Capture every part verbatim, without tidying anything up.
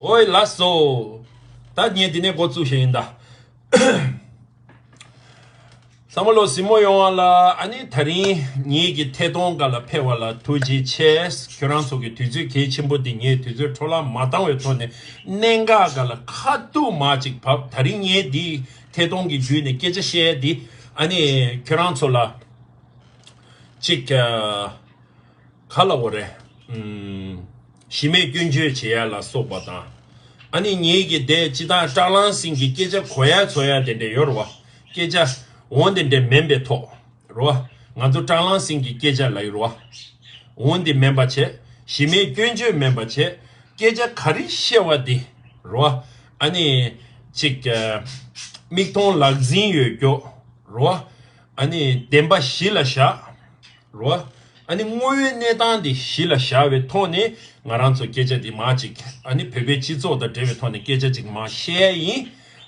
ཨོའི་ལགས་སོ། ད་ངས་འདི་ནས་འགོ་བཙུགས་ཤེས་ཡིན་ད། ཚང་མ་ལོ་གཟིགས་མོ་ཡོང་བ་ལ། ཨ་ནི་དེ་རིང་ངེད་ཀྱི་ཐད་གཏོང་སྒང་ལ་ཕེབས་པ་ལ་ཐུགས་རྗེ་ཆེ། ཁྱོད་རང་ཚོ་གི་དུས་ཚོད་གལ་ཆེན་པོ་འདི་ངས་དུས་ཚོད་འཕྲོ་བརླག་མ་བཏང་བའི་ཐོག་ནས་གནད་འགག་སྒང་ལ་ཁ་ཐུག་མ་ཅིག་བབས། དེ་རིང་ངས་འདི་ཐད་གཏོང་གི་བརྒྱུད་ནས་སྐད་ཆ་བཤད་འདི། ཨ་ནི་ཁྱོད་རང་ཚོ་ལ་ཅིག་ག་ལ་འོ་རེད། ཨུམ། གཞི་མེད་སྐྱོན་བརྗོད་བྱེད་ཡ་ལ་སོགས་པ་དང་། ཨ་ནི་ངེད་ཀྱི་དེ་སྤྱི་བཏང་སྐྲག་ལངས་སེང་གི་སྐད་ཆ་གོ་ཡ་ཚོ་ཡ་དེ་འདྲ་ཡོད་རེད་བ། སྐད་ཆ་འོ་དེ་འདྲ་མིན་པའི་ཐོག་རེད་བ། ང་ཚོ་སྐྲག་ལངས་སེང་གི་སྐད་ཆ་ལ་ཡོད་རེད་བ། འོ་འདི་མིན་པ་བྱས། གཞི་མེད་སྐྱོན་བརྗོད་མིན་པ་བྱས། སྐད་ཆ་ག་རེ་བཤད་པ་འདི་རེད་བ། ཨ་ནི་ཅིག་མིག་མཐོང་ལག་ཟིན་ཡོད་རྒྱུ་རེད་བ། ཨ་ནི་བདེན་པ་གཞི་ལ་བཞག་རོ། ཨ་ནི་དངོས་ཡོད་གནས་སྟངས་འདི་གཞི་ལ་བཞག་པའི་ཐོག་ནས་ང་རང་ཚོ་སྐད་ཆ་འདི་མ་ཅིག་ཨ་ནི་བོད་པའི་སྤྱི་ཚོགས་དང་འབྲེལ་བའི་ཐོག་ནས་སྐད་ཆ་ཅིག་མ་བཤད་ཡིན་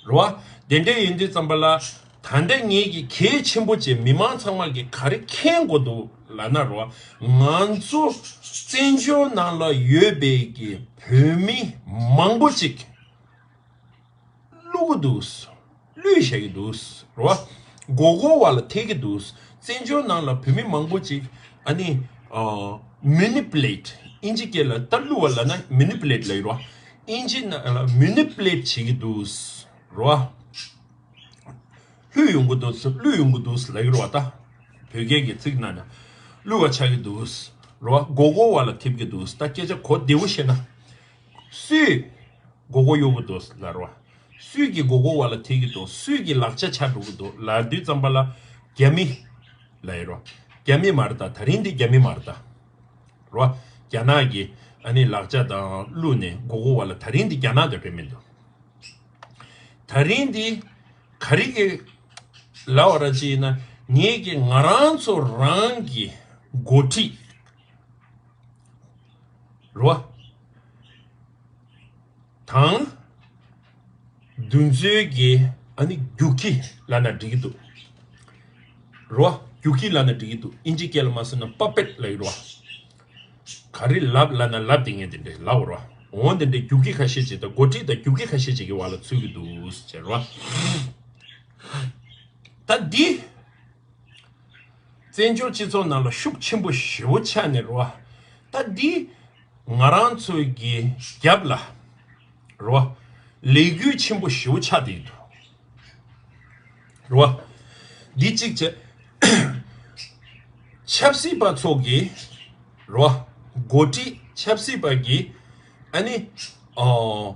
རོ། དེ་འདྲ་ཡིན་དུས་ཙམ་པ་ལ། ད་ལྟ་ངེད་ཀྱི་གལ་ཆེན་པོ་ཅིག་མི་མང་ཚང་མ་གི་ག་རེ་མཁྱེན་དགོས་འདུག་ལབ་ན་རོ། ང་ཚོ་བཙན་བྱོལ་ནང་ལ་ཡོད་པའི་གི་བོད་མི་མང་པོ་ཅིག་བླུག་གི་འདུག་བླུག་བཞག་གི་འདུག་རོ། མགོ་སྐོར་བ་ལ་ཐེབས་ཀྱི་འདུག་བཙན་བྱོལ་ནང་ལ་བོད་མི་མང་པོ་ཅིག་ཨ་ནི་ཨ། མེ་ནི་པུ་ལེ་ཊི། ཨིན་ཇི་སྐད་ལ་ད་བླུག་པ་ལབ་ན་མེ་ནི་པུ་ལེ་ཊི་ལབ་ཀྱི་རོ། ཨིན་ཇི་ནང་ལ་མེ་ནི་པུ་ལེ་ཊི་བྱེད་ཀྱི་འདུག་རོ། བླུག་ཡོང་གི་འདུག་བླུག་ཡོང་གི་འདུག་ལབ་ཀྱི་རོ། ད་བོད་སྐད་ཀྱི་ཚིག་ནང་ན་བླུག་པ་ཆགས་ཀྱི་འདུག་རོ། མགོ་སྐོར་བ་ལ་ཐེབས་ཀྱི་འདུག་ད་སྐད་ཆ་གོ་བདེ་བོ་བཤད་ན། སུས་མགོ་སྐོར་གཡོག་གི་འདུག་ལབ་རོ། སུས་ཀྱི་མགོ་སྐོར་བ་ལ་ཐེབས་ཀྱི་འདུག་སུས་ཀྱི་ལག་ཆ་ཆག་འགྲོ་གི་འདུག་ལབ་དུས་ཙམ་པ་ལ། རྒྱ་མི་ལབ་ཡོད་རོ། རྒྱ་མི་མ་རེད་ད། ད་རིང་འདི་རྒྱ་མི་མ་རེད་ད། རོ། རྒྱ་ནག་གི་ཨ་ནི་ལག་ཆ་དང་བླུགས་ནས་མགོ་སྐོར་བ་ལ། ད་རིང་འདི་རྒྱ་ནག་དང་འབྲེལ་མི་འདུག་ད་རིང་འདི་ག་རེ་གི་ལབ་པ་ར་ཅིག་ཡིན་ན། ངེད་ཀྱི་ང་རང་ཚོ་རང་གི་འགོ་ཁྲིད་རོ། དང་། འདུ་འཛོམས་ཀྱི་ཨ་ནི་རྒྱུག་ཁྱི་ལབ་ན་འགྲིག་གི་འདུག་རོ། རྒྱུག་ཁྱི་ལབ་ན་འགྲིག་གི་འདུག་ཨིན་ཇི་སྐད་ལ་མ་སོང་ན་པ་པེ་ཊི་ལབ་ཀྱི་རོ། ག་རེ་ལབ་ལབ་ན་ལབ་དེ་ངས་དེ་འདྲས་ལབ་རོ། འོ་དེ་འདྲས་རྒྱུག་ཁྱི་ཁ་ཤས་ཅིག་དང་འགོ་ཁྲིད་དང་རྒྱུག་ཁྱི་ཁ་ཤས་ཅིག་གི་བར་ལ་ཚུད་ཀྱི་འདུག་ཟེར་རོ། ད་འདི། བཙན་བྱོལ་སྤྱི་ཚོགས་ནང་ལ་ཤུགས་ཆེན་པོ་ཞེ་པོ་ཆགས་ནས་རོ། ད་འདི་ང་རང་ཚོའི་གི་རྒྱབ་ལ་རོ། ལས་འགུལ་ཆེན་པོ་ཞེ་པོ་ཆགས་བསྡད་འདུག་རོ། འདི་གཅིག་བྱས། ཆབ་སྲིད་པ་ཚོ་གི་རོ། འགོ་ཁྲིད་ཆབ་སྲིད་པ་གི་ཨ་ནི་ཨོ།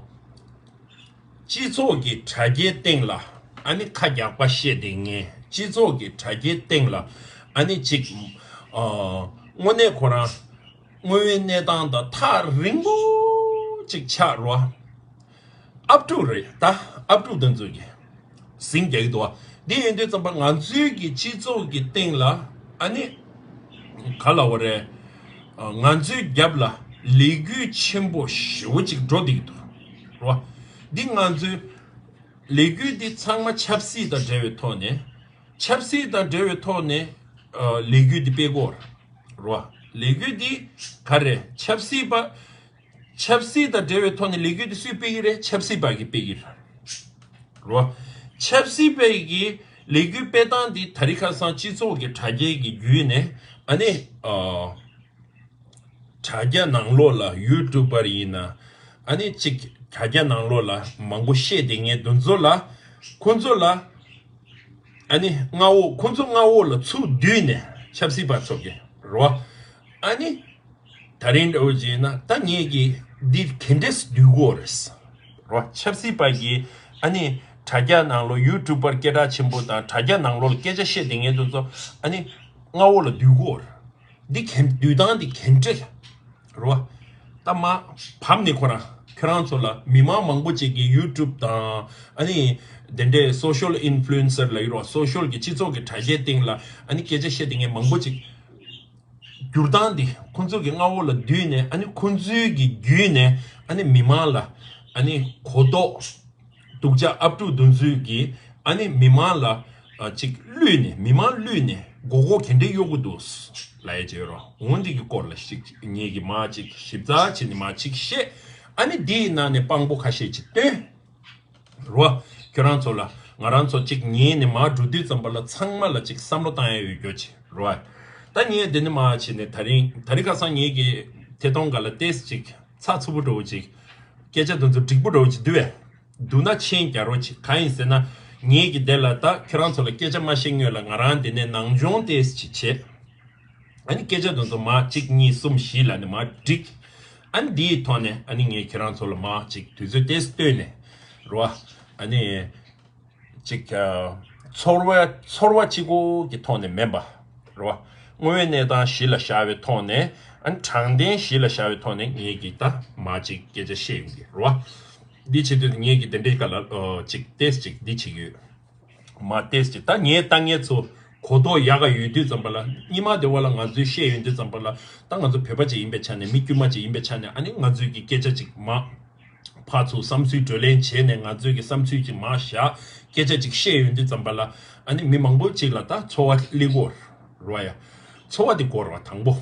སྤྱི་ཚོགས་ཀྱི་དྲ་རྒྱའི་སྟེང་ལ་ཨ་ནི་ཁ་རྒྱག་པ་བཤད་དེ་ངས་སྤྱི་ཚོགས་ཀྱི་དྲ་རྒྱའི་སྟེང་ལ་ཨ་ནི་ཅིག་ཨ། དངོས་གནས་ཁོ་རང་དངོས་ཡོད་གནས་སྟངས་དང་ཐག་རིང་པོ་ཅིག་ཆགས་རོ། ཨབ་ཕྲུག་རེད་ད། ཨབ་ཕྲུག་དེ་ཚོ་གི་ཟིང་རྒྱག་གི་འདུག་བ། འདི་ཡིན་དུས་ཙམ་པ་ང་ཚོའི་གི་སྤྱི་ཚོགས་ཀྱི་སྟེང་ལ་ཨ་ནི་ག་ལ་བ་རེད། ང་ཚོའི་རྒྱབ་ལ་ལས་འགུལ་ཆེན་པོ་ཞེ་པོ་ཅིག་འགྲོ་བསྡད་ཀྱི་འདུག་རོ། འདི་ང་ཚོའི་ལས་འགུལ་འདི་ཚང་མ་ཆབ་སྲིད་དང་འབྲེལ་བའི་ཐོག་ནས། ཆབ་སྲིད་དང་འབྲེལ་བའི་ཐོག་ནས་ལས་འགུལ་འདི་སྤེལ་དགོས་རོ། ལས་འགུལ་འདི་ག་རེ་ཆབ་སྲིད་པ། ཆབ་སྲིད་དང་འབྲེལ་བའི་ཐོག་ནས་ལས་འགུལ་འདི་སུས་སྤེལ་གི་རེད། ཆབ་སྲིད་པ་གིས་སྤེལ་གི་རེད་རོ། ཆབ་སྲིད་པ་གིས་ལས་འགུལ་སྤེལ་སྟངས་འདི་ད་རིང་ཁ་སང་སྤྱི་ཚོགས་ཀྱི་དྲ་རྒྱའི་གི་བརྒྱུད་ནས་ཨ་ནི་ཨ། དྲ་རྒྱ་ནང་ལོགས་ལ་ཡུ་ཊུབ་པར་ཡིན་ན་ཨ་ནི་ཅིག་དྲ་རྒྱ་ནང་ལོགས་ལ་མང་པོ་བཤད་དེ་ངས་དེ་ཚོ་ལ་ཁོ་ཚོ་ལ་ཨ་ནི་མངའ་འོག་ཁོ་ཚོ་མངའ་འོག་ལ་ཚུར་བསྡུས་ནས་ཆབ་སྲིད་པ་ཚོ་གི་རོ། ཨ་ནི་ད་རིང་འདྲ་བོ་བྱས་ན་ད་ངས་ཀྱི་འདི་ག་འདྲས་བསྡུས་དགོས་རེད་རོ། ཆབ་སྲིད་པ་གི་ཨ་ནི་དྲ་རྒྱ་ནང་ལོགས་ཡུ་ཊུབ་པར་སྐད་གྲགས་ཆེན་པོ་དང་དྲ་རྒྱ་ནང་ལོགས་ལ་སྐད་ཆ་བཤད་དེ་ངས་དེ་ཚོ་ཨ་ནི་མངའ་འོག་ལ་བསྡུས་དགོས་རེད། འདི་གན་བསྡུས་སྟངས་འདི་གན་འདྲ་རོ། ད་མ་བབ་ནི་ཁོ་རང་ཁྱོད་རང་ཚོ་ལ་མི་མང་མང་པོ་ཅིག་གིས་ཡུ་ཊུབ་དང་ཨ་ནི་དེ་འདྲའི་སོ་ཤལ་ཨིན་ཕུ་ལུ་ཨེན་སར་ལབ་ཀྱི་རོ། སོ་ཤལ་གྱི་སྤྱི་ཚོགས་ཀྱི་དྲ་རྒྱའི་སྟེང་ལ་ཨ་ནི་སྐད་ཆ་བཤད་དེ་ངས་མང་པོ་ཅིག་བསྒྱུར་སྟངས་འདི་ཁོ་ཚོ་གི་མངའ་འོག་ལ་བསྡུས་ནས་ཨ་ནི་ཁོ་ཚོའི་གི་བརྒྱུད་ནས་ཨ་ནི་མི་མང་ལ་ཨ་ནི་གོ་རྟོགས། སྡུག་ཅག་ཨབ་ཕྲུག་དེ་ཚོས་ཀྱིས་ཨ་ནི་མི་མང་ལ་ཨ་ཅིག་བསླུས་ནས་མི་མང་བསླུས་ནས་མགོ་སྐོར་ག་འདྲས་གཡོག་གི་འདུག་ལབ་ཡ་བྱས་རོ། འོ་འདི་གི་སྐོར་ལ་ཞིག་ངེད་ཀྱིས་མ་ཅིག་ཞིབ་ཚགས་བྱས་ནས་མ་ཅིག་བཤད། ཨ་ནི་འདིའི་ནང་ནས་དཔང་པོ་ཁ་ཤས་ཅིག་སྟོན། རོ། ཁྱོད་རང་ཚོ་ལ། ང་རང་ཚོ་ཅིག་ཉན་ནས་མར་འགྲོ་དུས་ཙམ་པ་ལ་ཚང་མ་ལ་ཅིག་བསམ་བློ་བཏང་ཡ་ཡོད་རྒྱུ་ཅིག་རོ། ད་ངས་འདི་ནས་མར་བྱས་ནས་ད་རིང་ད་རིང་ཁ་སང་ངེད་ཀྱི་ཐད་གཏོང་སྒང་ལ་ཏོག་ཙམ་ཅིག་ཚགས་ཚུད་པོ་འདྲ་བོ་ཅིག་སྐད་ཆ་དེ་ཚོ་འགྲིག་པོ་འདྲ་བོ་ཅིག་འདུག་བས། འདུག་ན་མཆན་རྒྱག་རོགས་གྱིས། གང་ཡིན་ཟེར་ན། ངེད་ཀྱིས་དེ་ལ་ད་ཁྱོད་རང་ཚོ་ལ་སྐད་ཆ་མ་བཤད་སྔོན་ལ་ང་རང་འདི་ནས་ནང་སྦྱོང་ཏོག་ཙམ་ཅིག་བྱས། ཨ་ནི་སྐད་ཆ་དེ་ཚོ་མར་གཅིག་གཉིས་གསུམ་བཞི་ལབ་ནས་མར་བསྒྲིགས། ཨ་ནི་འདིའི་ཐོག་ནས་ཨ་ནི་ངས་ཁྱེད་རང་ཚོ་ལ་མར་གཅིག་དུས་ཚོད་ཏོག་ཙམ་བཏོན་ནས། རོ། ཨ་ནི་གཅིག་ཨ། ཚོར་བ་ཚོར་བ་གཅིག་པོ་གི་ཐོག་ནས་མིན་པ། རོ། དངོས་ཡོད་གནས་སྟངས་གཞི་ལ་བཞག་པའི་ཐོག་ནས། ཨ་ནི་དྲང་བདེན་གཞི་ལ་བཞག་པའི་ཐོག་ནས་ངས་ཀྱིས་ད་མར་གཅིག་སྐད་ཆ་བཤད་ཡོང་གི་རོ། འདི་བྱེད་དུས་ངས་ཀྱིས་དེ་འདྲའི་སྐབས་ལ་ཨོ་གཅིག་ཏོག་ཙམ་ཅིག་འདི་བྱེད་ཀྱི་ཡོད། མར་ཏོག་ཙམ་ཅིག་ད་ངས་ལྟ་མཁན་ཚོ་གོ་རྟོགས་ཡག་ག་ཡོད་དུས་ཙམ་པ་ལ། སྔོན་མ་དེ་བ་ལ་ང་ཚོས་བཤད་ཡོང་དུས་ཙམ་པ་ལ། ད་ང་ཚོ་བོད་པ་ཅིག་ཡིན་པའི་ཆ་ནས། མི་དཀྱུས་མ་ཅིག་ཡིན་པའི་ཆ་ནས། ཨ་ནི་ང་ཚོས་ཀྱི་སྐད་ཆ་ཅིག་མར་ཕར་ཚུར་བསམ་ཚུལ་བགྲོ་གླེང་བྱས་ནས། ང་ཚོས་ཀྱི་བསམ་ཚུལ་ཅིག་མར་བཞག་སྐད་ཆ་ཅིག་བཤད་ཡོང་དུས་ཙམ་པ་ལ། ཨ་ནི་མི་མང་པོ་ཅིག་ལ་ད་ཚོར་བ་སླེབས་ཀྱི་ཡོད་རེད་བ་ཡ། ཚོར་བ་དེ་དགོས་རེད་བ། དང་པོ་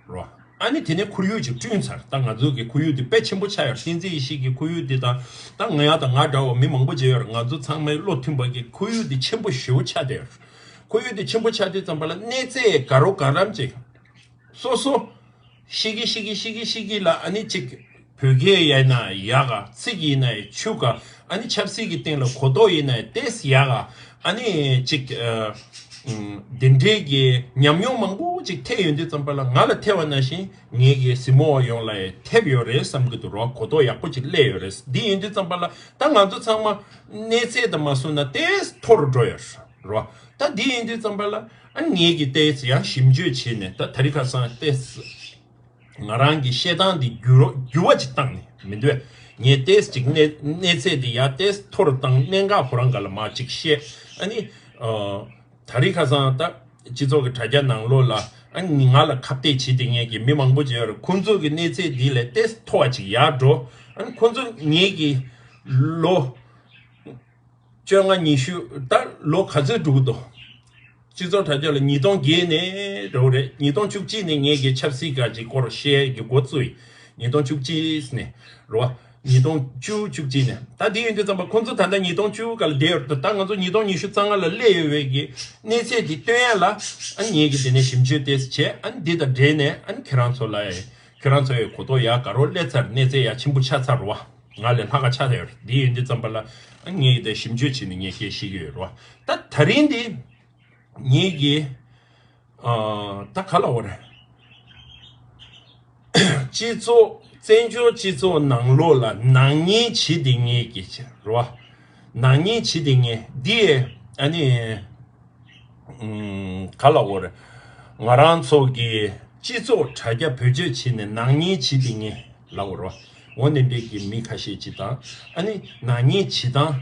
རེད་བ། ཨ་ནི་དེ་ནས་ཁོར་ཡུག་ཅིག་བསྐྲུན་ཚར། ད་ང་ཚོ་གི་ཁོར་ཡུག་དེ་དཔེ་ཆེན་པོ་ཆགས་ཡོད་རེད། བསྟན་འཛིན་ཡེ་ཤེས་ཀྱི་ཁོར་ཡུག་དེ་དང་། ད་ང་ཡ་དང་ང་འདྲ་བ་མི་མང་པོ་ཅིག་ཡོད་རེད། ང་ཚོ་ཚང་མའི་བློ་མཐུན་པ་གི་ཁོར་ཡུག་དེ་ཆེན་པོ་ཞེ་པོ་ཆགས་བསྡད་ཡོད་རེད། ཁོར་ཡུག་དེ་ཆེན་པོ་ཆགས་དུས་ཙམ་པ་ལ་གནས་ཚད་ག་རོ་ག་རམ་ཅིག་སོ་སོ་ཤི་གི་ཤི་གི་ཤི་གི་ཤི་གི་ལ། ཨ་ནི་ཅིག་བོད་སྐད་ཡིན་ན་ཡག་ག་ཚིག་ཡིན་ན་ཡང་ཆུ་ག་ཨ་ནི་ཆབ་སྲིད་ཀྱི་སྟེང་ལ་གོ་རྟོགས་ཡིན་ན་ཡང་ཏོག་ཙམ་ཡག་ག་ཨ་ནི་ཅིག་ཨ། ཨུམ། འདི་འདྲའི་གི་ཉམས་མྱོང་མང་པོ་ཅིག་ཐེབས་ཡོང་དུས་ཙམ་པ་ལ། ང་ལ་ཐེབས་པ་ནང་བཞིན་ངེད་ཀྱི་གཟིགས་མོ་བ་ཡོངས་ལ་ཡང་ཐེབས་ཡོད་རེད་བསམ་གྱི་འདུག་རོ། གོ་རྟོགས་ཡག་པོ་ཅིག་སླེབས་ཡོད་རེད། འདི་ཡིན་དུས་ཙམ་པ་ལ་ད་ང་ཚོ་ཚང་མ་གནས་ཚད་དང་མ་བཟུང་ན་ཏོག་ཙམ་མཐོ་རུ་འགྲོ་ཡོད་རེད་རོ། ད་འདི་ཡིན་དུས་ཙམ་པ་ལ་ཨ་ངེད་ཀྱིས་ཏོག་ཙམ་ཡང་ཞིབ་འཇུག་བྱས་ནས། ད་ད་རིང་ཁ་སང་ཏོག་ཙམ་ང་རང་གི་བཤད་སྟངས་འདི་འགྱུར་འགྱུར་བ་ཅིག་བཏང་ནས་མི་འདུག་གས། ངས་ཏོག་ཙམ་ཅིག་གནས་གནས་ཚད་འདི་ཡར་ཏོག་ཙམ་མཐོ་རུ་བཏང་། གནད་འགག་ཁོ་རང་སྒང་ལ་མར་ཅིག་བཤད། ཨ་ནི་ཨ། ད་རིང་ཁ་སང་ད་སྤྱི་ཚོགས་ཀྱི་དྲ་རྒྱ་ནང་ལོགས་ལ། ཨ་ནི་ང་ལ་ཁ་གཏད་བྱེད་བསྡད་མཁན་གྱི་མི་མང་པོ་ཅིག་ཡོད་རེད། ཁོང་ཚོ་གི་གནས་ཚད་འདི་ལས་ཏོག་ཙམ་མཐོ་བ་ཅིག་ཡར་འགྲོ། ཨ་ནི་ཁོང་ཚོ་ངེད་ཀྱི་ལོ་བཅོ་ལྔ་ཉི་ཤུ། ད་ལོ་ག་ཚོད་འགྲོ་གི་འདུག་སྤྱི་ཚོགས་དྲ་རྒྱ་ལ་ཉིས་སྟོང་བརྒྱད་ནས་རེད་པ། ཉིས་སྟོང་བཅུ་གཅིག་ནས་ངེད་ཀྱི་ཆབ་སྲིད་སྒང་གི་སྐོར་བཤད་ཀྱི་འགོ་བཙུགས་ཡིན། ཉིས་སྟོང་བཅུ་གཅིག་ནས་རེད་པ། ཉིས་སྟོང་བཅུ་བཅུ་གཅིག་ནས། ད་དེ་ཡིན་དུས་ཙམ་པ་ཁོང་ཚོ་ད་ལྟ་ཉིས་སྟོང་བཅུ་སྒང་ལ་བསྡད་ཡོད་རེད། ད་ང་ཚོ་ཉིས་སྟོང་ཉི་ཤུ་རྩ་ལྔ་ལ་སླེབས་ཡོད་པའི་གི་གནས་ཚད་འདི་སྟོན་ཡ་ལ། ཨ་ངེད་ཀྱིས་དེ་ནས་ཞིབ་འཇུག་ཏོག་ཙམ་བྱས། ཨ་འདི་དང་འབྲེལ་ནས་ཨ་ཁྱེད་རང་ཚོ་ལ་ཡ། ཁྱེད་རང་ཚོ་ཡི་གོ་རྟོགས་ཡག་ག་རོ་སླེབས་ཚར། གནས་ཚད་ཡག་ཆེན་པོ་ཆགས་ཚར་རེད་པ། ང་ལས་ལྷག་ག་ཆགས་ཡོད་རེད། འདི་ཡིན་དུས་ཙམ་པ་ལ་ཨ་ངེད་ཀྱིས་དེ་ཞིབ་འཇུག་བྱས་ནས་ངས་སྐད་བཤད་ཀྱི་ཡོད་རེད་པ། ད་ད་རིང་འདི་ངེད་ཀྱིས་ཨ། ད་ག་ལབ་དགོས་རེད། སྤྱི་ཚོགས་བཙན་བྱོལ་སྤྱི་ཚོགས་ནང་ལོགས་ལ་ནག་ཉེས་བྱེད་བསྡད་མཁན་གྱི་རེད་པ། ནག་ཉེས་བྱེད་བསྡད་མཁན་འདི་ཨ་ནི་ཨུམ། ག་ལབ་དགོས་རེད། ང་རང་ཚོ་གི་སྤྱི་ཚོགས་དྲ་རྒྱ་བེད་སྤྱོད་བྱས་ནས་ནག་ཉེས་བྱེད་བསྡད་མཁན་ལབ་དགོས་རེད་པ། འོ་དེ་འདྲའི་གི་མི་ཁ་ཤས་ཅིག་དང་། ཨ་ནི་ནག་ཉེས་བྱེད་སྟངས་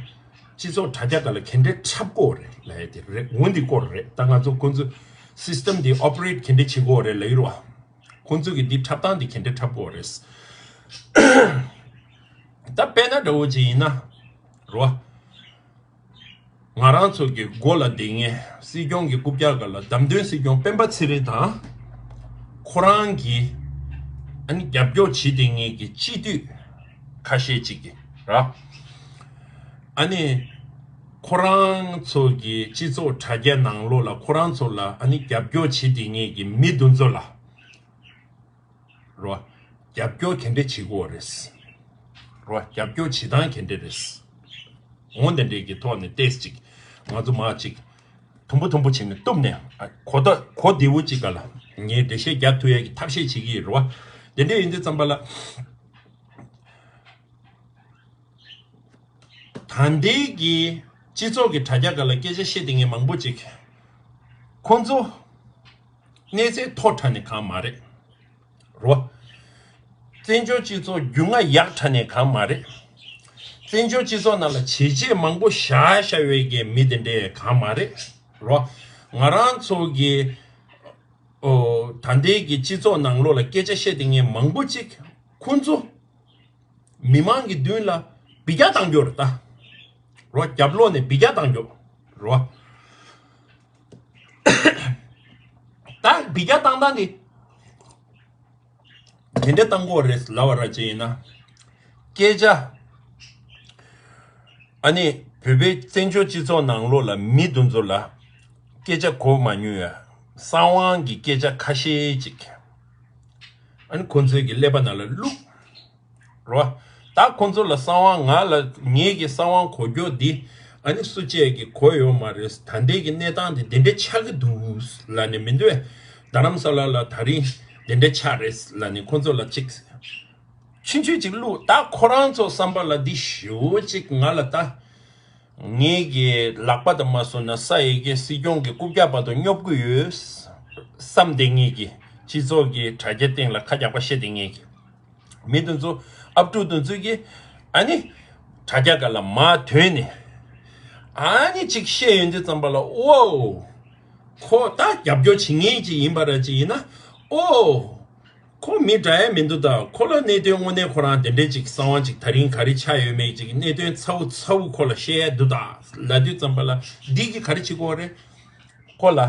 སྤྱི་ཚོགས་དྲ་རྒྱ་སྒང་ལ་ག་འདྲ་འཁྲབ་ཀྱི་ཡོད་རེད་ལབ་ཡ་དེ་རེད། འོ་འདི་སྐོར་རེད། ད་ང་ཚོ་ཁོང་ཚོ་སི་སི་ཊམ་འདི་ཨོ་པ་རེཊ་ག་འདྲ་བྱེད་ཀྱི་ཡོད་རེད་ལབ་ཡོད་རེད་པ། ཁོང་ཚོ་གི་འདི་འཁྲབ་སྟངས་འདི་ག་འདྲ་འཁྲབ་ཀྱི་ཡོད་རེད། ད་དཔེར་ན་འདྲ་བོ་ཅིག་ཡིན་ན་རེད་པ། ང་རང་ཚོ་གི་མགོ་ལ་བསྡད་མཁན་སྲིད་སྐྱོང་གི་རྐུབ་བཀྱག་སྒང་ལ་བདམས་ཐོན་སྲིད་སྐྱོང་སྤེན་པ་ཚེ་རིང་དང་། ཁོ་རང་གི་ཨ་ནི་རྒྱབ་སྐྱོར་བྱེད་བསྡད་མཁན་གྱི་སྤྱི་འཐུས་ཁ་ཤས་ཅིག་གིས་རེད། ཨ་ནི་ཁོ་རང་ཚོ་གི་སྤྱི་ཚོགས་དྲ་རྒྱ་ནང་ལོགས་ལ་ཁོ་རང་ཚོ་ལ་ཨ་ནི་རྒྱབ་སྐྱོར་བྱེད་བསྡད་མཁན་གྱི་མི་དེ་ཚོ་ལ། རོ། རྒྱབ་སྐྱོར་ག་འདྲ་བྱེད་དགོས་རེད། རོ། རྒྱབ་སྐྱོར་བྱེད་སྟངས་ག་འདྲ་རེད། འོ་དེ་འདྲའི་གི་ཐོག་ནས་ཏོག་ཙམ་ཅིག་ང་ཚོ་མར་ཅིག་དུམ་བུ་དུམ་བུ་བྱས་ནས་གཏུབ་ནས། ཨ། གོ་ད་གོ་བདེ་བོ་ཅིག་སྒང་ལ་ངས་འགྲེལ་བཤད་རྒྱག་ཐུབ་ཡ་གི་ཐབས་ཤེས་བྱེད་ཀྱི་ཡིན། རོ། དེ་འདྲ་ཡིན་དུས་ཙམ་པ་ལ། ད་ལྟའི་གི་སྤྱི་ཚོགས་ཀྱི་དྲ་རྒྱ་སྒང་ལ་སྐད་ཆ་བཤད་བསྡད་མཁན་མང་པོ་ཅིག་ཁོང་ཚོ་གནས་ཚད་མཐོ་དྲགས་ནས་གང་མ་རེད། རོ། བཙན་བྱོལ་སྤྱི་ཚོགས་རྒྱུས་མངའ་ཡག་དྲགས་ནས་གང་མ་རེད། བཙན་བྱོལ་སྤྱི་ཚོགས་ནང་ལ་བྱས་རྗེས་མང་པོ་བཞག་བཞག་པའི་གི་མི་དེ་འདྲས་གང་མ་རེད། རོ། ང་རང་ཚོ་གི་ཨོ། ད་ལྟའི་གི་སྤྱི་ཚོགས་ནང་ལོགས་ལ་སྐད་ཆ་བཤད་བསྡད་མཁན་མང་པོ་ཅིག་ཁོང་ཚོ་མི་མང་གི་མདུན་ལ་འབུད་རྒྱག་བཏང་རྒྱུ་རེད་ད། རོ། རྒྱབ་ལོགས་ནས་འབུད་རྒྱག་བཏང་རྒྱུ། རོ། ད་འབུད་རྒྱག་བཏང་སྟངས་དེ་དེ་འདྲ་བཏང་དགོས་རེད་ལབ་པ་ར་ཅིག་ཡིན་ན། སྐད་ཆ། ཨ་ནི་བོད་པའི་བཙན་བྱོལ་སྤྱི་ཚོགས་ནང་ལོགས་ལ་མི་དེ་ཚོ་ལ་སྐད་ཆ་གོ་མ་མྱོང་ཡ། གསང་བའི་གི་སྐད་ཆ་ཁ་ཤས་ཅིག་ཨ་ནི་ཁོང་ཚོའི་གི་ཀླད་པ་ནང་ལ་བླུགས། རོ། ད་ཁོང་ཚོ་ལ་གསང་བ་ང་ལ་ངེད་ཀྱི་གསང་བ་གོ་རྒྱུ་འདི་ཨ་ནི་སུ་གཅིག་གིས་གོ་ཡོད་མ་རེད། ད་ལྟའི་གི་གནས་སྟངས་འདི་འདི་འདྲ་ཆགས་ཀྱི་འདུག་ལབ་ནས་མི་འདུག་རྡ་རམ་ས་ལ་ལ་དེ་རིང་འདི་འདྲ་ཆགས་རེད་ལབ་ནས་ཁོང་ཚོ་ལ་ཅིག་ཆུང་ཆུང་ཅིག་བླུགས། ད་ཁོ་རང་ཚོ་བསམ་པ་ལ་འདི་ཞེ་པོ་ཅིག་ང་ལ་ད་ངེད་ཀྱི་ལག་པ་དང་མ་སོང་ན་ས་ཡི་གེ་སྲིད་སྐྱོང་གི་རྐུབ་བཀྱག་བར་དུ་སྙོབ་ཀྱི་ཡོད་བསམ་སྟེ། ངེད་ཀྱི་སྤྱི་ཚོགས་ཀྱི་དྲ་རྒྱ་སྟེང་ལ་ཁ་རྒྱག་པ་བཤད་དེ། ངེད་ཀྱི་མི་དེ་ཚོ་ཨབ་ཕྲུག་དེ་ཚོ་གིས་ཨ་ནི་དྲ་རྒྱ་སྒང་ལ་མར་ཐོན་ནས་ཨ་ནི་ཅིག་བཤད་ཡོང་དུས་ཙམ་པ་ལ། ཨོ། ཁོ་ད་རྒྱབ་སྐྱོར་བྱེད་མཁན་ཅིག་ཡིན་པ་ར་ཅིག་ཡིན་ན། ཨོ། ཁོ་མི་དྲག་ཡ་མི་འདུག་ད་ཁོ་ལ་གནད་དོན་དངོས་གནས་ཁོ་རང་དེ་འདྲས་ཅིག་གསང་བ་ཅིག་དེ་རིང་ག་རེ་ཆགས་ཡོད་མེད་ཅིག་གནད་དོན་ཚ་བོ་ཚ་བོ་ཁོ་ལ་བཤད་ཡ་འདུག་ད་ལབ་དུས་ཙམ་པ་ལ་འདི་གིས་ག་རེ་བྱེད་དགོས་རེད། ཁོ་ལ་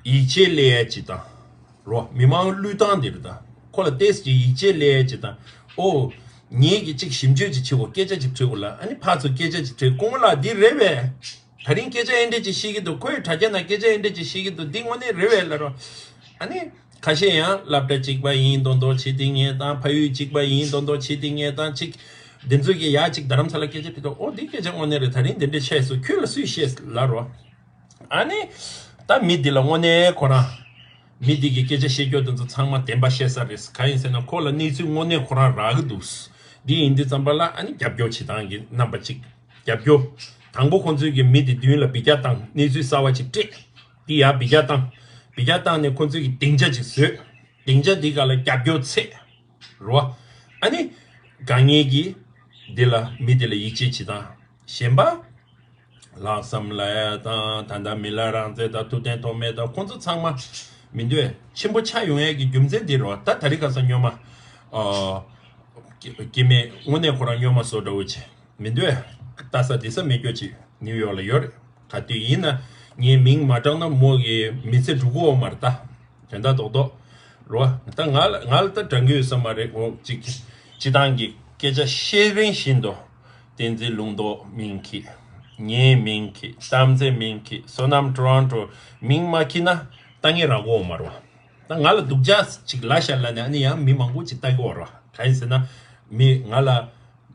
ཡིད་ཆེས་སླེབས་ཡ་ཅིག་དང་། རོ། མི་མང་བློས་བཏང་འདིར་དང་། ཁོ་ལ་ཏོག་ཙམ་ཡིད་ཆེས་སླེབས་ཡ་ཅིག་དང་། ཨོ། ངེད་ཀྱིས་ཅིག་ཞིབ་འཇུག་ཅིག་བྱེད་དགོས། སྐད་ཆ་ཅིག་དྲི་དགོས་ལ། ཨ་ནི་ཕར་ཚུར་སྐད་ཆ་ཅིག་དྲི། སྐུ་ངོ་ལགས་འདི་རེད་པས། དེ་རིང་སྐད་ཆ་ཨེ་འདྲས་ཅིག་བཤད་ཀྱི་འདུག་ཁོས་དྲ་རྒྱ་ནང་སྐད་ཆ་ཨེ་འདྲས་ཅིག་བཤད་ཀྱི་འདུག་འདི་དངོས་གནས་རེད་པས་ལབ་རོ། ཨ་ནི་ཁ་ཤས་ཡང་སློབ་གྲྭ་གཅིག་པ་ཡིན་མདོག་མདོག་བྱེད་དེ་ངས་དང་། ཕ་ཡུལ་གཅིག་པ་ཡིན་མདོག་མདོག་བྱེད་དེ་ངས་དང་། ཅིག་འདི་ཚོ་གིས་ཡ་ཅིག་རྡ་རམ་ས་ལ་སྐད་ཆ་དྲིས་དུས། ཨོ་འདི་སྐད་ཆ་དངོས་གནས་རེད། དེ་རིང་འདི་འདྲས་བཤད་སོང་། ཁྱོད་ལ་སུས་བཤད་ལབ་རོ། ཨ་ནི་ད་མི་འདི་ལ་དངོས་གནས་ཁོ་རང་མི་འདི་གི་སྐད་ཆ་བཤད་རྒྱུ་དེ་ཚོ་ཚང་མ་བདེན་པ་བཤད་ས་རེད། གང་ཡིན་ཟེར་ན་ཁོ་ལ་གནས་ཚུལ་དངོས་གནས་ཁོ་རང་རག་གི་འདུག་འདི་ཡིན་དུས་ཙམ་པ་ལ་ཨ་ནི་རྒྱབ་སྐྱོར་བྱེད་སྟངས་ཀྱི་རྣམ་པ་གཅིག་རྒྱབ་སྐྱོར། དང་པོ་ཁོང་ཚོའི་གི་མི་འདི་མདུན་ལ་འབུད་རྒྱག་བཏང་། གནས་ཚུལ་གསར་པ་ཅིག་སྤྲད། འདི་ཡར་འབུད་རྒྱག་བཏང་། འབུད་རྒྱག་བཏང་ནས་ཁོང་ཚོའི་གི་སྡིངས་ཆ་ཅིག་བཟོས། སྡིངས་ཆ་འདི་སྒང་ལ་རྒྱབ་སྐྱོར་འཚོལ། རོ། ཨ་ནི་དཀའ་ངལ་གྱི་འདི་ལ་མི་འདི་ལ་ཡིད་ཆེས་བྱེད་སྟངས། གཞན་པ་ལྷག་བསམ་ལབ་ཡ་དང་། ད་ལྟ་མི་ལ་རང་བཙན་དང་ཐུབ་བསྟན་ཐོགས་མེད་དང་། ཁོང་ཚོ་ཚང་མ་མི་འདོད་ཆེན་པོ་ཆགས་ཡོང་ཡས་ཀྱི་རྒྱུ་མཚན་འདི་རོ། ད་དེ་རིང་ཁ་སང་སྨྱོན་མ། ཨ། སྐྱེ་སྐྱེ་དམན་དངོས་གནས་ཁོ་རང་སྨྱོན་མ་བཟོ་འདྲ་བོ་བྱས། མི་འདོད་ལྟ་ས་འདི་ས་མེད་སྐྱོ་ཅིག་ནིའུ་ཡོག་ལ་ཡོད་རེད། ག་དུས་ཡིན་ན་ངའི་མིང་མ་བགྲངས་ན་མོ་གི་མི་ཚེ་འགྲོ་གི་ཡོད་མ་རེད་ད། དོན་དག་རྡོག་རྡོག་རོ། ད་ང་ལ་ང་ལ་ད་དྲན་གི་ཡོད་ས་མ་རེད། འོ་ཅིག་སྤྱི་བཏང་གི་སྐད་ཆ་བཤད་རིན་བཞིན་དུ་བསྟན་འཛིན་ལུང་རྟོགས་མིང་འཁྱེར། ངའི་མིང་འཁྱེར། གཏམ་ཚེ་མིང་འཁྱེར། བསོད་ནམས་ཊོ་རོན་ཊོ་མིང་མ་འཁྱེར་ན་ལྟ་ངན་རག་གི་ཡོད་མ་རེད་བ། ད་ང་ལ་སྡུག་ཅག་ཅིག་ལབ་ཤག་ལབ་ནས་ཨ་ནི་ཡང་མི་མང་པོ་ཅིག་ལྟ་གི་ཡོད་རེད་བ། གང་ཡིན་ཟེར་ན་མི་ང་ལ་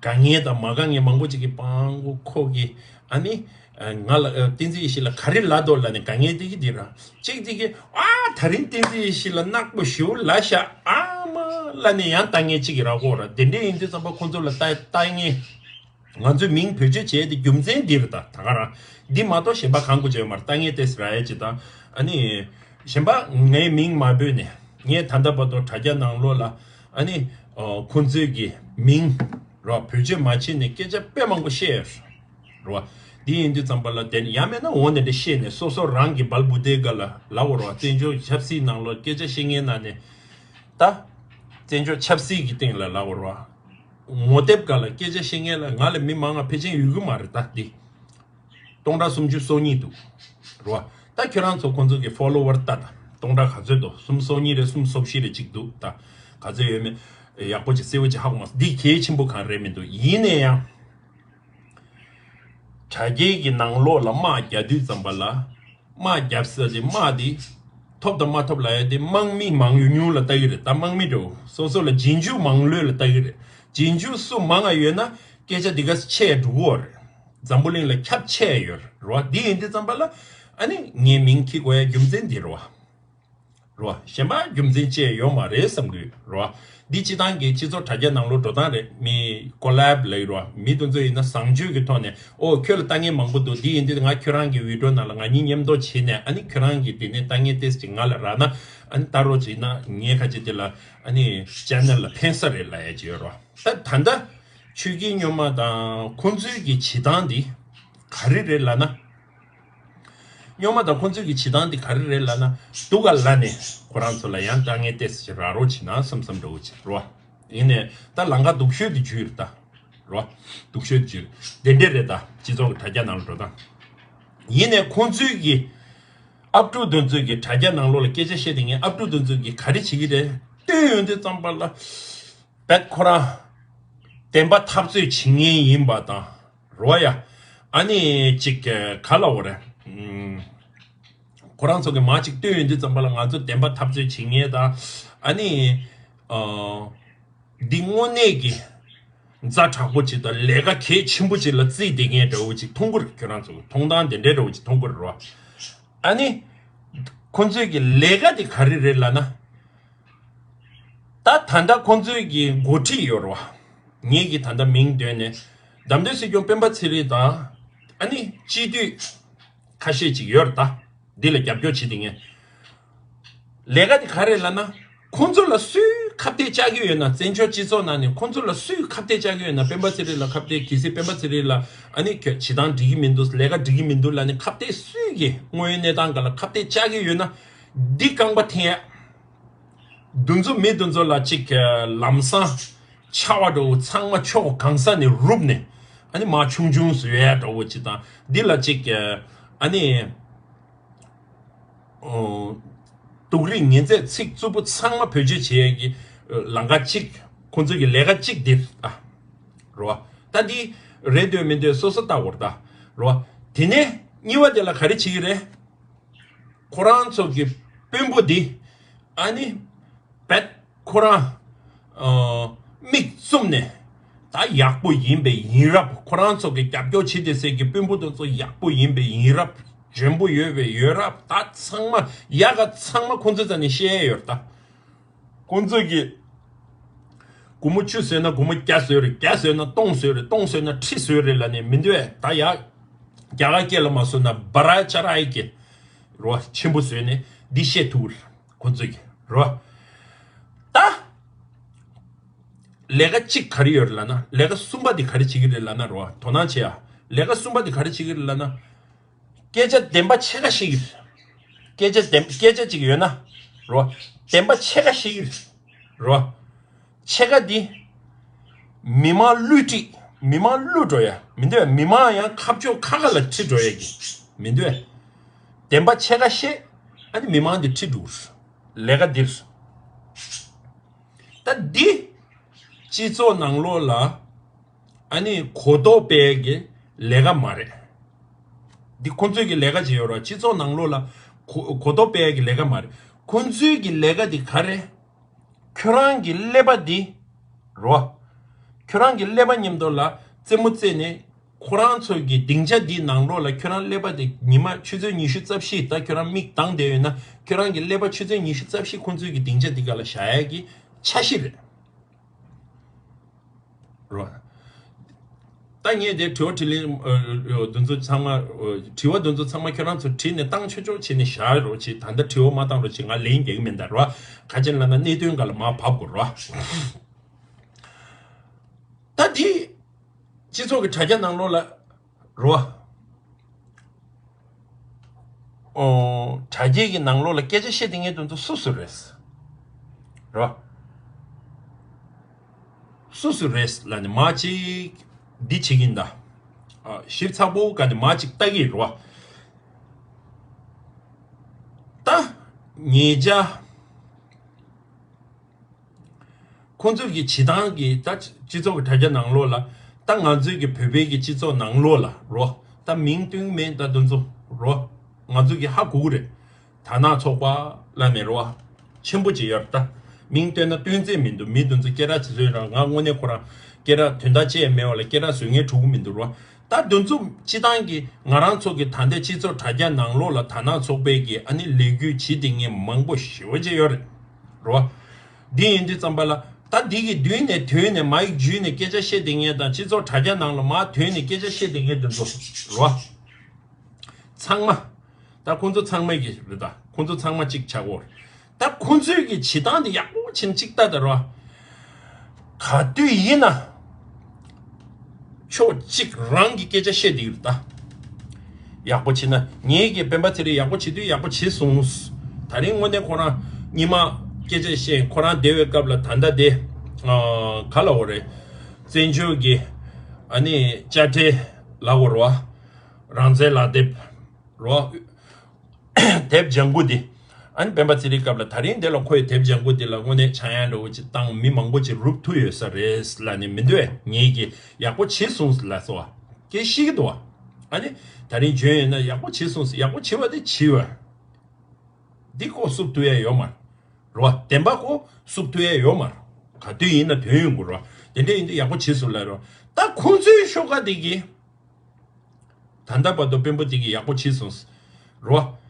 དཀའ་ངལ་དང་མ་དཀའ་ངལ་མང་པོ་ཅིག་གི་སྤང་གོ་ཁོ་གི། ཨ་ནི་ང་ལ་བསྟན་འཛིན་ཡེ་ཤེས་ལ་ག་རེ་ལབ་འདུག་ལབ་ནས་དཀའ་ངལ་དེ་གི་འདི་ར་གཅིག་དེ་གི། ཨ་དེ་རིང་བསྟན་འཛིན་ཡེ་ཤེས་ལ་ནག་པོ་ཞེ་པོ་ལབ་ཤག་ཨ་མ་ལབ་ནས་ཡང་ལྟ་ངན་ཅིག་གི་རག་གོ་ར། དེ་འདྲས་ཡིན་དུས་ཙམ་པ་ཁོང་ཚོ་ལ་ལྟ་ལྟ་ངན། ང་ཚོས་མིང་བེད་སྤྱོད་བྱས་ཏེ་རྒྱུ་མཚན་འདི་རེད་ད། ད་ག་རང་འདི་མ་གཏོགས་གཞན་པ་གང་དགོས་ཀྱི་ཡོད་མ་རེད། ལྟ་ངན་ཏེས་ར་ཡ་ཅི་དང་། ཨ་ནི་གཞན་པ་ངའི་མིང་མ་འབོད་ནས་ངས་ད་ལྟ་བར་དུ་དྲ་རྒྱ་ནང་ལོགས་ལ་ཨ་ནི་ཁོང་ཚོས་ཀྱི་མིང་ར་བེད་སྤྱོད་མ་བྱས་ནས་སྐད་ཆ་དཔེ་མང་པོ་བཤད་ཡོད་ར། འདི་ཡིན་དུས་ཙམ་པ་ལ་དེ་ཡང་མེད་ན་འོ་ནས་འདྲ་བཤད་ནས་སོ་སོ་རང་གི་སྦལ་བུ་དེ་ག་ལ་ལབ་དགོས་ར། བཙན་བྱོལ་ཆབ་སྲིད་ནང་ལོགས་སྐད་ཆ་བཤད་མཁན་ནང་ནས་ད་བཙན་བྱོལ་ཆབ་སྲིད་ཀྱི་སྟེང་ལ་ལབ་དགོས་ར། ངོ་དེབ་སྒང་ལ་སྐད་ཆ་བཤད་མཁན་ལ་ང་ལས་མི་མང་ང་ཕལ་ཆེར་ཡོད་གི་མ་རེད་ད་འདི། སྟོང་ཕྲག་སུམ་ཅུ་སོ་གཉིས་འདུག་རོ། ད་ཁྱོད་རང་ཚོ་ཁོང་ཚོ་གི་ཕོ་ལོ་ཝར་ལྟ་དང་། སྟོང་ཕྲག་ག་ཚོད་འདུག་སུམ་སོ་གཉིས་རེད། སུམ་སོ་བཞི་རེད་ཅིག་འདུག་ད་ག་ཚོད་ཡོད་མེད་ཡག་པོ་ཅིག་གསལ་བོ་ཅིག་ཧ་གོ་མ་སོང་། འདི་གལ་ཆེན་པོ་གང་རེད་མི་འདུག་ཡིན་ན་ཡང་དྲ་རྒྱའི་གི་ནང་ལོགས་ལ་དམག་རྒྱག་དུས་ཙམ་པ་ལ། དམག་རྒྱབ་ས་དེ་དམག་དེ་ཐོབ་དང་མ་ཐོབ་ལབ་ཡ་དེ་དམག་མི་མང་ཉུང་ལ་ལྟ་གི་རེད། ད་དམག་མི་འདྲ་བོ་སོ་སོ་ལ་རྗེས་འཇུག་མང་ལོས་ལ་ལྟ་གི་རེད། རྗེས་འཇུག་སུ་མང་ང་ཡོད་ན་སྐད་ཆ་འདི་ག་ཆེ་འགྲོ་གི་རེད། འཛམ་བུ་གླིང་ལ་ཁྱབ་ཆེ་ཡོད་རེད་བ། འདི་ཡིན་དུས་ཙམ་པ་ལ་ཨ་ནི་ངའི་མིང་འཁྱེར་དགོས་ཡ་རྒྱུ་མཚན་འདི་རེད་བ། རོ། གཞན་པ་རྒྱུ་མཚན་ཅི་ཡང་ཡོད་མ་རེད་བསམ་གི་ཡོད་རོ། འདི་སྤྱི་བཏང་གི་སྤྱི་ཚོགས་དྲ་རྒྱ་ནང་ལོགས་འགྲོ་སྟངས་རེད། མི་ཀོ་ལེབ་ལབ་ཀྱི་རོ། མི་དེ་ཚོ་ཡིན་ན་བཟང་སྤྱོད་ཀྱི་ཐོག་ནས། ཨོ་ཁྱོད་ལ་ལྟ་མཁན་མང་པོ་འདུག་འདི་ཡིན་དུས་ང་ཁྱོད་རང་གི་བི་ཌིའོ་ནང་ལ་ང་གཉིས་མཉམ་དུ་བྱས་ནས། ཨ་ནི་ཁྱོད་རང་གི་དེ་ནས་ལྟ་མཁན་ཏོག་ཙམ་ཅིག་ང་ལ་རག་ན། ཨ་ནི་ལྟ་རོགས་བྱས་ན་ངའི་ཁ་ཆེ་དེ་ལ་ཨ་ནི་ཅེ་ནལ་ལ་ཕན་ས་རེད་ལབ་ཡ་ཅིག་ཡོད་རོ། ད་ད་ལྟ་ཆོས་སྐྱིད་སྨྱོན་མ་དང་ཁོང་ཚོའི་གི་བྱེད་སྟངས་འདི་ག་རེ་རེད་ལབ་ན། སྨྱོན་མ་དང་ཁོང་ཚོའི་གི་བྱེད་སྟངས་འདི་ག་རེ་རེད་ལབ་ན། སྡུག་ག་ལབ་ནས་ཁོ་རང་ཚོ་ལ་ཡང་དཀའ་ངལ་ཏོག་ཙམ་ཅིག་རག་རོགས་བྱེད་ན་བསམ་བསམ་འདྲ་བོ་ཅིག་རོ། ཡིན་ནའི་ད་ལམ་ཁ་སྡུག་ཤོས་དེ་བརྒྱུད་རེད་ད། རོ། སྡུག་ཤོས་དེ་བརྒྱུད། དེ་འདྲས་རེད་ད། སྤྱི་ཚོགས་ཀྱི་དྲ་རྒྱ་ནང་ལ་འགྲོ་སྟངས། ཡིན་ནའི་ཁོང་ཚོའི་གི་ཨབ་ཕྲུག་དེ་ཚོའི་གི་དྲ་རྒྱ་ནང་ལོགས་ལ་སྐད་ཆ་བཤད་དེ་ངས་ཨབ་ཕྲུག་དེ་ཚོའི་གི་ག་རེ་བྱེད་ཀྱི་རེད་ལྟོས་ཡོང་དུས་ཙམ་པ་ལ། བེད་ཁོ་རང་ བདེན་པ་འཐབ་རྩོད་བྱེད་མཁན་ཡིན་པ་དང་རོ་ཡ། ཨ་ནི་ཅིག་ག་ལ་འོ་རེད། ཁོ་རང་ཚོ་གི་མ་ཅིག་བཏོན་ཡོང་དུས་ཙམ་པ་ལ་ང་ཚོ་བདེན་པ་འཐབ་རྩོད་བྱེད་མཁན་དང་ཨ་ནི་འདི་དངོས་གནས་ཀྱི་ཛ་དྲག་པོ་ཅིག་དང་ལས་ཀ་གལ་ཆེན་པོ་ཅིག་ལ་རྩིས་བསྡད་མཁན་འདྲ་བོ་ཅིག་མཐོང་གི་རེད། ཁྱོད་རང་ཚོ་མཐོང་སྟངས་དེ་འདྲ་འདྲ་བོ་ཅིག་མཐོང་གི་རེད་རོ། ཨ་ནི་ཁོ་ཚོའི་གི་ལས་ཀ་དེ་ག་རེ་རེད་ལབ་ན། ད་ད་ལྟ་ཁོ་ཚོའི་གི་འགོ་ཁྲིད་ཡོད་རེད་བ། ངེད་ཀྱི་ད་ལྟ་མིང་འདོན་ནས་བདམས་ཐོན་སྲིད་སྐྱོང་སྤེན་པ་ཚེ་རིང་དང་ཨ་ནི་སྤྱི་འཐུས་ཁ་ཤས་ཅིག་ཡོད་རེད་ད། འདི་ལ་རྒྱབ་སྐྱོར་བྱེད་དེ་ངས། ལས་ཀ་དེ་ག་རེད་ལབ་ན། ཁོ་ཚོ་ལ་སུས་ཁ་གཏད་བཅག་གི་ཡོད་ན། བཙན་བྱོལ་སྤྱི་ཚོགས་ནང་ནས་ཁོ་ཚོ་ལ་སུས་ཁ་གཏད་བཅག་གི་ཡོད་ན། སྤེན་པ་ཚེ་རིང་ལ་ཁ་གཏད། གལ་སྲིད་སྤེན་པ་ཚེ་རིང་ལ་ཨ་ནི་ཁྱོད་བྱེད་སྟངས་འགྲིག་གི་མི་འདུག་ལས་ཀ་འགྲིག་གི་མི་འདུག་ལབ་ནས་ཁ་གཏད་སུས་ཀྱི་དངོས་ཡོད་གནས་སྟངས་སྒང་ལ་ཁ་གཏད་བཅག་གི་ཡོད་ན། འདི་རྐང་པ་འཐེན་ཡ། འདི་ཚོ་མི་འདི་ཚོ་ལ་ཅིག་ལམ་སང་ཆར་པ་འདྲ་བོ་ཚང་མ་ཕྱོགས་གང་ས་ནས་རུབ་ནས་ཨ་ནི་མར་ཆུང་ཆུང་བཟོ་ཡ་འདྲ་བོ་ཅིག་དང་འདི་ལ་ཅིག་ཨ་ནི་སྡུག་རུས་ངན་ཚད་ཚིག་རྩུབ་པོ་ཚང་མ་བེད་སྤྱོད་བྱེད་ཡ་གི་ལམ་ཁ་ཅིག་ཁོང་ཚོ་གི་ལས་ཀ་ཅིག་འདིར་ད་རོ། ད་འདི་རེད་འདོད་མི་འདོད་སོ་སོ་ལྟ་བར་ད་རོ། དེ་ནས་གཉིས་པ་དེ་ལ་ག་རེ་བྱེད་ཀྱི་རེད། ཁོ་རང་ཚོ་གི་དཔོན་པོ་འདི་ཨ་ནི་བེད་ཁོ་རང་ཨ་མིག་བཙུམ་ནས་ད་ཡག་པོ་ཡིན་པའི་ཡིན་རབས། ཁོ་རང་ཚོ་གི་རྒྱབ་སྐྱོར་བྱེད་དེ་ཟེར་གི་དཔོན་པོ་དེ་ཚོ་ཡག་པོ་ཡིན་པའི་ཡིན་རབས། འཇོན་པོ་ཡོད་པའི་ཡོད་རབས། ད་ཚང་མ་ཡག་ག་ཚང་མ་ཁོ་ཚོ་རྩ་ནས་བཤད་ཡོད་ད། ཁོང་ཚོས་ཀྱི་སྒོར་མོ་བཅུ་བཟོས་ན་སྒོར་མོ་བརྒྱ་བཟོས་རེད། བརྒྱ་བཟོས་ན་སྟོང་བཟོས་རེད། སྟོང་བཟོས་ན་ཁྲི་བཟོས་རེད་ལབ་ནས་མི་འདུག་ཨེ། ད་ཡ་རྒྱ་གར་སྐད་ལ་མ་བཟོས་ན་བ་ར་ཅ་ར་ཨི་ཀེ་རོ་ཆེན་པོ་བཟོས་ནས་འདི་བཤད་ཐུབ་རེད་ཁོང་ཚོས་ཀྱི་རོ། ད་ལས་ཀ་གཅིག་ག་རེ་ཡོད་རེད་ལབ་ན། ལས་ཀ་གསུམ་པ་འདི་ག་རེ་བྱེད་ཀྱི་རེད་ལབ་ན་རོ། དོ་སྣང་བྱེད་ཡ། ལས་ཀ་གསུམ་པ་འདི་ག་རེ་བྱེད་ཀྱི་རེད་ལབ་ན། སྐད་ཆ་བདེན་པ་ཕྱེད་ཀ་བཤད་ཀྱི་རེད། སྐད་ཆ་བདེན་སྐད་ཆ་གཅིག་ཡོད་ན་རོ། བདེན་པ་ཕྱེད་ཀ་བཤད་ཀྱི་རེད་རོ། ཕྱེད་ཀ་འདི་མི་མང་བསླུ་བྲིད། མི་མང་བསླུ་འགྲོ་ཡ་མི་འདོད། མི་མང་ཡང་ཁ་ཕྱོགས་ཁ་ཁ་ལ་ཁྲིད་འགྲོ་ཡ་གི་མི་འདོད། བདེན་པ་ཕྱེད་ཀ་བཤད། ཨ་ནི་མི་མང་འདི་ཁྲིད་འགྲོ་གི་རེད། ལས་ཀ་འདིར། ད་འདི་སྤྱི་ཚོགས་ནང་ལོགས་ལ་ཨ་ནི་གོ་རྟོགས་སྤེལ་གྱི་ལས་ཀ་མ་རེད། འདི་ཁོང་ཚོའི་གི་ལས་ཀ་ཅིག་ཡོད་ར། སྤྱི་ཚོགས་ནང་ལོགས་ལ་གོ་གོ་རྟོགས་སྤེལ་གྱི་ལས་ཀ་མ་རེད། ཁོང་ཚོའི་གི་ལས་ཀ་འདི་ག་རེད། ཁྱོད་རང་གི་ཀླད་པ་འདི་རོ། ཁྱོད་རང་གི་ཀླད་པ་མཉམ་དུ་ལ་རྩེད་མོ་རྩེས་ནས་ཁོ་རང་ཚོ་གི་སྡིངས་ཆ་འདིའི་ནང་ལོགས་ལ་ཁྱོད་རང་ཀླད་པ་དེ་ཉི་མ་ཆུ་ཚོད་ཉི་ཤུ་རྩ་བཞི་ད་ཁྱོད་རང་མིག་གདངས་བསྡད་ཡོད་ན་ཁྱོད་རང་གི་ཀླད་པ་ཆུ་ཚོད་ཉི་ཤུ་རྩ་བཞི་ཁོང་ཚོའི་གི་སྡིངས་ཆ་འདི་ག་ལ་བཞག་ཡ་གི་འཆར་གཞི་རེད། རོ། ད་ངས་དེ་དྲི་བ་དྲིས་ལན་འདི་ཚོ་ཚང་མ་དྲི་བ་འདི་ཚོ་ཚང་མ་ཁྱོད་རང་ཚོ་དྲིས་ནས་བཏང་ཆོག་ཆོག་བྱས་ནས་བཞག་རོགས་བྱེད། ད་ལྟ་དྲི་བ་མ་བཏང་རོགས་བྱེད། ང་ལན་རྒྱག་གི་མིན་ད་རོ། ག་ཅན་ལ་ན་གནད་དོན་འགའ་ལ་མ་བབ་དགོས་རོ། ད་དེ་སྤྱི་ཚོགས་ཀྱི་དྲ་རྒྱ་ནང་ལོགས་ལ་རོ། ཨོ། དྲ་རྒྱའི་གི་ནང་ལོགས་ལ་སྐད་ཆ་བཤད་དེ་ངས་དོན་དུ་སུ་སུ་རེད། རོ། སུ་སུ་རེད་ལ་ནི་མ་ཅིག་འདི་བྱེད་ཀྱིན་ད། ཨ་ཞིབ་ཚགས་པོ་ག་ནི་མ་ཅིག་ལྟ་གི་རོ། ད་ཉེ་ཆར། ཁོང་ཚོས་ཀྱི་བྱེད་སྟངས་ཀྱི་ད་སྤྱི་ཚོགས་ཀྱི་དྲ་རྒྱ་ནང་ལོགས་ལ་ད་ང་ཚོས་ཀྱི་བོད་པའི་ཀྱི་སྤྱི་ཚོགས་ནང་ལོགས་ལ་རོ། ད་མིང་བཏོན་མེད་ད་དོན་ཚོ་རོ། ང་ཚོས་ཀྱི་ཧ་གོ་གི་རེད། དར་ནག་ཚོགས་པ་ལ་མེད་རོ། ཆེན་པོ་ཅིག་ཡོད་ད། མིང་བཏོན་ན་བཏོན་རྩིས་མི་འདུག་མི་དོན་ཚོ་སྐད་གྲགས་ཆེ་ཚོད་རང་ང་དངོས་གནས་ཁོ་རང་སྐད་གྲགས་དོན་དག་ཅི་ཡང་མེད་བ་ལ་སྐད་གྲགས་བཟོ་མཁན་འགྲོ་གི་མི་འདུག་རོ། ད་དོན་ཚོ་སྤྱི་བཏང་གི་ང་རང་ཚོ་གི་ད་ལྟའི་སྤྱི་ཚོགས་དྲ་རྒྱ་ནང་ལོགས་ལ་དར་ནག་ཚོགས་པའི་གི་ཨ་ནི་ལས་འགུལ་བྱེད་དེ་ངས་མང་པོ་ཞེ་པོ་ཅིག་ཡོད་རེད། རོ། འདི་ཡིན་དུས་ཙམ་པ་ལ་ད་འདི་གི་མདུན་ནས་དོན་ནས་མའིག་འཇུས་ནས་སྐད་ཆ་བཤད་དེ་ངས་དང་སྤྱི་ཚོགས་དྲ་རྒྱ་ནང་ལ་མ་དོན་ནས་སྐད་ཆ་བཤད་དེ་ངས་དོན་ཚོ་རོ། ཚང་མ། ད་ཁོང་ཚོ་ཚང་མ་གི་རེད་ད། ཁོང་ཚོ་ཚང་མ་གཅིག་ཆགས་འོར། ད་ཁོང་ཚོའི་གི་བྱེད་སྟངས་དེ་ཡག་པོ་བྱེད་ན་གཅིག་ལྟ་ད་རོ། ག་དུས་ཡིན་ན། ཕྱོགས་གཅིག་རང་གི་སྐད་ཆ་བཤད་དེ་ཡོད་ད། ཡག་པོ་བྱེད་ན་ངེད་ཀྱི་སྤེན་པ་ཚེ་རིང་ཡག་པོ་བྱེད་དུས་ཡག་པོ་བྱེད་སོང་། ད་རིང་དངོས་གནས་ཁོ་རང་གཉིས་མ་སྐད་ཆ་བཤད་ཁོ་རང་བསྡད་པའི་སྐབས་ལ་ད་ལྟ་དེ། ག་ལ་འོ་རེད། བཙན་བྱོལ་གི་ཨ་ནི་དཔྱ་ཁྲལ་ལ་འོ་རོ། རང་བཙན་ལག་དེབ། རོ། དེབ་ལྗང་གུ་འདི། ཨ་ནི་སྤེན་པ་ཚེ་རིང་སྐབས་ལ་ད་རིང་འདི་ལ་ཁོས་དེབ་ལྗང་ཁུ་འདི་ལ་དངོས་གནས་ཆག་ཡང་འདྲ་བོ་ཅིག་བཏང་མི་མང་པོ་ཅིག་རུབ་ཐུབ་ཡོད་ས་རེད་ལབ་ནས་མི་འདོད་ངེད་ཀྱིས་ཡག་པོ་བྱེད་སོང་ལབ་སོང་བ་སྐད་ཤེས་ཀྱི་འདུག་བ། ཨ་ནི་ད་རིང་འཇོན་ཡོད་ན་ཡག་པོ་བྱེད་སོང་ཟེར། ཡག་པོ་བྱེད་པ་དེ་བྱེད་བ། འདི་ཁོ་བསུབ་ཐུབ་ཡ་ཡོད་མ་རེད་བ། བདེན་པ་ཁོ་བསུབ་ཐུབ་ཡ་ཡོད་མ་རེད། ག་དུས་ཡིན་ན་དོན་ཡོང་གི་རེད་བ། དེ་འདྲ་ཡིན་དུས་ཡག་པོ་བྱེད་སོང་ལབ་རེད་བ། ད་ཁོང་ཚོའི་ཤོག་ཁ་དེ་གིས་ད་ལྟ་བར་དུ་སྤེན་པ་དེ་གིས་ཡག་པོ་བྱེད་སོང་རེད་བ།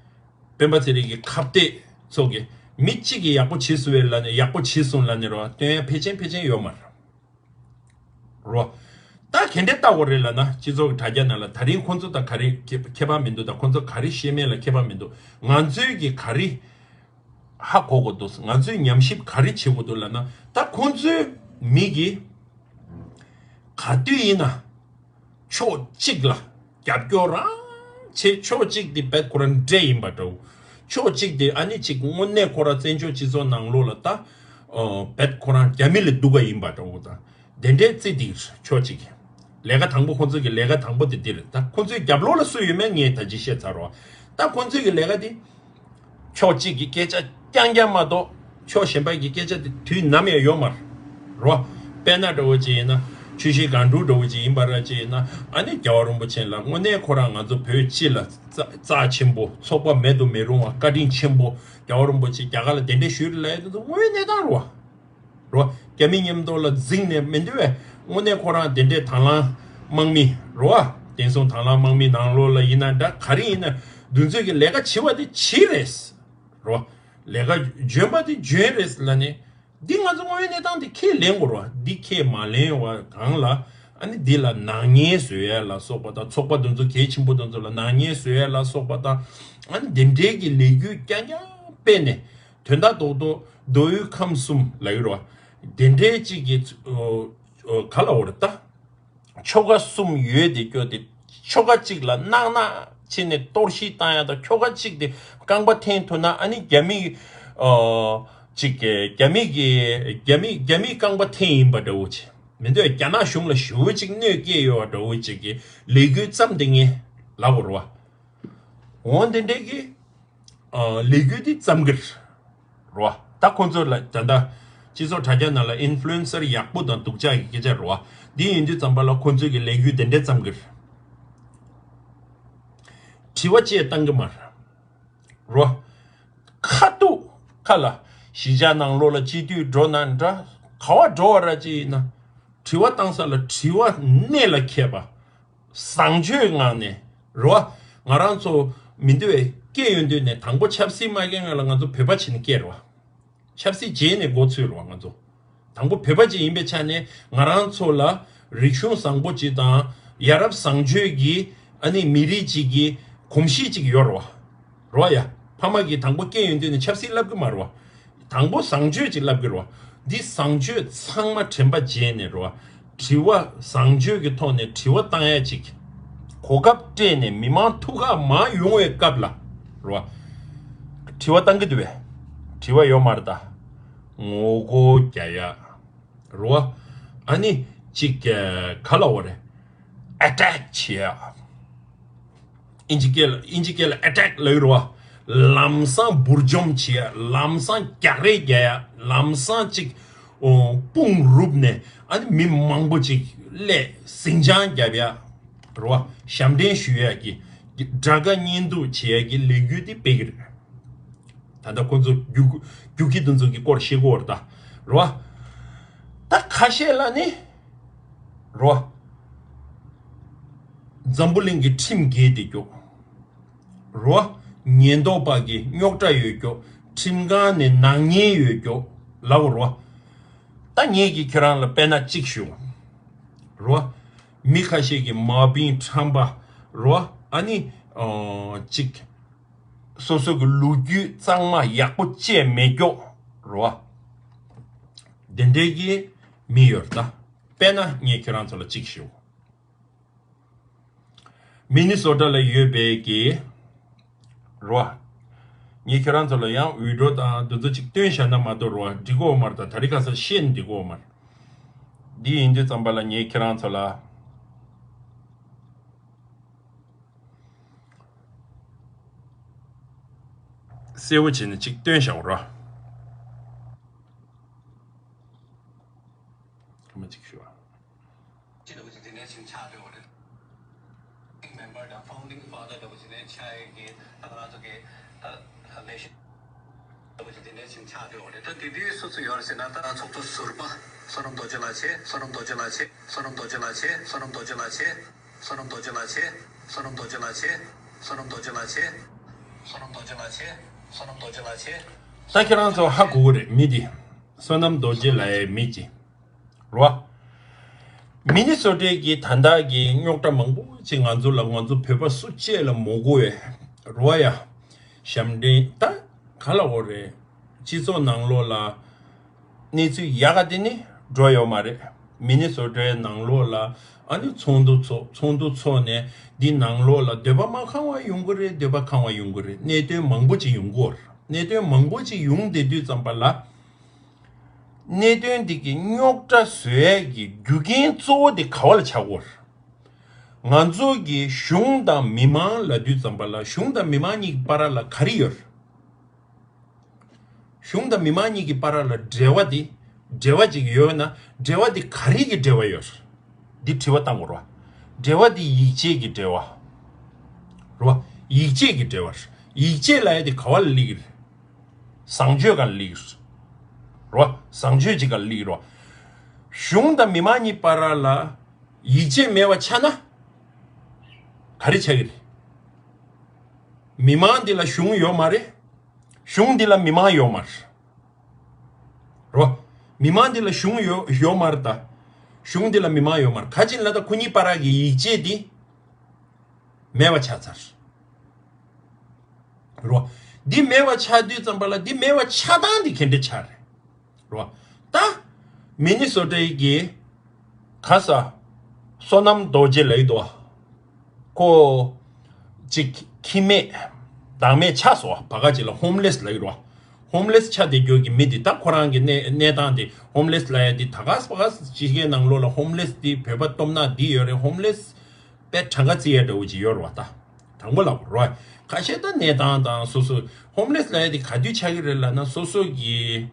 སྤེན་པ་ཚེ་རིང་གི་ཁ་གཏད་ཚོ་གིས་མི་གཅིག་གིས་ཡག་པོ་བྱེད་སོང་བས་ལབ་ནས་ཡག་པོ་བྱེད་སོང་ལབ་ནས་རེད་བ། སྟོན་ཡ་ཕལ་ཆེར་ཕལ་ཆེར་ཡོད་མ་རེད། རོ། ད་ག་འདྲས་ལྟ་དགོས་རེད་ལབ་ན། སྤྱི་ཚོགས་ཀྱི་དྲ་རྒྱ་ནང་ལ་ད་རིང་ཁོང་ཚོ་དང་ག་རེ་ཁྱད་ཁྱད་པར་མི་འདུག་ད་ཁོང་ཚོ་ག་རེ་བཤད་མིན་ལ་ཁྱད་པར་མི་འདུག་ང་ཚོའི་གི་ག་རེ་ཧ་གོ་དགོས་འདུག་ང་ཚོའི་ཉམས་ཞིབ་ག་རེ་བྱེད་དགོས་འདུག་ལབ་ན། ད་ཁོང་ཚོའི་མི་གི་ག་དུས་ཡིན་ན་ཕྱོགས་གཅིག་ལ་རྒྱབ་སྐྱོར་རང་བྱེད། ཕྱོགས་གཅིག་དེ་བེད་ཁོ་རང་འདྲེ་ཡིན་པ་འདྲ་བོ། ཕྱོགས་གཅིག་དེ་ཨ་ནི་གཅིག་དངོས་གནས་ཁོ་རང་བཙན་བྱོལ་སྤྱི་ཚོགས་ནང་ལོགས་ལ་ད་ཨ་བེད་ཁོ་རང་རྒྱ་མི་ལས་སྡུག་ག་ཡིན་པ་འདྲ་བོ་དང་། དེ་འདྲའི་རྩི་འདི་ཕྱོགས་གཅིག་ལས་ཀ་དང་པོ་ཁོང་ཚོ་གི་ལས་ཀ་དང་པོ་དེ་འདི་རེད། ད་ཁོང་ཚོའི་རྒྱབ་ལོགས་ལ་སུ་ཡོད་མེད་ངས་ད་ཅི་བཤད་ཚར་རོ། ད་ཁོང་ཚོའི་གི་ལས་ཀ་དེ་ཕྱོགས་གཅིག་གི་སྐད་ཆ་རྐྱང་རྐྱང་མ་གཏོགས་ཕྱོགས་གཞན་པ་གི་སྐད་ཆ་དེ་དུས་ནམ་ཡང་ཡོད་མ་རེད་རོ། དཔེར་ན་འདྲ་བོ་ཅིག་ཡིན་ན་ཆུ་བཞི་སྒང་དྲུག་འདྲ་བོ་ཅིག་ཡིན་པ་ར་ཅིག་ཡིན་ན། ཨ་ནི་རྒྱལ་བ་རིན་པོ་ཆེ་ལ་དངོས་གནས་ཁོ་རང་ང་ཚོ་བོད་སྤྱི་ལ་རྩ་རྩ་ཆེན་པོ། ཚོགས་པ་མེད་དུ་མི་རུང་བ། བཀའ་དྲིན་ཆེན་པོ། རྒྱལ་བ་རིན་པོ་ཆེ་རྒྱ་གར་ལ་གདན་འདྲེན་ཞུས་རེད་ལབ་ཡ་དེ་ཚོ་དངོས་གནས་དང་རོ། རོ། རྒྱ་མི་མཉམ་དུ་ལ་འཛིང་ནས་མི་འདུག་བས། དངོས་གནས་ཁོ་རང་དེ་འདྲའི་དང་བླངས་དམག་མི་རོ། བ། བསྟན་སྲུང་དང་བླངས་དམག་མི་ནང་ལོགས་ལ་ཡིན་ན་འདྲ། ག་རེ་ཡིན་ན་འདུ་འཛོམས་ཀྱི་ལས་ཀ་བྱེད་པ་དེ་བྱེད་རེད་རོ། ལས་ཀ་འཇོན་པ་དེ་འཇོན་རེད་ལབ་ནས། འདི་ང་ཚོ་དངོས་ཡོད་གནས་སྟངས་དེ་ཁས་ལེན་དགོས་རོ། འདི་ཁས་མ་ལེན་བ་གང་ལ། ཨ་ནི་འདི་ལ་ནག་ཉེས་བཟོ་ཡ་ལ་སོགས་པ་དང་། ཚོགས་པ་དེ་ཚོ་གལ་ཆེན་པོ་དེ་ཚོ་ལ་ནག་ཉེས་བཟོ་ཡ་ལ་སོགས་པ་དང་། ཨ་ནི་འདི་འདྲའི་གི་ལས་འགུལ་རྐྱང་རྐྱང་སྤེལ་ནས། དོན་དག་རྡོག་རྡོག་མདོ་དབུས་ཁམས་གསུམ་ལ་ཡོད་རོ། དེ་འདྲའི་གཅིག་གི་ཨོ་ཨོ་ག་ལ་འོ་རེད་ད། ཆོལ་ཁ་གསུམ་ཡོད་དེ་སྐྱོ་དེ། ཆོལ་ཁ་གཅིག་ལ་ནག་ནག་བྱས་ནས་གཏོར་བཤིག་བཏང་ཡ་དང་། ཆོལ་ཁ་གཅིག་དེ་རྐང་པ་འཐེན་ཐུབ་ན་ཨ་ནི་རྒྱ་མི་ཨོ་གཅིག་གི་རྒྱ་མི་གི་རྒྱ་མི་རྒྱ་མི་རྐང་པ་འཐེན་ཡིན་པ་འདྲ་བོ་བྱས། མི་འདོད་རྒྱ་ནག་གཞུང་ལ་ཞེ་པོ་ཅིག་གནོད་སྐྱེལ་ཡོད་པ་འདྲ་བོ་ཅིག་གི་ལས་འགུལ་བརྩམས་དེ་ངས་ལབ་དགོས་རེད་བ། འོ་དེ་འདྲའི་གི་ཨ་ལས་འགུལ་འདི་བརྩམས་ཀྱི་རེད་བ། ད་ཁོང་ཚོ་ལ་ད་ལྟ་སྤྱི་ཚོགས་དྲ་རྒྱ་ནང་ལ་ཨིན་ཕུ་ལུ་ཨེན་སར་ཡག་པོ་དང་སྡུག་ཅག་གི་སྐད་ཆ་རེད་བ། འདི་ཡིན་དུས་ཙམ་པ་ལ་ཁོང་ཚོས་ཀྱི་ལས་འགུལ་དེ་འདྲས་བརྩམས་ཀྱི་རེད། དྲི་བ་བཅས་བཏང་གི་མ་རེད་རོ། ཁ་ཐུག་ཁ་ལ་གཞིས་ཆགས་ནང་ལོགས་ལ་སྤྱི་འཐུས་འགྲོ་ན་འདྲ། ག་བ་འགྲོ་བ་ར་ཅི་ཡིན་ན། དྲི་བ་བཏང་ས་ལ་དྲི་བ་གནད་ལ་འཁེལ་པ། བཟང་སྤྱོད་ངང་ནས་རོ། ང་རང་ཚོ་མི་འདུག་བས་སྐད་ཡོད་དུས་ནས་དང་པོ་ཆབ་སྲིད་མ་སྐྱེལ་སྔ་ལ་ང་ཚོ་བོད་པ་བྱས་ནས་སྐྱེས་རོ། ཆབ་སྲིད་རྗེས་ནས་འགོ་ཚུགས་རོ། ང་ཚོ་དང་པོ་བོད་པ་ཅིག་ཡིན་པའི་ཆ་ནས་ང་རང་ཚོ་ལ་རིག་གཞུང་བཟང་པོ་ཅིག་དང་། ཡ་རབས་བཟང་སྤྱོད་ཀྱི་ཨ་ནི་མི་རིགས་ཅིག་གི་གོམས་གཤིས་ཅིག་ཡོད་རོ། རོ་ཡ། ཕ་མ་གིས་དང་པོ་སྐད་ཡོད་དུས་ནས་ཆབ་སྲིད་བསླབ་གི་མ་རོ། དང་པོ་བཟང་སྤྱོད་ཅིག་བསླབ་ཀྱི་རོ། འདི་བཟང་སྤྱོད་ཚང་མ་དྲན་པ་བརྗེད་ནས་རོ། དྲི་བ་བཟང་སྤྱོད་ཀྱི་ཐོག་ནས་དྲི་བ་བཏང་ཡ་ཅིག་གོ་སྐབས་སྤྲད་ནས་མི་མང་ཐུགས་ཁག་མང་ཡོང་བའི་སྐབས་ལ་རོ། དྲི་བ་བཏང་གི་འདུག་བས། དྲི་བ་ཡོད་མ་རེད་ད། ངོ་རྒོལ་རྒྱག་ཡ་རོ། ཨ་ནི་ཅིག་ག་ལ་འོ་རེད། ཨེ་ཊེག་བྱེད་ཡ། ཨིན་ཇི་སྐད་ལ་ཨིན་ཇི་སྐད་ལ་ཨེ་ཊེག་ལབ་ཀྱི་རེད་བ། ལམ་སང་འབུར་འཇོམས་བྱེད་ཡ། ལམ་སང་རྒྱག་རེས་རྒྱག་ཡ། ལམ་སང་ཅིག་ཨོ་དཔུང་རུབ་ནས་ཨ་ནི་མི་མང་པོ་ཅིག་སླེབས་ཟིང་ཆ་རྒྱབ་ཡ་རེད་བ། ཞབས་འདྲེན་ཞུ་ཡ་གི་དགྲ་དགའ་གཉེན་སྡུག་བྱེད་ཡ་གི་ལས་འགུལ་དེ་སྤེལ་གྱི་རེད། ད་ལྟ་ཁོང་ཚོ་རྒྱུག་རྒྱུག་ཁྱི་དེ་ཚོ་གི་སྐོར་བཤད་ཀྱི་ཡོད་རེད་ད། རེད་བ། ད་ཁ་ཤས་ལ་ནི། རོ། འཛམ་བུ་གླིང་གི་ཁྲིམས་འགལ་ཏེ་སྐྱོ། རོ། ཉེན་རྟོག་པ་གི་རྙོག་དྲ་ཡོད་སྐྱོ། ཁྲིམས་ཁང་ནས་ནག་ཉེས་ཡོད་སྐྱོ། ལབ་རོ། ད་ངེད་ཀྱིས་ཁྱོད་རང་ལ་དཔེར་ན་གཅིག་ཞུ། རོ། མི་ཁ་ཤས་ཀྱི་མ་བིན་ཁྲམ་པ། རོ། ཨ་ནི། ཨོ། གཅིག་སོ་སོ་གི་ལོ་རྒྱུས་གཙང་མ་ཡག་པོ་བཅད་མེད་སྐྱོ། རོ། དེ་འདྲའི་གི་མི་ཡོད་རེད་ད། དཔེར་ན་ངས་ཁྱོད་རང་ཚོ་ལ་གཅིག་ཞུ། མི་ནི་སོ་ཊ་ལ་ཡོད་པའི་གི་རོ། ངས་ཁྱོད་རང་ཚོ་ལ་ཡང་འུད་སྒྲོག་དང་འདི་ཚོ་གཅིག་སྟོན་བཞག་ན་མ་གཏོགས་རོ། འགྲིག་གོ་མ་རེད་ད། ད་རེས་ཁ་སང་བཤད་ནས་འགྲིག་གོ་མ་རེད། འདི་ཡིན་དུས་ཙམ་པ་ལ་ངས་ཁྱོད་རང་ཚོ་ལ། གསལ་བོ་བྱས་ནས་ཅིག་སྟོན་བཞག་རོགས། ཁ་མ་ཅིག་ཞུ་བ། ཅི་འདྲ་བོ་ཅིག་དེ་ནས་ཕྱིན་ཆགས་འགྲོ་བ་རེད། མེམ་བར་དང་ཕའུན་ཌིང་ཕ་དར་འདྲ་བོ་ཅིག་ནས་ཆགས་ཡོད་ཀྱི་ད་ང་རང་ཚོ་གི་ད་ལས་གཞི་འདྲ་བོ་ཅིག་དེ་ནས་ཕྱིན་ཆགས་འགྲོ་བ་རེད། ད་དེ་དུས་སུ་སུ་ཡོད་རེད་ཟེར་ན། ད་ཚོགས་གཙོ་ཟུར་པ་བསོད་ནམས་རྡོ་རྗེ་ལགས་བྱས། བསོད་ནམས་རྡོ་རྗེ་ལགས་བྱས། བསོད་ནམས་རྡོ་རྗེ་ལགས་བྱས། བསོད་ནམས་རྡོ་རྗེ་ལགས་བྱས། བསོད་ནམས་རྡོ་རྗེ་ལགས་བྱས། བསོད་ནམས་རྡོ་རྗེ་ལགས་བྱས། བསོད་ནམས་རྡོ་རྗེ་ལགས་བྱས། བསོད་ནམས་རྡོ་རྗེ་ལགས་བྱས། བསོད་ནམས་རྡོ་རྗེ་ལགས་བྱས། ད་ཁྱེད་རང་ཚོ་ཧ་གོ་གི་རེད། མི་འདི་བསོད་ནམས་རྡོ་རྗེ་ལགས་ཡའི་མི་ཅིག་རེད་བ། མི་ནི་སོ་ཊའི་གི་ད་ལྟ་གི་རྙོག་དྲ་མང་པོ་ཅིག་ང་ཚོ་ལ་ང་ཚོ་བོད་པ་སུ་གཅིག་ལ་མ་གོ་བའི་རེད་བ་ཡ། ཞབས་འདྲེན་ད་ག་ལ་འོ་རེད། སྤྱི་ཚོགས་ནང་ལོགས་ལ་གནས་ཚུལ་ཡག་ག་དེ་ནི་འགྲོ་ཡོད་མ་རེད། མི་ནི་སོ་ཊའི་ནང་ལོགས་ལ་ཨ་ནི་ཚོགས་འདུ་ཚོགས། ཚོགས་འདུ་ཚོགས་ནས་འདི་ནང་ལོགས་ལ་འདོད་པ་མ་ཁེངས་པ་ཡོང་གི་རེད། འདོད་པ་ཁེངས་པ་ཡོང་གི་རེད། གནད་དོན་མང་པོ་ཅིག་ཡོང་གི་ཡོད་རེད། གནད་དོན་མང་པོ་ཅིག་ཡོང་བསྡད་དུས་ཙམ་པ་ལ། གནད་དོན་འདི་གི་རྙོག་དྲ་བཟོ་ཡས་ཀྱི་རྒྱུ་རྐྱེན་གཙོ་བོ་དེ་ག་བ་ལ་ཆགས་ཀྱི་ཡོད་རེད། ང་ཚོ་གི་གཞུང་དང་མི་མང་ལབ་དུས་ཙམ་པ་ལ་གཞུང་དང་མི་མང་གཉིས་ཀྱི་བར་ལ་ག་རེ་ཡོད་རེད། གཞུང་དང་མི་མང་གཉིས་ཀྱི་བར་ལ་འབྲེལ་བ་དེ་འབྲེལ་བ་ཅིག་ཡོད་ན་འབྲེལ་བ་དེ་ག་རེ་གི་འབྲེལ་བ་ཡོད་རེད། འདི་དྲི་བ་བཏང་དགོས་རེད་བ། འབྲེལ་བ་དེ་ཡིད་ཆེས་ཀྱི་འབྲེལ་བ་རེད་བ། ཡིད་ཆེས་ཀྱི་འབྲེལ་བ་རེད། ཡིད་ཆེས་ལབ་ཡ་དེ་ག་བ་ལ་སླེབས་ཀྱི་རེད། བཟང་སྤྱོད་སྒང་ལ་སླེབས་ཀྱི་རེད་བ། བཟང་སྤྱོད་ཅིག་སྒང་ལ་སླེབས་ཀྱི་རེད་བ། གཞུང་དང་མི་མང་གཉིས་བར་ལ་ཡིད་ཆེས་མེད་པ་ཆགས་ན་ག་རེ་ཆགས་ཀྱི་རེད། མི་མང་འདི་ལ་གཞུང་ཡོད་མ་རེད། གཞུང་འདི་ལ་མི་མང་ཡོད་མ་རེད། རོ། མི་མང་འདི་ལ་གཞུང་ཡོད་ཡོད་མ་རེད་ད། གཞུང་འདི་ལ་མི་མང་ཡོད་མ་རེད། ག་ཅིག་ལ་ད་ཁོ་གཉིས་བར་གྱི་ཡིད་ཆེས་འདི་མེད་པ་ཆགས་ཚར། རོ། འདི་མེད་པ་ཆགས་དུས་ཙམ་པ་ལ་འདི་མེད་པ་ཆགས་སྟངས་འདི་ག་འདྲ་ཆགས་རེད། རོ། ད། མི་ནི་སོ་ཊའི་གི་ག་ས། བསོད་ནམས་རྡོ་རྗེ་ལབ་ཀྱི་འདུག་བ། ཁོ། ཅིག་ཁྱིམ་མེད། བདག་མེད་ཆགས་སོང་བ། བར་ག་ཅིག་ལ་ཧོམ་ལེས་ལབ་ཀྱི་རེད་བ། ཧོམ་ལེས་ཆགས་བསྡད་རྒྱུ་གི་མི་འདི་ད་ཁོ་རང་གི་གནས་གནས་སྟངས་འདི་ཧོམ་ལེས་ལབ་ཡ་འདི་ད་ག་ས་བར་ག་ས་ཕྱི་རྒྱལ་ནང་ལོགས་ལ་ཧོམ་ལེས་འདི་བོད་པ་སྟོབས་ན་འདི་ཡོད་རེད། ཧོམ་ལེས་དཔེ་གྲངས་ཀ་བརྩི་ཡ་འདྲ་བོ་ཅིག་ཡོད་རེད་བ་ད། དྲང་པོ་ལབ་རོགས། ཁ་ཤས་ད་གནས་སྟངས་དང་སོ་སོ་ཧོམ་ལེས་ལབ་ཡ་འདི་ག་དུས་ཆགས་ཀྱི་རེད་ལབ་ན་སོ་སོ་གི་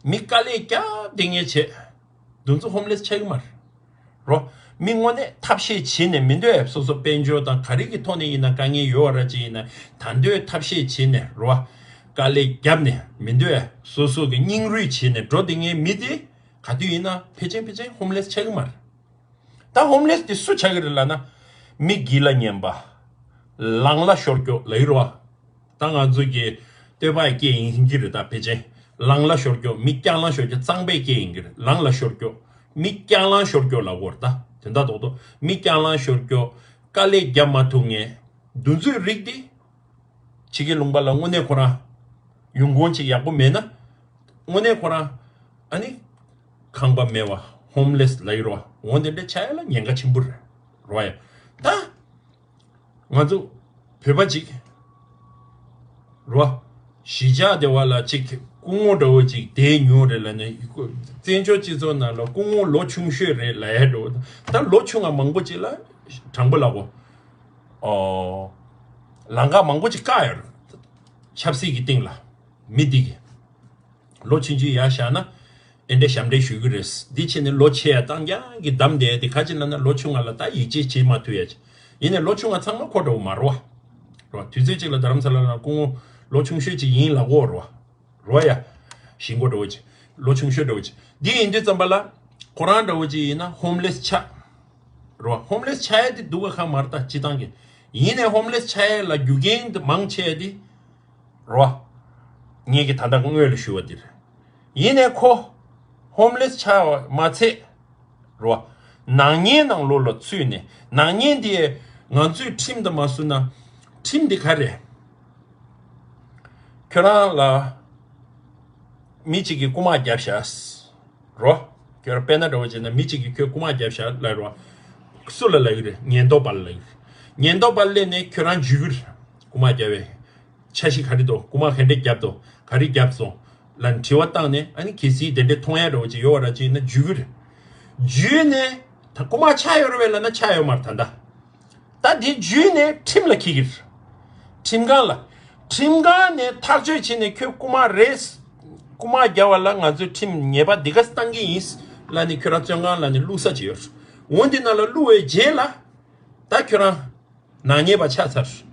མི་དཀའ་ལས་རྒྱབ་བསྡད་མཁན་བྱས། འདི་ཚོ་ཧོམ་ལེས་ཆགས་ཀྱི་མ་རེད། རོ། མི་དངོས་གནས་ཐབས་ཤེས་བྱས་ནས་མི་འདོད་སོ་སོ་དཔལ་འབྱོར་དང་ག་རེ་གི་ཐོག་ནས་ཡིན་ན་དཀའ་ངལ་ཡོད་ར་ཅིག་ཡིན་ན་ད་འདོད་ཐབས་ཤེས་བྱས་ནས་རོ། དཀའ་ལས་བརྒྱབ་ནས་མི་འདོད་སོ་སོ་གི་སྙིང་རུས་བྱས་ནས་འགྲོ་བསྡད་མཁན་མི་དེ་ག་དུས་ཡིན་ན་ཕལ་ཆེར་ཕལ་ཆེར་ཧོམ་ལེས་ཆགས་ཀྱི་མ་རེད། ད་ཧོམ་ལེས་དེ་སུ་ཆགས་ཀྱི་རེད་ལབ་ན། མི་དགེ་ལ་ཉན་པ། ལང་ལ་ཤོར་སྐྱོ་ལབ་ཀྱི་རེད་བ། ད་ང་ཚོ་གི་སྟོད་པའི་སྐད་ཡིན་གྱི་རེད་ད་ཕལ་ཆེར། ལང་ལ་ཤོར་སྐྱོ་མི་རྐྱང་ལང་ཤོར་སྐྱོ་གཙང་པའི་སྐད་ཡིན་གྱི་རེད། ལང་ལ་ཤོར་སྐྱོ་མི་རྐྱང་ལང་ཤོར་སྐྱོ་ལབ་དགོས་རེད་ད། དོན་དག་རྡོག་རྡོག་མི་རྐྱང་ལང་ཤོར་སྐྱོ་དཀའ་ལས་རྒྱབ་མ་ཐུབ་མཁན། འདི་ཚོའི་རིགས་དེ། ཕྱི་རྒྱལ་ལུང་པ་ལ་དངོས་གནས་ཁོ་རང་ཡོང་ཁུངས་ཅིག་ཡག་པོ་མེད་ན། དངོས་གནས་ཁོ་རང་ཨ་ནི་ཁང་པ་མེད་པ་ཧོམ་ལེས་ལབ་ཀྱི་རེད་བ། འོ་དེ་འདྲ་ཆགས་ཡ་ལ་ཉེན་ཁ་ཆེན་པོ་རེད་རོ་ཡ། ད་ང་ཚོ་བོད་པ་ཅིག་རོ། གཞིས་ཆགས་དེ་བ་ལ་ཅིག་སྐུ་ངོ་འདྲ་བོ་ཅིག་དེ་ཉུང་རེད་ལབ་ནས་བཙན་བྱོལ་སྤྱི་ཚོགས་ནང་ལ་སྐུ་ངོ་ལོ་ཆུང་ཤོས་རེད་ལབ་ཡ་འདྲ་བོ། ད་ལོ་ཆུང་བ་མང་པོ་ཅིག་ལ་དྲང་པོ་ལབ་གོ་ཨོ། ལམ་ཁ་མང་པོ་ཅིག་བཀག་ཡོད་རེད། ཆབ་སྲིད་ཀྱི་སྟེང་ལ་མི་འདི་གི་ལོ་ཆུང་ཆུང་ཡར་བཞག་ན་ཨེ་འདྲས་ཞབས་འདྲེན་ཞུ་གི་རེད། འདི་བྱས་ནས་ལོ་ཆེ་ཡ་བཏང་རྐྱང་གི་བསྡམས་བསྡད་དེ་ག་ཅི་ལབ་ན་ལོ་ཆུང་བ་ལ་ད་ཡིད་ཆེས་བྱེད་མ་ཐུབ་ཡ་ཅིག་ཡིན་ནས་ལོ་ཆུང་བ་ཚང་མ་ཁོ་འདྲ་བོ་མ་རེད་བ། རོ། དུས་ཚོད་ཅིག་ལ་རྡ་རམ་ས་ལ་ལ་སྐུ་ངོ་ལོ་ཆུང་ཤོས་ཅིག་ཡིན་ལབ་གོ་རོ། རོ་ཡ། ཞིང་པ་འདྲ་བོ་ཅིག་ལོ་ཆུང་ཤོས་འདྲ་བོ་ཅིག་འདི་ཡིན་དུས་ཙམ་པ་ལ་ཁོ་རང་འདྲ་བོ་ཅིག་ཡིན་ན་ཧོམ་ལེས་ཆགས། རོ། ཧོམ་ལེས་ཆགས་ཡ་དེ་སྡུག་ག་ཁ་མ་རེད་ད་སྤྱི་བཏང་གི། ཡིན་ནས་ཧོམ་ལེས་ཆགས་ཡ་ལ་རྒྱུ་རྐྱེན་དེ་མང་ཆེ་བ་དེ། རོ། ངེད་ཀྱི་ད་ལྟ་སྔོན་ལ་ཞུ་བ་དེ་རེད། ཡིན་ནས་ཁོ། ཧོམ་ལེས་ཆགས་པ་མ་ཚད། རོ། ནག་ཉེས་ནང་ལོགས་ལ་ཚུད་ནས་ནག་ཉེས་འདི་ང་ཚོས་ཁྲིམས་དང་མ་བསྲུབས་ན། ཁྲིམས་འདི་ག་རེད། ཁྱོད་རང་ལ་མི་གཅིག་གིས་རྐུ་མ་བརྒྱབ་ཤག་རོ། ཁྱོད་རང་དཔེར་ན་འདྲ་བོ་བྱས་ན་མི་གཅིག་གིས་ཁྱོད་རྐུ་མ་བརྒྱབ་ཤག་ལབ་རོ། སུ་ལ་ལབ་ཀྱི་རེད། ཉེན་རྟོག་པ་ལ་ལབ་ཀྱི་རེད། ཉེན་རྟོག་པ་སླེབས་ནས་ཁྱོད་རང་འཇུས་ཀྱི་རེད། རྐུ་མ་བརྒྱབ་པའི་འཆར་གཞི་ག་རེ་འདུག་རྐུ་མ་ག་འདྲས་བརྒྱབ་འདུག་ག་རེ་བརྒྱབ་སོང་ལབ་དྲི་བ་བཏང་ནས་ཨ་ནི་གལ་སྲིད་དེ་འདྲས་མཐོང་ཡ་འདྲ་བོ་ཅིག་ཡོད་པ་འདྲ་ཅིག་ཡིན་ན་འཇུས་ཀྱི་རེད། འཇུས་ནས་ད་རྐུ་མ་ཆགས་ཡོད་རེད་པས་ལབ་ན་ཆགས་ཡོད་མ་རེད་ད་ལྟ། ད་དེ་འཇུས་ནས་ཁྲིམས་ལ་འཁྱེར་གྱི་རེད། ཁྲིམས་ཁང་ལ། ཁྲིམས་ཁང་ནས་ཐག་གཅོད་བྱས་ནས་ཁྱོད་རྐུ་མ་རེད། རྐུ་མ་རྒྱག་པ་ལ་ང་ཚོས་ཁྲིམས་ཉེས་པ་འདི་ག་བཏང་གི་ཡིན་ལབ་ནས་ཁྱོད་རང་བཙོན་ཁང་ལ་ནས་བླུག་ས་ཅིག་ཡོད། འོ་འདི་ནང་ལ་བླུག་པའི་རྗེས་ལ་ད་ཁྱོད་རང་ནག་ཉེས་པ་ཆགས་ཚར།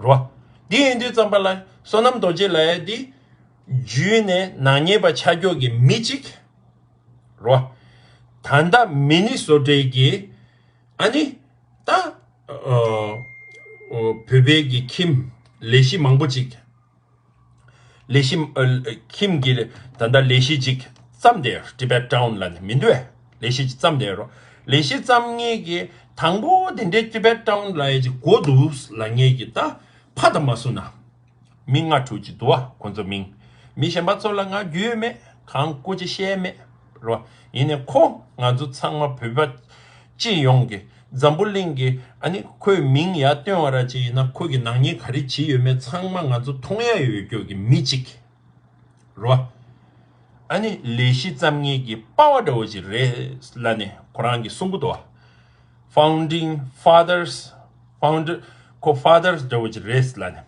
རོ། འདི་ཡིན་དུས་ཙམ་པ་ལ་བསོད་ནམས་རྡོ་རྗེ་ལབ་ཡ་འདི་བརྒྱུད་ནས་ནག་ཉེས་པ་ཆགས་ཀྱོག་གི་མི་གཅིག། རོ། ད་ལྟ་མི་ནི་སོ་ཊའི་གི་ཨ་ནི་ད་ཨ་ཨ་བོད་པའི་གི་ཁྱིམ་ལས་གཞི་མང་པོ་ཅིག། ལས་གཞི་ཨ་ཁྱིམ་གྱི་ད་ལྟ་ལས་གཞི་ཅིག་བརྩམས་ཏེ་Tibet Town་ལབ་ནས་མི་འདུག་ཨེ། ལས་གཞི་ཅིག་བརྩམས་ཏེ་རོ། ལས་གཞི་བརྩམས་མཁན་གྱི་དང་པོ་དེ་འདྲའི་Tibet Town་ལབ་ཡ་ཅིག་དགོས་འདུག་ལབ་མཁན་གྱི་ད་ཕ་དང་མ་སུ་ན། མི་ལྔ་དྲུག་ཅིག་འདུག་བ། ཁོང་ཚོ་མིང་། མི་གཞན་པ་ཚོ་ལ་ང་རྒྱུས་ཡོད་མེད། གང་སྐུ་ཅི་བཤད་མེད་རོ། ཡིན་ནའི་ཁོ་ང་ཚོ་ཚང་མ་བོད་པ་སྤྱི་ཡོངས་ཀྱི་འཛམ་བུ་གླིང་གི་ཨ་ནི་ཁོའི་མིང་ཡར་བཏོན་པ་ར་ཅིག་ཡིན་ན་ཁོ་གི་ནག་ཉེས་ག་རེ་བྱས་ཡོད་མེད་ཚང་མ་ང་ཚོ་མཐོང་ཡ་ཡོད་ཀྱོག་གི་མི་གཅིག་རོ། ཨ་ནི་ལས་གཞི་བརྩམས་མཁན་གྱི་པ་ཝ་འདྲ་བོ་ཅིག་རེད་ལབ་ནས་ཁོ་རང་གིས་གསུང་གི་འདུག་བ། Founding Fathers Founder ཁོ་Fathers་འདྲ་བོ་ཅིག་རེད་ལབ་ནས་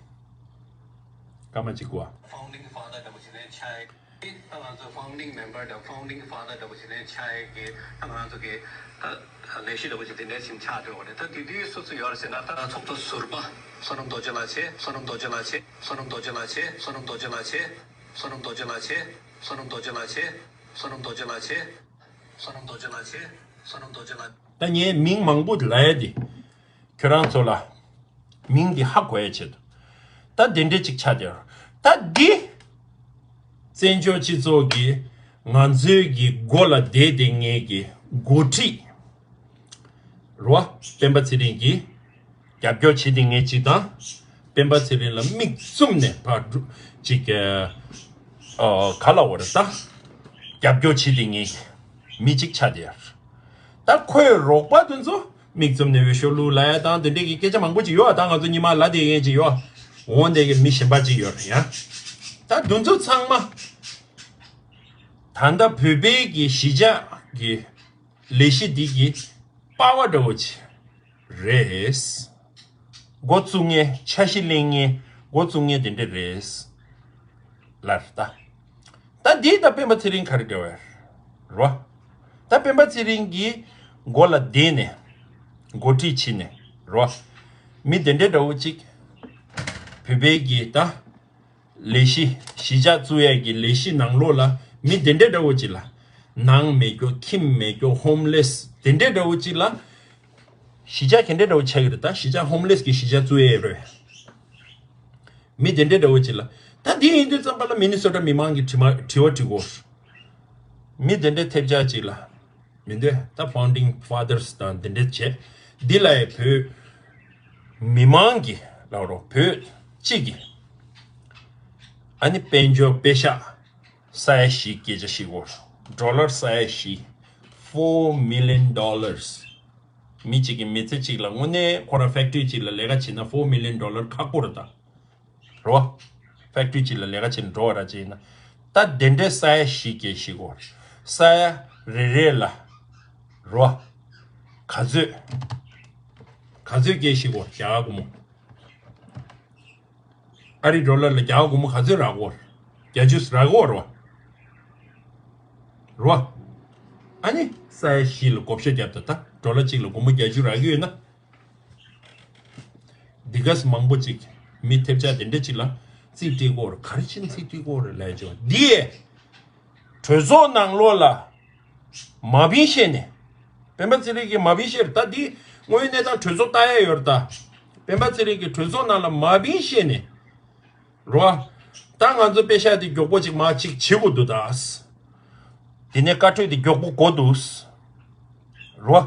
སྐར་མ་གཅིག་གོ། Founding Father་འདྲ་བོ་ཅིག་རེད་ཆགས་ཡ་གི་ད་ང་ཚོ་Founding Member་དང་Founding Father་འདྲ་བོ་ཅིག་རེད་ཆགས་ཡ་གི་ད་ང་ཚོ་གི་ད་ལས་གཞི་འདྲ་བོ་ཅིག་དེ་འདྲ་ཞིག་ཆགས་འགྲོ་བ་རེད། ད་དེ་དུས་སུ་སུ་ཡོད་རེད་ཟེར་ན་ད་ཚོགས་གཙོ་ཟུར་པ་བསོད་ནམས་རྡོ་རྗེ་ལགས་བྱས། བསོད་ནམས་རྡོ་རྗེ་ལགས་བྱས། བསོད་ནམས་རྡོ་རྗེ་ལགས་བྱས། བསོད་ནམས་རྡོ་རྗེ་ལགས་བྱས། བསོད་ནམས་རྡོ་རྗེ་ལགས་བྱས། བསོད་ནམས་རྡོ་རྗེ་ལགས་བྱས། བསོད་ནམས་རྡོ་རྗེ་ལགས་བྱས། བསོད་ནམས་རྡོ་རྗེ་ལགས་བྱས། བསོད་ནམས་རྡོ་རྗེ་ལགས། ད་ངས་མིང་མང་པོ་ལབ་ཡ་དེ་ཁྱོད་རང་ཚོ་ལ་མིང་འདི་ཧ་གོ་ཡ་ཆེད་དུ། ད་དེ་འདྲས་ཅིག་ཆགས་བསྡད་ཡོད། ད་འདི་བཙན་བྱོལ་སྤྱི་ཚོགས་ཀྱི་ང་ཚོའི་གི་མགོ་ལ་བསྡད་བསྡད་མཁན་གྱི་འགོ་ཁྲིད་རོ། སྤེན་པ་ཚེ་རིང་གིས་རྒྱབ་སྐྱོར་བྱེད་བསྡད་མཁན་ཅིག་དང་། སྤེན་པ་ཚེ་རིང་ལ་མིག་བཙུམ་ནས་ཕར་འགྲོ་ཅིག་ཨ་ག་ལ་འོ་རེད་ད། རྒྱབ་སྐྱོར་བྱེད་བསྡད་མཁན་མི་གཅིག་ཆགས་བསྡད་ཡོད། ད་ཁོའི་རོགས་པ་དེ་ཚོ་མིག་བཙུམ་ནས་འོས་ཤོག་བླུགས་ལབ་ཡ་དང་དེ་འདྲས་ཀྱི་སྐད་ཆ་མང་པོ་ཅིག་ཡོད། ད་ང་ཚོ་ཉི་མ་ལབ་བསྡད་མཁན་ཅིག་ཡོད། འོ་འདི་གི་མི་གཞན་པ་ཅིག་ཡོད་རེད་ཡ། ད་དེ་ཚོ་ཚང་མ་ད་ལྟ་བོད་པའི་གི་གཞིས་ཆགས་ཀྱི་ལས་གཞི་འདི་གི་པ་ཝ་འདྲ་བོ་ཅིག་རེད། འགོ་བཙུགས་མཁན་འཆར་གཞི་ལེན་མཁན་འགོ་བཙུགས་མཁན་དེ་འདྲ་རེད། ལར་ད། ད་འདི་ད་སྤེན་པ་ཚེ་རིང་ག་རེ་འབྲེལ་བ་རོ། ད་སྤེན་པ་ཚེ་རིང་གི་མགོ་ལ་བསྡད་ནས་འགོ་ཁྲིད་བྱས་ནས་རོ། མི་དེ་འདྲ་འདྲ་བོ་ཅིག་བོད་པའི་གི་ད་ལས་གཞི་གཞིས་ཆགས་བཙུགས་ཡས་ཀྱི་ལས་གཞི་ནང་ལོགས་ལ་མི་དེ་འདྲ་འདྲ་བོ་ཅིག་ལ་ནང་མེད་ཀྱོག་ཁྱིམ་མེད་ཀྱོག་ཧོམ་ལེས་དེ་འདྲ་འདྲ་བོ་ཅིག་ལ་གཞིས་ཆགས་ག་འདྲ་འདྲ་བོ་ཆགས་ཀྱི་རེད། ད་གཞིས་ཆགས་ཧོམ་ལེས་ཀྱི་གཞིས་ཆགས་བཙུགས་ཡས་རེད། མི་དེ་འདྲའི་འདྲ་བོ་ཅིག་ལ། ད་དེ་ཡིན་དུས་ཙམ་པ་ལ་མི་ནི་སོ་ཊ་མི་མང་གི་དྲི་མ་དྲི་བ་དྲི་གོ། མི་དེ་འདྲའི་ཐེབས་ཆག་ཅིག་ལ། མི་འདོད་ད་Founding Fathers་དང་དེ་འདྲའི་བྱས། འདི་ལ་ཡི་བོད་མི་མང་གི་ལབ་རོགས་བོད་སྤྱི་གི་ཨ་ནི་དཔལ་འབྱོར་པེ་ཤག་ས་ཡ་བཞི་སྐད་ཆ་བཤད་གོ། ཌོ་ལར་ས་ཡ་བཞི། Four million dollars། མི་གཅིག་གི་མི་ཚེ་གཅིག་ལ་དངོས་གནས་ཁོ་རང་ཕེག་ཊི་རི་གཅིག་ལ་ལས་ཀ་བྱེད་ན་four million dollar་ཁག་པོ་རེད་ད། རོ། ཕེག་ཊི་རི་གཅིག་ལ་ལས་ཀ་བྱེད་ནས་འགྲོ་བ་ར་ཅིག་ཡིན་ན། ད་དེ་འདྲའི་ས་ཡ་བཞི་སྐྱེལ་ཤི་གོ། ས་ཡ་རེ་རེ་ལ། རོ། ག་ཚོད། ག་ཚོད་སྐྱེལ་ཤི་གོ་རྒྱ་གར་སྒོར་མོ། ཨ་རི་ཌོ་ལར་ལ་རྒྱ་གར་སྒོར་མོ་ག་ཚོད་རག་གོ། བརྒྱད་ཅུ་རག་གོ་རོ། རོ། ཨ་ནི་ས་ཡ་བཞི་ལ་བགོ་བཤའ་བརྒྱབ་ད་ད་ཌོ་ལར་གཅིག་ལ་སྒོར་མོ་བརྒྱད་ཅུ་རག་གི་ཡོད་ན། འདི་ག་མང་པོ་ཅིག་མི་ཐེབས་ཆག་དེ་འདྲ་ཅིག་ལ་རྩིས་སྤྲད་དགོས་རེད། ག་རེ་བྱས་ནས་རྩིས་སྤྲད་དགོས་རེད་ལབ་ཆོག་འདི་ཡས། གྲོས་ཚོགས་ནང་ལོགས་ལ་མ་བིན་བཤད་ནས། སྤེན་པ་ཚེ་རིང་གིས་མ་བིན་བཤད་རེད་ད་འདི་དངོས་ཡོད་གནས་སྟངས་གྲོས་ཚོགས་ལྟ་ཡ་ཡོད་རེད་ད། སྤེན་པ་ཚེ་རིང་གིས་གྲོས་ཚོགས་ནང་ལ་མ་བིན་བཤད་ནས། རོ། ད་ང་ཚོ་པེ་ཤག་དེ་མགྱོགས་པོ་ཅིག་མ་ཅིག་བྱེད་དགོས་འདུག་ད། དེ་ནས་བཀའ་འཁྲོལ་དེ་མགྱོགས་པོ་དགོས་འདུག་རོ།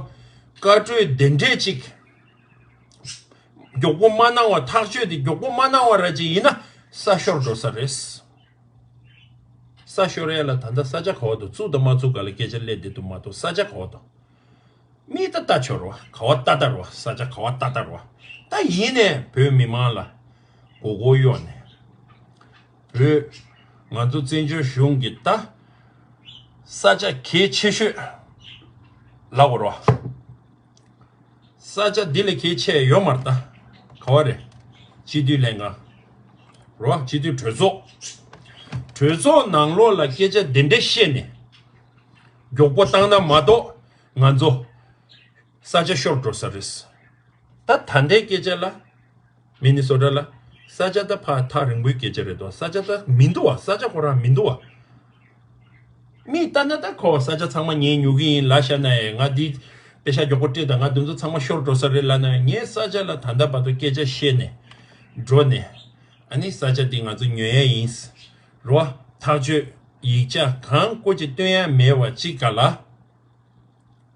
བཀའ་འཁྲོལ་དེ་འདྲས་ཅིག་མགྱོགས་པོ་མ་གནང་བ་ཐག་གཅོད་དེ་མགྱོགས་པོ་མ་གནང་བ་ར་ཅིག་ཡིན་ན་ས་ཤོར་འགྲོ་ས་རེད། ས་ཤོར་ཡ་ལ་ད་ལྟ་ས་ཆ་ག་བ་འདུག་བཙུགས་དང་མ་བཙུགས་ག་ལ་སྐད་ཆ་སླེབས་བསྡད་འདུག་མ་གཏོགས་ས་ཆ་ག་བ་འདུག་མི་ད་ལྟ་ཆོར་བ་ག་བ་ལྟ་ལྟར་བ་ས་ཆ་ག་བ་ལྟ་ལྟར་བ་ད་ཡིན་ནས་བོད་མི་མང་ལ་མགོ་སྐོར་གཡོག་ནས་བོད་ང་ཚོ་བཙན་བྱོལ་གཞུང་གི་ད་ས་ཆ་གལ་ཆེ་ཤོས་ལབ་དགོས་རེད་བ། ས་ཆ་འདི་ལས་གལ་ཆེ་ཡོད་མ་རེད་ད། ག་བ་རེད། སྤྱི་འཐུས་ལྷན་ཁང་། རོ། སྤྱི་འཐུས་གྲོས་ཚོགས། གྲོས་ཚོགས་ནང་ལོགས་ལ་སྐད་ཆ་དེ་འདྲ་བཤད་ནས། མགྱོགས་པོ་བཏང་ན་མ་གཏོགས་ང་ཚོ་ས་ཆ་ཤོར་འགྲོ་ས་རེད། ད་ད་ལྟའི་སྐད་ཆ་ལ། མི་ནི་སོ་ཊ་ལ། ས་ཆ་ད་ཕར་ཐག་རིང་པོའི་སྐད་ཆ་རེད་དོ། ས་ཆ་ད་མི་འདུག་བ། ས་ཆ་ཁོ་རང་མི་འདུག་བ། མིས་ལྟ་ན་ད་ཁོ་ས་ཆ་ཚང་མ་ངས་ཉོ་གི་ཡིན་ལབ་བཞག་ན་ཡང་། ང་འདི་པེ་ཤག་མགྱོགས་པོ་སྤྲད་དང་། ང་འདི་ཚོ་ཚང་མ་ཤོར་འགྲོ་ས་རེད་ལབ་ན་ཡང་། ངས་ས་ཆ་ལ་ད་ལྟ་བར་དུ་སྐད་ཆ་བཤད་ནས་འགྲོ་ནས། ཨ་ནི་ས་ཆ་འདི་ང་ཚོ་ཉོ་ཡ་ཡིན། རོ། ཐག་གཅོད་ཡིག་ཆ་གང་བཀོད་ཅིག་སྟོན་ཡ་མེད་པ་ཅིག་ག་ལ།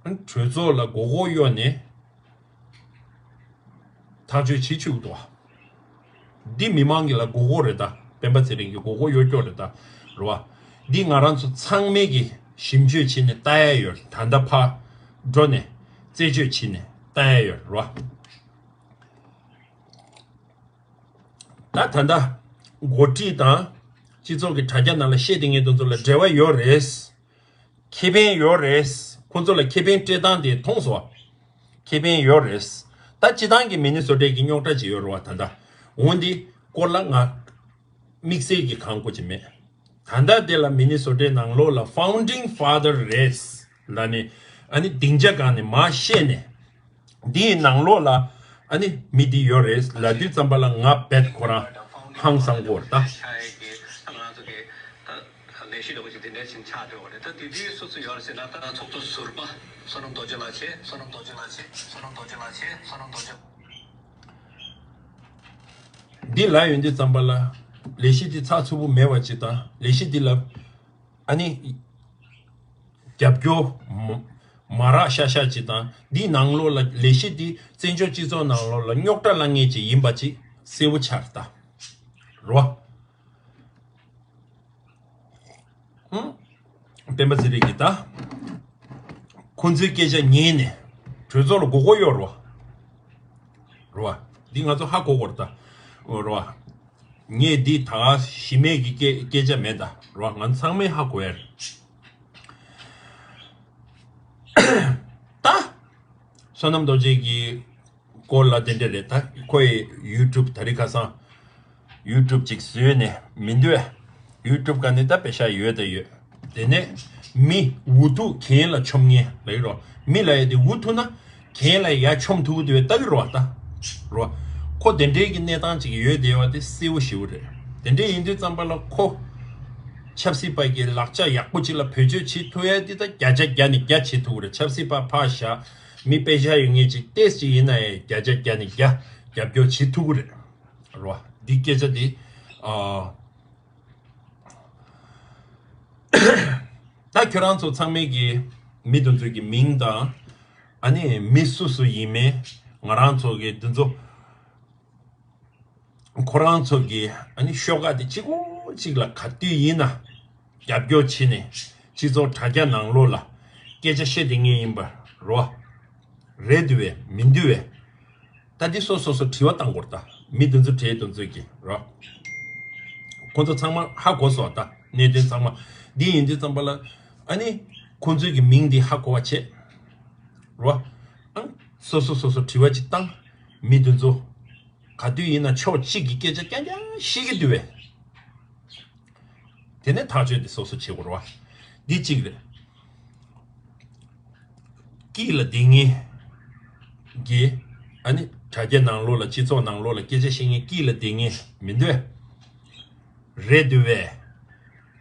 གྲོས་ཚོགས་ལ་མགོ་སྐོར་གཡོག་ནས། ཐག་གཅོད་བྱེད་བཅུག་འདུག་བ། འདི་མི་མང་གི་ལ་མགོ་སྐོར་རེད་ད། སྤེན་པ་ཚེ་རིང་གི་མགོ་སྐོར་གཡོག་སྐྱོག་རེད་ད། རེད་བ། འདི་ང་རང་ཚོ་ཚང་མས་ཀྱི་ཞིབ་དཔྱོད་བྱས་ནས་ལྟ་ཡ་ཡོད། ད་ལྟ་ཕར་འགྲོ་ནས་རྩད་གཅོད་བྱས་ནས་ལྟ་ཡ་ཡོད། རེད་བ། ད་ད་ལྟ་འགོ་ཁྲིད་དང་སྤྱི་ཚོགས་ཀྱི་དྲ་རྒྱ་ནང་ལ་བཤད་བསྡད་མཁན་དེ་ཚོ་ལ་འབྲེལ་བ་ཡོད་རེད། ཁེ་ཕན་ཡོད་རེད། ཁོང་ཚོ་ལ་ཁེ་ཕན་སྤྲད་སྟངས་དེ་མཐོང་སོང་བ། ཁེ་ཕན་ཡོད་རེད། ད་སྤྱི་བཏང་གི་མི་ནི་སོ་ཊའི་གི་རྙོག་དྲ་ཅིག་ཡོད་རེད་བ། ད་ལྟ་འོ་འདི་སྐོར་ལ་ང་དམིགས་བསལ་གྱི་གང་དགོས་ཀྱི་མེད། ད་ལྟ་དེ་ལ་མི་ནི་སོ་ཊའི་ནང་ལོགས་ལ་founding father རེད་ལབ་ནས། ཨ་ནི་སྡིངས་ཆ་སྒང་ནས་མར་བཤད་ནས། འདིའི་ནང་ལོགས་ལ་ཨ་ནི་མི་འདི་ཡོད་རེད་ལབ་དུས་ཙམ་པ་ལ་ང་རྦད་ཁོ་རང་ཧང་སང་གོ་རེད་ད། ལས་གཞི་འདྲ་བོ་ཞིག་དེ་འདྲ་ཞིག་ཆགས་འགྲོ་བ་རེད། ད་དེ་དུས་སུ་སུ་ཡོད་རེད་ཟེར་ན། ད་ཚོགས་གཙོ་ཟུར་པ་བསོད་ནམས་རྡོ་རྗེ་ལགས་བྱས། བསོད་ནམས་རྡོ་རྗེ་ལགས་བྱས། བསོད་ནམས་རྡོ་རྗེ་ལགས་བྱས། བསོད་ནམས་རྡོ་རྗེ། འདི་ལ་ཡོང་དུས་ཙམ་པ་ལ་ལས་གཞི་འདི་ཚགས་ཚུད་པོ་མེད་པ་ཅིག་དང་། ལས་གཞི་འདི་ལ་ཨ་ནི་རྒྱབ་སྐྱོར་མ་མ་རག་ཤག་ཤག་ཅིག་དང་། འདི་ནང་ལོགས་ལ་ལས་གཞི་འདི་བཙན་བྱོལ་སྤྱི་ཚོགས་ནང་ལོགས་ལ་རྙོག་དྲ་བསླང་མཁན་ཅིག་ཡིན་པ་ཅིག་གསལ་པོ་ཆགས་ད། རོ། ཧུམ། སྤེན་པ་ཚེ་རིང་གིས་ད་ཁོང་ཚོའི་སྐད་ཆ་ཉན་ནས་གྲོས་ཚོགས་ལ་མགོ་སྐོར་གཡོག་རོ། རོ་བ། འདི་ང་ཚོ་ཧ་གོ་གོ་རེད་ད། རོ་བ། ངས་འདི་ད་གཞི་མེད་ཀྱི་སྐད་སྐད་ཆ་མེད་ད། རོ་བ། ང་ཚང་མས་ཧ་གོ་ཡ་རེད། ད་བསོད་ནམས་རྡོ་རྗེ་གི་སྐོར་ལ་དེ་འདྲ་རེད། ད་ཁོ་ཡི་ཡུ་ཊུབ་དེ་རིང་ཁ་སང་ཡུ་ཊུབ་ཅིག་བཟོས་ནས་མི་འདུག་ཨེ། ཡུ་ཊུབ་ག་ནས་ད་པེ་ཤག་ཡོད་ད་ཡོད། དེ་ནས་མི་འུ་ཐུག་གྱེན་ལ་མཆོང་མཁན་ལབ་ཀྱི་རོ། མི་ལབ་ཡ་དེ་འུ་ཐུག་ན་གྱེན་ལ་ཡར་མཆོང་ཐུབ་ཀྱི་འདུག་ཨེ། ལྟ་གི་རོ། ད་རོ། ཁོ་དེ་འདྲའི་གི་གནས་སྟངས་ཅིག་ཡོད་བསྡད་པ་དེ་གསལ་པོ་ཞེ་པོ་རེད། དེ་འདྲ་ཡིན་དུས་ཙམ་པ་ལ་ཁོ་ཆབ་སྲིད་པ་གི་ལག་ཆ་ཡག་པོ་ཅིག་ལ་བེད་སྤྱོད་བྱེད་ཐུབ་ཡ་དེ་ད་བརྒྱ་ཆ་བརྒྱ་ནས་བརྒྱ་བྱེད་ཐུབ་ཀྱི་རེད། ཆབ་སྲིད་པ་ཕར་བཞག་མི་པེ་ཤག་ཡོད་མཁན་ཅིག་ཏོག་ཙམ་ཅིག་ཡིན་ན་ཡང་བརྒྱ་ཆ་བརྒྱ་ནས་བརྒྱ་རྒྱབ་སྐྱོར་བྱེད་ཐུབ་ཀྱི་རེད། རོ། འདི་སྐད་ཆ་འདི། ཨ། ད་ཁྱོད་རང་ཚོ་ཚང་མས་ཀྱི་མི་དེ་ཚོའི་གི་མིང་དང་། ཨ་ནི་མི་སུ་སུ་ཡིན་མིན། ང་རང་ཚོ་གི་དེ་ཚོ་ཁོ་རང་ཚོ་གི་ཨ་ནི་ཤོག་ཁག་དེ་གཅིག་པོ་གཅིག་ལ་ག་དུས་ཡིན་ན་རྒྱབ་སྐྱོར་བྱས་ནས་སྤྱི་ཚོགས་དྲ་རྒྱ་ནང་ལོགས་ལ་སྐད་ཆ་བཤད་བསྡད་མཁན་ཡིན་པ་རོ། རེད་འདུག་བས་མི་འདུག་བས། ད་འདི་སོ་སོ་སོ་དྲི་བ་བཏང་དགོས་རེད་ད། མི་དེ་ཚོ་གྲས་དེ་ཚོས་ཀྱི་རོ། ཁོ་ཚོ་ཚང་མ་ཧ་གོ་སོང་ད། གནད་དོན་ཚང་མ། འདི་ཡིན་དུས་ཙམ་པ་ལ་ཨ་ནི་ཁོ་ཚོའི་གི་མིང་འདི་ཧ་གོ་བ་བྱེད་རོ། ཨ། སོ་སོ་སོ་སོ་དྲི་བ་ཅིག་བཏང་། མི་དེ་ཚོ་ག་དུས་ཡིན་ན་ཕྱོགས་གཅིག་གི་སྐད་ཆ་རྐྱང་རྐྱང་བཤད་ཀྱི་འདུག་བས། དེ་ནས་ཐག་གཅོད་དེ་སོ་སོ་བྱེད་དགོས་རེད་བ། འདི་གཅིག་རེད། དཀྱིལ་ལ་བསྡད་མཁན་གྱི། ཨ་ནི་དྲ་རྒྱ་ནང་ལོགས་ལ་སྤྱི་ཚོགས་ནང་ལོགས་ལ་སྐད་ཆ་བཤད་མཁན་དཀྱིལ་ལ་བསྡད་མཁན་མི་འདུག་བས། རེད་འདུག་བས།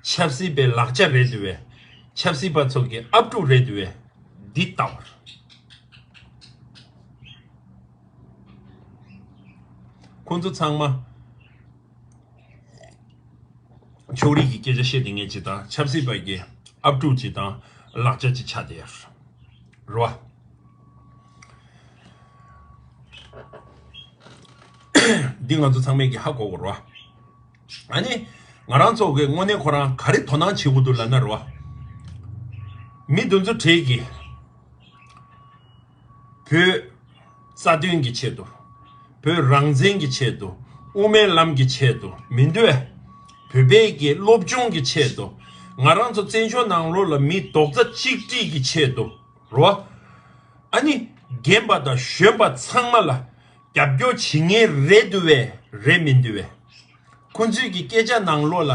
ཆབ་སྲིད་པའི་ལག་ཆ་རེད་འདུག་བས། ཆབ་སྲིད་པ་ཚོ་གི་ཨབ་ཕྲུག་རེད་འདུག་བས། འདི་ལྟ་བར། ཁོང་ཚོ་ཚང་མ་ཕྱོགས་རིས་ཀྱི་སྐད་ཆ་བཤད་བསྡད་མཁན་ཅིག་དང་། ཆབ་སྲིད་པ་གི་ཨབ་ཕྲུག་ཅིག་དང་ལག་ཆ་ཅིག་ཆགས་བསྡད་ཡོད་རེད་བ། འདི་ང་ཚོ་ཚང་མས་ཀྱི་ཧ་གོ་དགོས་རེད་བ། ཨ་ནི་ང་རང་ཚོ་གི་དངོས་གནས་ཁོ་རང་ག་རེ་དོ་སྣང་བྱེད་དགོས་འདུག་ལབ་ན་རེད་བ། མི་དེ་ཚོ་གྲས་ཀྱི་བོད་རྩ་དོན་གྱི་ཆེད་དུ། བོད་རང་བཙན་གྱི་ཆེད་དུ། དབུ་མའི་ལམ་གྱི་ཆེད་དུ་མི་འདུག་བས། བོད་པའི་གི་སློབ་སྦྱོང་གི་ཆེད་དུ། ང་རང་ཚོ་བཙན་བྱོལ་ནང་ལོགས་ལ་མི་རྡོག་རྩ་གཅིག་སྒྲིལ་གྱི་ཆེད་དུ་རོ། ཨ་ནི་རྒན་པ་དང་གཞོན་པ་ཚང་མ་ལ་རྒྱབ་སྐྱོར་བྱེད་མཁན་རེད་འདུག་བས། རེད་མི་འདུག་བས། ཁོ་ཚོས་ཀྱི་སྐད་ཆ་ནང་ལོགས་ལ་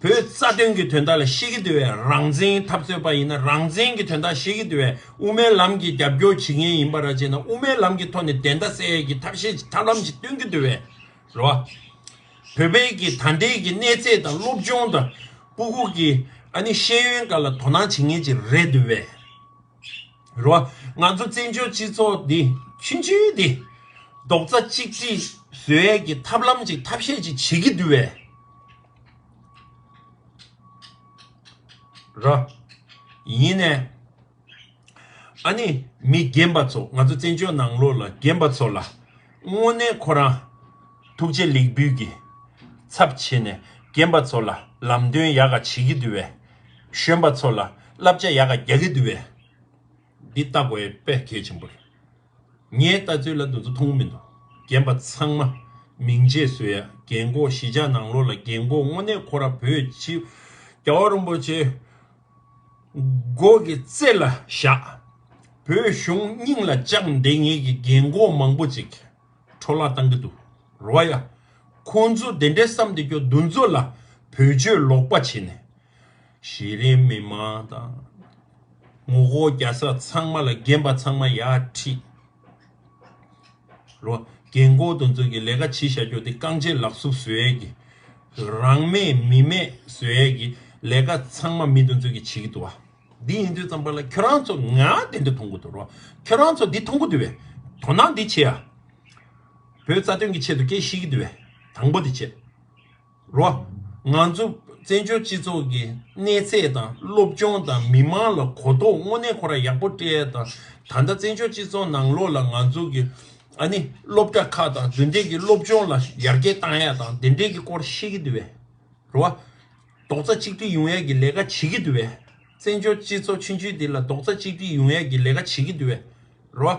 བོད་རྩ་དོན་གྱི་དོན་དག་ལ་བཤད་ཀྱི་འདུག་བས། རང་བཙན་འཐབ་རྩོད་པ་ཡིན་ན་རང་བཙན་གྱི་དོན་དག་བཤད་ཀྱི་འདུག་བས། དབུ་མའི་ལམ་གྱི་རྒྱབ་སྐྱོར་བྱེད་མཁན་ཡིན་པ་ར་བྱས་ན་དབུ་མའི་ལམ་གྱི་ཐོག་ནས་བདེན་མཐའ་གསལ་ཡས་ཀྱི་ཐབས་ཤེས་ཐབས་ལམ་ཅིག་སྟོན་གྱི་འདུག་བས། རེད་བ། བོད་པའི་གི་ད་ལྟའི་གི་གནས་ཚད་དང་སློབ་སྦྱོང་དང་སྤུ་གུ་གི་ཨ་ནི་ཤེས་ཡོན་སྒང་ལ་དོ་སྣང་བྱེད་མཁན་ཅིག་རེད་འདུག་བས། རེད་བ། ང་ཚོ་བཙན་བྱོལ་སྤྱི་ཚོགས་འདི་ཆུང་ཆུང་འདི་རྡོག་རྩ་གཅིག་སྒྲིལ་བཟོ་ཡས་ཀྱི་ཐབས་ལམ་ཅིག་ཐབས་ཤེས་ཅིག་བྱེད་ཀྱི་འདུག་བས། རེད། ཡིན་ནས། ཨ་ནི་མི་རྒན་པ་ཚོ་ང་ཚོ་བཙན་བྱོལ་ནང་ལོགས་ལ་རྒན་པ་ཚོ་ལ་དངོས་གནས་ཁོ་རང་ཐུགས་རྗེ་ལེགས་འབུལ་གྱི་ཚབ་བྱས་ནས་རྒན་པ་ཚོ་ལ་ལམ་སྟོན་ཡག་ག་བྱེད་ཀྱི་འདུག་བས། གཞོན་པ་ཚོ་ལ་བསླབ་བྱ་ཡག་ག་རྒྱག་གི་འདུག་བས། འདི་ལྟ་དགོས་ཡས་དཔེ་གལ་ཆེན་པོ་རེད། ངའི་ལྟ་ཚུལ་ལ་འདི་ཚོ་མཐོང་གི་མི་འདུག་རྒན་པ་ཚང་མ་མིང་ཆད་བཟོ་ཡ། རྒན་གོག་གཞིས་ཆགས་ནང་ལོགས་ལ་རྒན་གོག་དངོས་གནས་ཁོ་ར་བོད་ཕྱི་རྒྱལ་བ་རིན་པོ་ཆེ་མགོ་གི་རྩེ་ལ་བཞག་བོད་གཞུང་སྙིང་ལ་བཅངས་བསྡད་མཁན་གྱི་རྒན་གོག་མང་པོ་ཅིག་འཕྲོ་བརླག་བཏང་གི་འདུག་རེད་བ་ཡ། ཁོང་ཚོ་དེ་འདྲའི་བསམ་བསྡད་རྒྱུ་འདི་ཚོ་ལ་བེད་སྤྱོད་ལོག་པ་བྱས་ནས། གཞི་རིམ་མི་མང་དང་། ངོ་རྒོལ་རྒྱག་ས་ཚང་མ་ལ་རྒན་པ་ཚང་མ་ཡར་ཁྲིད། རོ། རྒན་གོག་དེ་ཚོ་གི་ལས་ཀ་བྱེད་བཞག་རྒྱུ་དེ་རྐང་རྗེས་ལག་གཟུགས་བཟོ་ཡས་ཀྱི། རང་མེད་མི་མེད་བཟོ་ཡས་ཀྱི་ལས་ཀ་ཚང་མ་མི་དེ་ཚོ་གི་བྱེད་ཀྱི་འདུག་བ། འདི་ཡིན་དུས་ཙམ་པ་ལ་ཁྱོད་རང་ཚོ་ང་དེ་འདྲ་མཐོང་གི་འདུག་རོ། ཁྱོད་རང་ཚོ་འདི་མཐོང་གི་འདུག་བས། དོ་སྣང་འདི་བྱེད་ཨ། བོད་རྩ་དོན་གྱི་ཆེད་དུ་སྐད་བཤད་ཀྱི་འདུག་བས། དང་པོ་དེ་བྱེད། རོ། ང་ཚོ་བཙན་བྱོལ་སྤྱི་ཚོགས་ཀྱི་གནས་ཚད་དང་སློབ་སྦྱོང་དང་མི་མང་ལ་གོ་རྟོགས་དངོས་གནས་ཁོ་ར་ཡག་པོ་སྤྲད་ཡ་དང་། ད་ལྟ་བཙན་བྱོལ་སྤྱི་ཚོགས་ནང་ལོགས་ལ་ང་ཚོ་གི་ཨ་ནི་སློབ་གྲྭ་ཁག་དང་རྫུན་ལྡན་གྱི་སློབ་སྦྱོང་ལ་ཡར་རྒྱས་བཏང་ཡ་དང་དེ་འདྲའི་གི་སྐོར་བཤད་ཀྱི་འདུག་བས། རོ། རྡོག་རྩ་གཅིག་སྒྲིལ་ཡོང་ཡ་གི་ལས་ཀ་བྱེད་ཀྱི་འདུག་བས། བཙན་བྱོལ་སྤྱི་ཚོགས་ཆུང་ཆུང་འདི་ལ་རྡོག་རྩ་གཅིག་སྒྲིལ་ཡོང་ཡ་གི་ལས་ཀ་བྱེད་ཀྱི་འདུག་བས། རོ།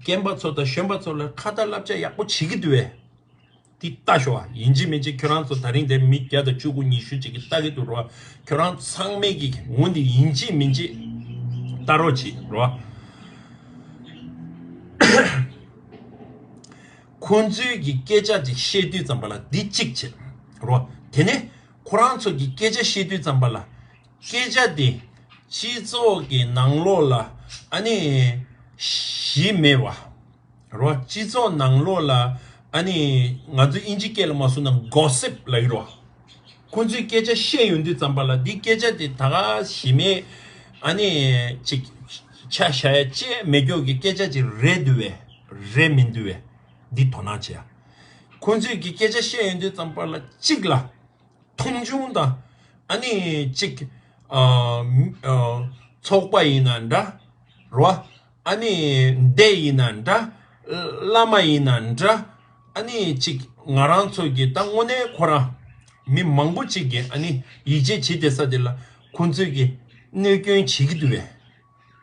རྒན་པ་ཚོ་དང་གཞོན་པ་ཚོ་ལ་ཁ་ཏ་བསླབ་བྱ་ཡག་པོ་བྱེད་ཀྱི་འདུག་བས། འདི་ལྟ་ཤོག་ཨ། ཡིན་གཅིག་མིན་གཅིག་ཁྱོད་རང་ཚོ་ད་རིང་དེ་མི་བརྒྱ་དང་བཅུ་དགུ་ཉི་ཤུ་ཅིག་གིས་ལྟ་གི་འདུག་རོ། ཁྱོད་རང་ཚང་མས་ཀྱི་ངོ་འདི་ཡིན་གཅིག་མིན་གཅིག་ལྟ་རོགས་གྱིས་རོ། ཁོང་ཚོའི་གི་སྐད་ཆ་ཅིག་བཤད་དུས་ཙམ་པ་ལ་འདི་གཅིག་བྱེད་རོ། དེ་ནས་ཁོ་རང་ཚོ་གི་སྐད་ཆ་བཤད་དུས་ཙམ་པ་ལ་སྐད་ཆ་དེ་སྤྱི་ཚོགས་ཀྱི་ནང་ལོགས་ལ་ཨ་ནི་གཞི་མེད་པ། རོ། སྤྱི་ཚོགས་ནང་ལོགས་ལ་ཨ་ནི་ང་ཚོ་ཨིན་ཇི་སྐད་ལ་མ་སུ་ན་གོ་སིབ་ལབ་ཀྱི་རོ། ཁོང་ཚོས་སྐད་ཆ་བཤད་ཡོང་དུས་ཙམ་པ་ལ་འདི་སྐད་ཆ་དེ་ད་ག་གཞི་མེད་ཨ་ནི་ཅིག་ཆ་བཞག་ཡ་ཅེས་མེད་སྐྱོ་གི་སྐད་ཆ་ཅིག་རེད་འདུག་བས། རེད་མི་འདུག་བས། འདི་དོ་སྣང་བྱེད་ཡ། ཁོང་ཚོས་ཀྱི་སྐད་ཆ་བཤད་ཡོང་དུས་ཙམ་པ་ལ་གཅིག་ལ། མཐོང་ཆུང་དང་ཨ་ནི་གཅིག་ཨ་ཨ་ཚོགས་པ་ཡིན་ན་འདྲ། རོ། ཨ་ནི་སྡེ་ཡིན་ན་འདྲ། བླ་མ་ཡིན་ན་འདྲ། ཨ་ནི་གཅིག་ང་རང་ཚོ་གི་ད་དངོས་གནས་ཁོ་རང་མི་མང་པོ་གཅིག་གིས་ཨ་ནི་ཡིད་ཆེས་བྱེད་བསྡད་ས་དེ་ལ་ཁོང་ཚོས་ཀྱི་གནོད་སྐྱོན་བྱེད་ཀྱི་འདུག་བས།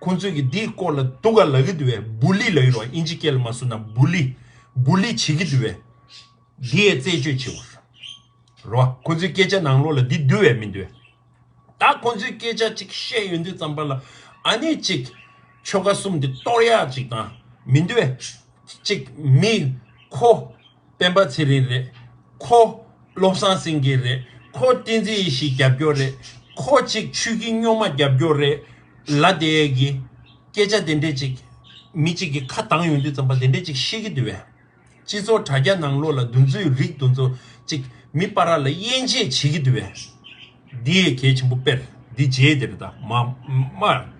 ཁོང་ཚོས་ཀྱི་འདིའི་སྐོར་ལ་སྡུག་ག་ལབ་ཀྱི་འདུག་བས། བུ་ལི་ལབ་ཀྱི་རོ། ཨིན་ཇི་སྐད་ལ་མ་སུ་ན་བུ་ལི། བུ་ལི་བྱེད་ཀྱི་འདུག་བས། འདི་ཡས་རྩད་གཅོད་བྱེད་དགོས། རོ། ཁོ་ཚོའི་སྐད་ཆ་ནང་ལོགས་ལ་འདི་འདུག་བས་མི་འདུག་བས། ད་ཁོ་ཚོའི་སྐད་ཆ་ཅིག་བཤད་ཡོང་དུས་ཙམ་པ་ལ་ཨ་ནི་ཅིག་ཆོལ་ཁ་གསུམ་འདི་གཏོར་ཡག་ཅིག་དང་མི་འདུག་བས། ཅིག་མི་ཁོ་སྤེན་པ་ཚེ་རིང་རེད། ཁོ་བློ་བཟང་སེང་གེ་རེད། ཁོ་བསྟན་འཛིན་ཡེ་ཤེས་རྒྱབ་སྐྱོར་རེད། ཁོ་ཅིག་ཆོས་ཀྱི་སྨྱོན་མ་རྒྱབ་སྐྱོར་རེད་ལབ་བསྡད་ཡས་ཀྱི་སྐད་ཆ་དེ་འདྲས་ཅིག་མི་གཅིག་གིས་ཁ་བཏང་ཡོང་དུས་ཙམ་པ་དེ་འདྲས་ཅིག་བཤད་ཀྱི་འདུག་བས། སྤྱི་ཚོགས་དྲ་རྒྱ་ནང་ལོགས་ལ་འདུ་འཛོམས་རིགས་འདུ་འཛོམས་ཅིག་མི་བར་ལ་དབྱེ་འབྱེད་བྱེད་ཀྱི་འདུག་བས། འདི་ཡས་གལ་ཆེན་པོ་དཔེར་འདི་རྗེས་དེ་རེད་ད་མ་མ།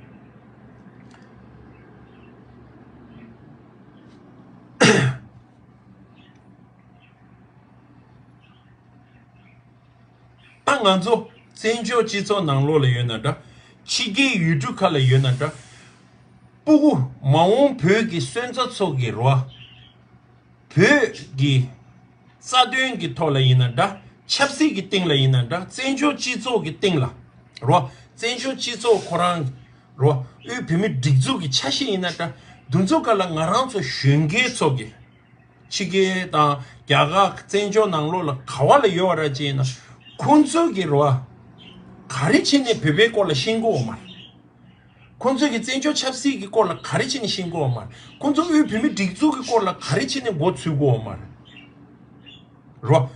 ད་ང་ཚོ་བཙན་བྱོལ་སྤྱི་ཚོགས་ནང་ལོགས་ལ་ཡོད་ན་འདྲ། ཕྱི་རྒྱལ་ཡུལ་གྲུ་ཁག་ལ་ཡོད་ན་འདྲ། སྤུ་གུ་མ་འོངས་བོད་ཀྱི་སོན་རྩ་ཚོ་གི་རོ། བོད་ཀྱི་རྩ་དོན་གྱི་ཐོག་ལ་ཡིན་ན་འདྲ། ཆབ་སྲིད་ཀྱི་སྟེང་ལ་ཡིན་ན་འདྲ། བཙན་བྱོལ་སྤྱི་ཚོགས་ཀྱི་སྟེང་ལ་རོ། བཙན་བྱོལ་སྤྱི་ཚོགས་ཁོ་རང་རོ། དབུས་བོད་མིའི་སྒྲིག་འཛུགས་ཀྱི་ཆ་ཤས་ཡིན་ན་འདྲ། འདུ་འཛོམས་སྒང་ལ་ང་རང་ཚོ་གཞོན་སྐྱེས་ཚོ་གི་ཕྱི་རྒྱལ་དང་རྒྱ་གར་བཙན་བྱོལ་ནང་ལོགས་ལ་ག་བ་ལ་ཡོད་པ་ར་ཅེ་ན། ཁོང་ཚོ་གི་རོ། ག་རེ་བྱས་ནས་བོད་པའི་སྐོར་ལ་ཤེས་ཀྱི་ཡོད་མ་རེད། ཁོང་ཚོ་གི་བཙན་བྱོལ་ཆབ་སྲིད་ཀྱི་སྐོར་ལ་ག་རེ་བྱས་ནས་ཤེས་ཀྱི་ཡོད་མ་རེད། ཁོང་ཚོ་དབུས་བོད་མིའི་སྒྲིག་འཛུགས་ཀྱི་སྐོར་ལ་ག་རེ་བྱས་ནས་མགོ་ཚོས་ཀྱི་ཡོད་མ་རེད། རོ།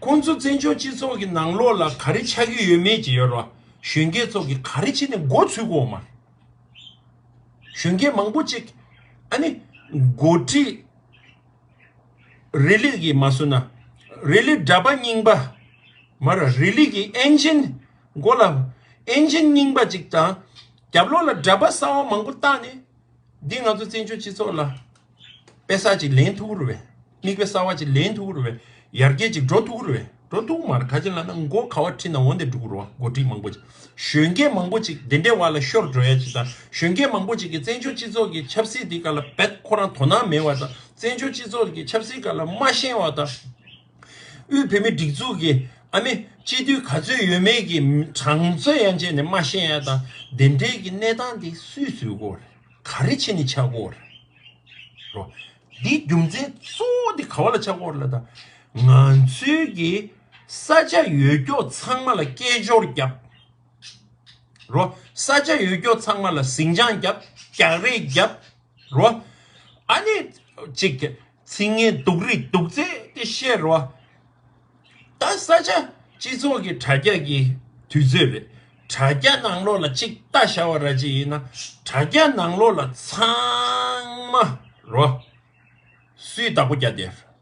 ཁོང་ཚོ་བཙན་བྱོལ་སྤྱི་ཚོགས་ཀྱི་ནང་ལོགས་ལ་ག་རེ་ཆགས་ཀྱི་ཡོད་མེད་ཅིག་ཡོད་རོ། གཞོན་སྐྱེས་ཚོ་གིས་ག་རེ་བྱས་ནས་འགོ་ཚུགས་དགོས་མ། གཞོན་སྐྱེས་མང་པོ་ཅིག་ཨ་ནི་འགོ་ཁྲིད་རི་ལི་གི་མ་སུ་ན་རི་ལི་འདྲ་པ་རྙིང་པ་མ་ར་རི་ལི་གི་ཨེན་ཇིན་མགོ་ལ་ཨེན་ཇིན་རྙིང་པ་ཅིག་དང་རྒྱབ་ལོགས་ལ་འདྲ་པ་གསར་བ་མང་པོ་བཏང་ནས། འདི་ང་ཚོ་བཙན་བྱོལ་སྤྱི་ཚོགས་ལ་དཔེ་གསར་ཅིག་ལེན་ཐུབ་ཀྱི་རེད་པས། མིག་དཔེ་གསར་བ་ཅིག་ལེན་ཐུབ་ཀྱི་རེད་པས། ཡར་རྒྱས་ཅིག་འགྲོ་ཐུབ་ཀྱི་རེད་པས། འགྲོ་ཐུབ་མ་རེད། ག་ཅི་ལབ་ན་མགོ་ག་བ་ཁྲིད་ན་འོ་འདི་འགྲོ་གི་རེད་པ། འགོ་ཁྲིད་མང་པོ་ཅིག་གཞོན་སྐྱེས་མང་པོ་ཅིག་འདི་འདྲའི་བར་ལ་ཤོར་འགྲོ་ཡ་ཅིག་དང་། གཞོན་སྐྱེས་མང་པོ་ཅིག་གིས་བཙན་བྱོལ་སྤྱི་ཚོགས་ཀྱི་ཆབ་སྲིད་འདི་ག་ལ་རྦད་ཁོ་རང་དོ་སྣང་མེད་པ་དང་། བཙན་བྱོལ་སྤྱི་ཚོགས་ཀྱི་ཆབ་སྲིད་ག་ལ་མ་ཤེས་པ་དང་། དབུས་བོད་མིའི་སྒྲིག་འཛུགས་ཀྱི་ཨ་མི་སྤྱི་འཐུས་ག་ཚོད་ཡོད་མེད་ཀྱི་གྲངས་ཚོད་ཡང་བྱས་ནས་མ་ཤེས་ཡ་དང་། དེ་འདྲའི་གི་གནས་སྟངས་དེ་སུས་བཟོས་གོ་རེད། ག་རེ་བྱས་ནས་ཆགས་གོ་རེད། རོ། འདིའི་རྒྱུ་མཚན་གཙོ་བོ་དེ་ག་བ་ལ་ཆགས་གོ་རེད་ལབ་ད། ང་ཚོའི་གི་ས་ཆ་ཡོད་ཀྱོག་ཚང་མ་ལ་སྐད་ཅོར་བརྒྱབ། རོ། ས་ཆ་ཡོད་ཀྱོག་ཚང་མ་ལ་ཟིང་ཆ་བརྒྱབ། རྒྱག་རེས་བརྒྱབ། རོ། ཨ་ནི་གཅིག་གི་ཚིག་ངན་སྡུག་རིས་སྡུག་ཚད་དེ་བཤད་རོ། ད་ས་ཆ་སྤྱི་ཚོགས་ཀྱི་དྲ་རྒྱ་གི་དུས་ཚོད་རེད། དྲ་རྒྱ་ནང་ལོགས་ལ་གཅིག་ལྟ་བཞག་པ་ར་ཅིག་ཡིན་ན། དྲ་རྒྱ་ནང་ལོགས་ལ་ཚང་མ་རོ། སུའི་བདག་པོ་རྒྱག་བསྡད།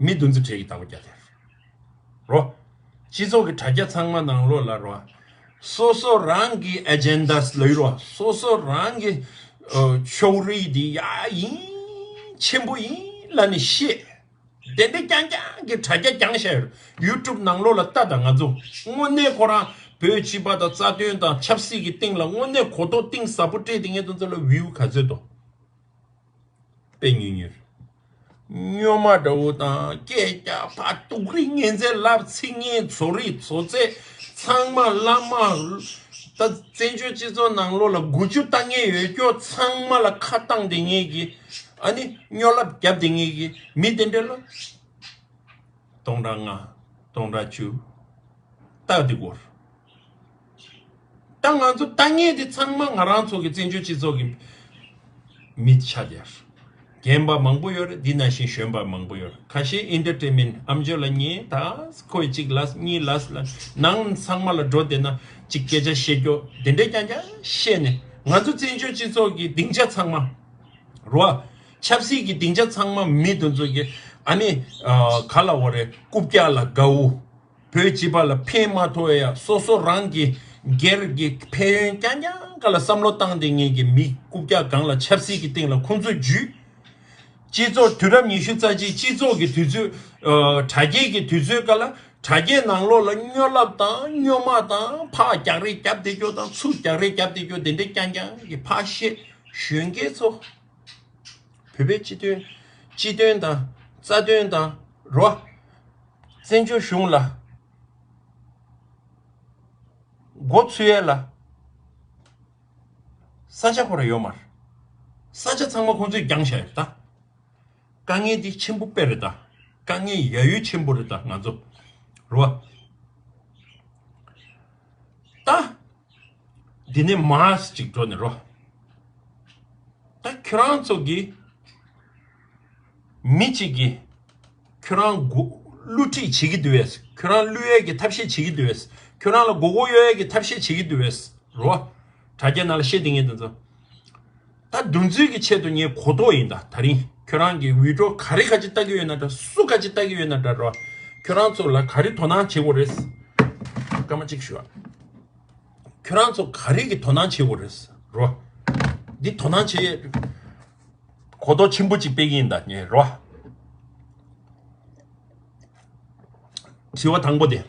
མི་འདུ་འཛི་གྲས་ཀྱི་བདག་པོ་རྒྱག་བསྡད་རོ། སྤྱི་ཚོགས་ཀྱི་དྲ་རྒྱ་ཚང་མ་ནང་ལོགས་ལ་རོ། སོ་སོ་རང་གི་ཨེ་ཇེན་ཌ་ལོས་རོ། སོ་སོ་རང་གི་ཕྱོགས་རིས་འདི་ཡ་ཡིན་ཆེན་པོ་ཡིན་ལབ་ནས་བཤད། དེ་འདྲ་རྐྱང་རྐྱང་གི་དྲ་རྒྱ་རྐྱང་བཤད་ཡོད། ཡུ་ཊུབ་ནང་ལོགས་ལ་ལྟ་དང་། ང་ཚོ་དངོས་གནས་ཁོ་རང་བོད་སྤྱི་པ་དང་རྩ་དོན་དང་ཆབ་སྲིད་ཀྱི་སྟེང་ལ་དངོས་གནས་གོ་རྟོགས་གཏིང་ཟབ་པོ་སྤྲད་དེ་ངས་དེ་ཚོ་ལ་བིའུ་ག་ཚོད་འདུག་དཔེ་ཉུང་ཉུང་རེད། སྨྱོན་མ་འདྲ་བོ་དང་སྐད་རྒྱག་ཕར་སྡུག་རིས་ངན་ཚད་ལབ། ཚིག་ངན་བཟོ་རིས་བཟོ་ཚད་ཚང་མ་བླ་མ། ད་བཙན་བྱོལ་སྤྱི་ཚོགས་ནང་ལོགས་ལ་མགོ་མཇུག་ལྟ་མཁན་ཡོད་ཀྱོག་ཚང་མ་ལ་ཁ་བཏང་བསྡད་མཁན་གྱི་ཨ་ནི་སྨྱོ་ལབ་བརྒྱབ་བསྡད་མཁན་གྱི་མི་དེ་འདྲ་ལ། སྟོང་ཕྲག་ལྔ། སྟོང་ཕྲག་བཅུ། སྟག་འདི་སྐོར། ད་ང་ཚོ་ལྟ་མཁན་དེ་ཚང་མ་ང་རང་ཚོ་གི་བཙན་བྱོལ་སྤྱི་ཚོགས་ཀྱི་མི་ཆགས་བསྡད་ཡོད། རྒན་པ་མང་པོ་ཡོད་རེད། འདི་ནང་བཞིན་གཞོན་པ་མང་པོ་ཡོད་རེད། ཁ་ཤས་ཨེན་ཊར་ཊེན་མེན་ཊི་ཨམ་ཅོག་ལ་ཉན། ད་ཁོས་གཅིག་ལབ་གཉིས་ལབ་ལབ་ནང་ཚང་མ་ལ་འགྲོ་བསྡད་ན་གཅིག་སྐད་ཆ་བཤད་རྒྱུ་དེ་འདྲས་རྐྱང་རྐྱང་བཤད་ནས། ང་ཚོ་བཙན་བྱོལ་སྤྱི་ཚོགས་ཀྱི་སྡིངས་ཆ་ཚང་མ་རོ། ཆབ་སྲིད་ཀྱི་སྡིངས་ཆ་ཚང་མ་མི་དེ་ཚོ་གི་ཨ་ནི་ག་ལབ་དགོས་རེད། རྐུབ་བཀྱག་ལ་དགའ་བོ། བོད་སྤྱི་པ་ལ་ཕན་མ་ཐོགས་ཡ། སོ་སོ་རང་གི་སྒེར་གྱི་ཕན་ཡོན་རྐྱང་རྐྱང་ག་ལ་བསམ་བློ་བཏང་བསྡད་མཁན་གྱི་མི་རྐུབ་བཀྱག་སྒང་ལ་ཆབ་སྲིད་ཀྱི་སྟེང་ལ་ཁོང་ཚོས་འཇུས། སྤྱི་ཚོགས་དུས་རབས་ཉི་ཤུ་རྩ་གཅིག་སྤྱི་ཚོགས་ཀྱི་དུས་ཚོད། ཨ། དྲ་རྒྱའི་གི་དུས་ཚོད་ག་ལ་དྲ་རྒྱའི་ནང་ལོགས་ལ་སྨྱོ་ལབ་དང་སྨྱོ་མ་དང་ཕར་རྒྱག་རེས་རྒྱབ་བསྡད་རྒྱུ་དང་ཚུར་རྒྱག་རེས་རྒྱབ་བསྡད་རྒྱུ་དེ་འདྲས་རྐྱང་རྐྱང་གི་ཕར་བཤད། གཞོན་སྐྱེས་ཚོ། བོད་པའི་སྤྱི་དོན། སྤྱི་དོན་དང་རྩ་དོན་དང་རོ། བཙན་བྱོལ་གཞུང་ལ་མགོ་ཚོས་ཡས་ལ་ས་ཆ་ཁོ་ར་ཡོད་མ་རེད། ས་ཆ་ཚང་མ་ཁོང་ཚོས་བརྒྱངས་བཞག་ཡོད་ད། དཀའ་ངལ་འདི་ཆེན་པོ་དཔེ་རེད་ད། དཀའ་ངལ་ཡ་ཡུལ་ཆེན་པོ་རེད་ད་ང་ཚོ། རོ། ད། འདི་ནས་མར་ཅིག་འགྲོ་ནས་རོ། ད་ཁྱོད་རང་ཚོ་གི་མི་གཅིག་གིས་ཁྱོད་རང་མགོ་བསླུ་ཁྲིད་བྱེད་ཀྱི་འདུག་བས། ཁྱོད་རང་བསླུ་ཡས་ཀྱི་ཐབས་ཤེས་བྱེད་ཀྱི་འདུག་བས། ཁྱོད་རང་ལ་མགོ་སྐོར་གཡོག་ཡས་ཀྱི་ཐབས་ཤེས་བྱེད་ཀྱི་འདུག་བས་རོ། དྲ་རྒྱ་ནང་ལ་བཤད་བསྡད་མཁན་དེ་ཚོ། ད་འདུ་འཛི་གི་ཆེད་དུ་ངས་གོ་རྟོགས་ཡིན་ད། ད་རིང་ཁྱོད་རང་གི་བི་ཌི་ཡོ་ག་རེ་ག་ཅི་ལྟ་གི་ཡོད་ན་འདྲ། སུ་ག་ཅི་ལྟ་གི་ཡོད་ན་འདྲ་རོ། ཁྱོད་རང་ཚོ་ལ་ག་རེ་དོ་སྣང་བྱེད་དགོས་རེད། སྐར་མ་གཅིག་ཞུ་བ། ཁྱོད་རང་ཚོ་ག་རེ་གི་དོ་སྣང་བྱེད་དགོས་རེད་རོ། འདི་དོ་སྣང་བྱེད་གོ་རྟོགས་ཆེན་པོ་ཅིག་སྤེལ་གི་ཡིན་ད་ངས་རོ། དྲི་བ་དང་པོ་དེ།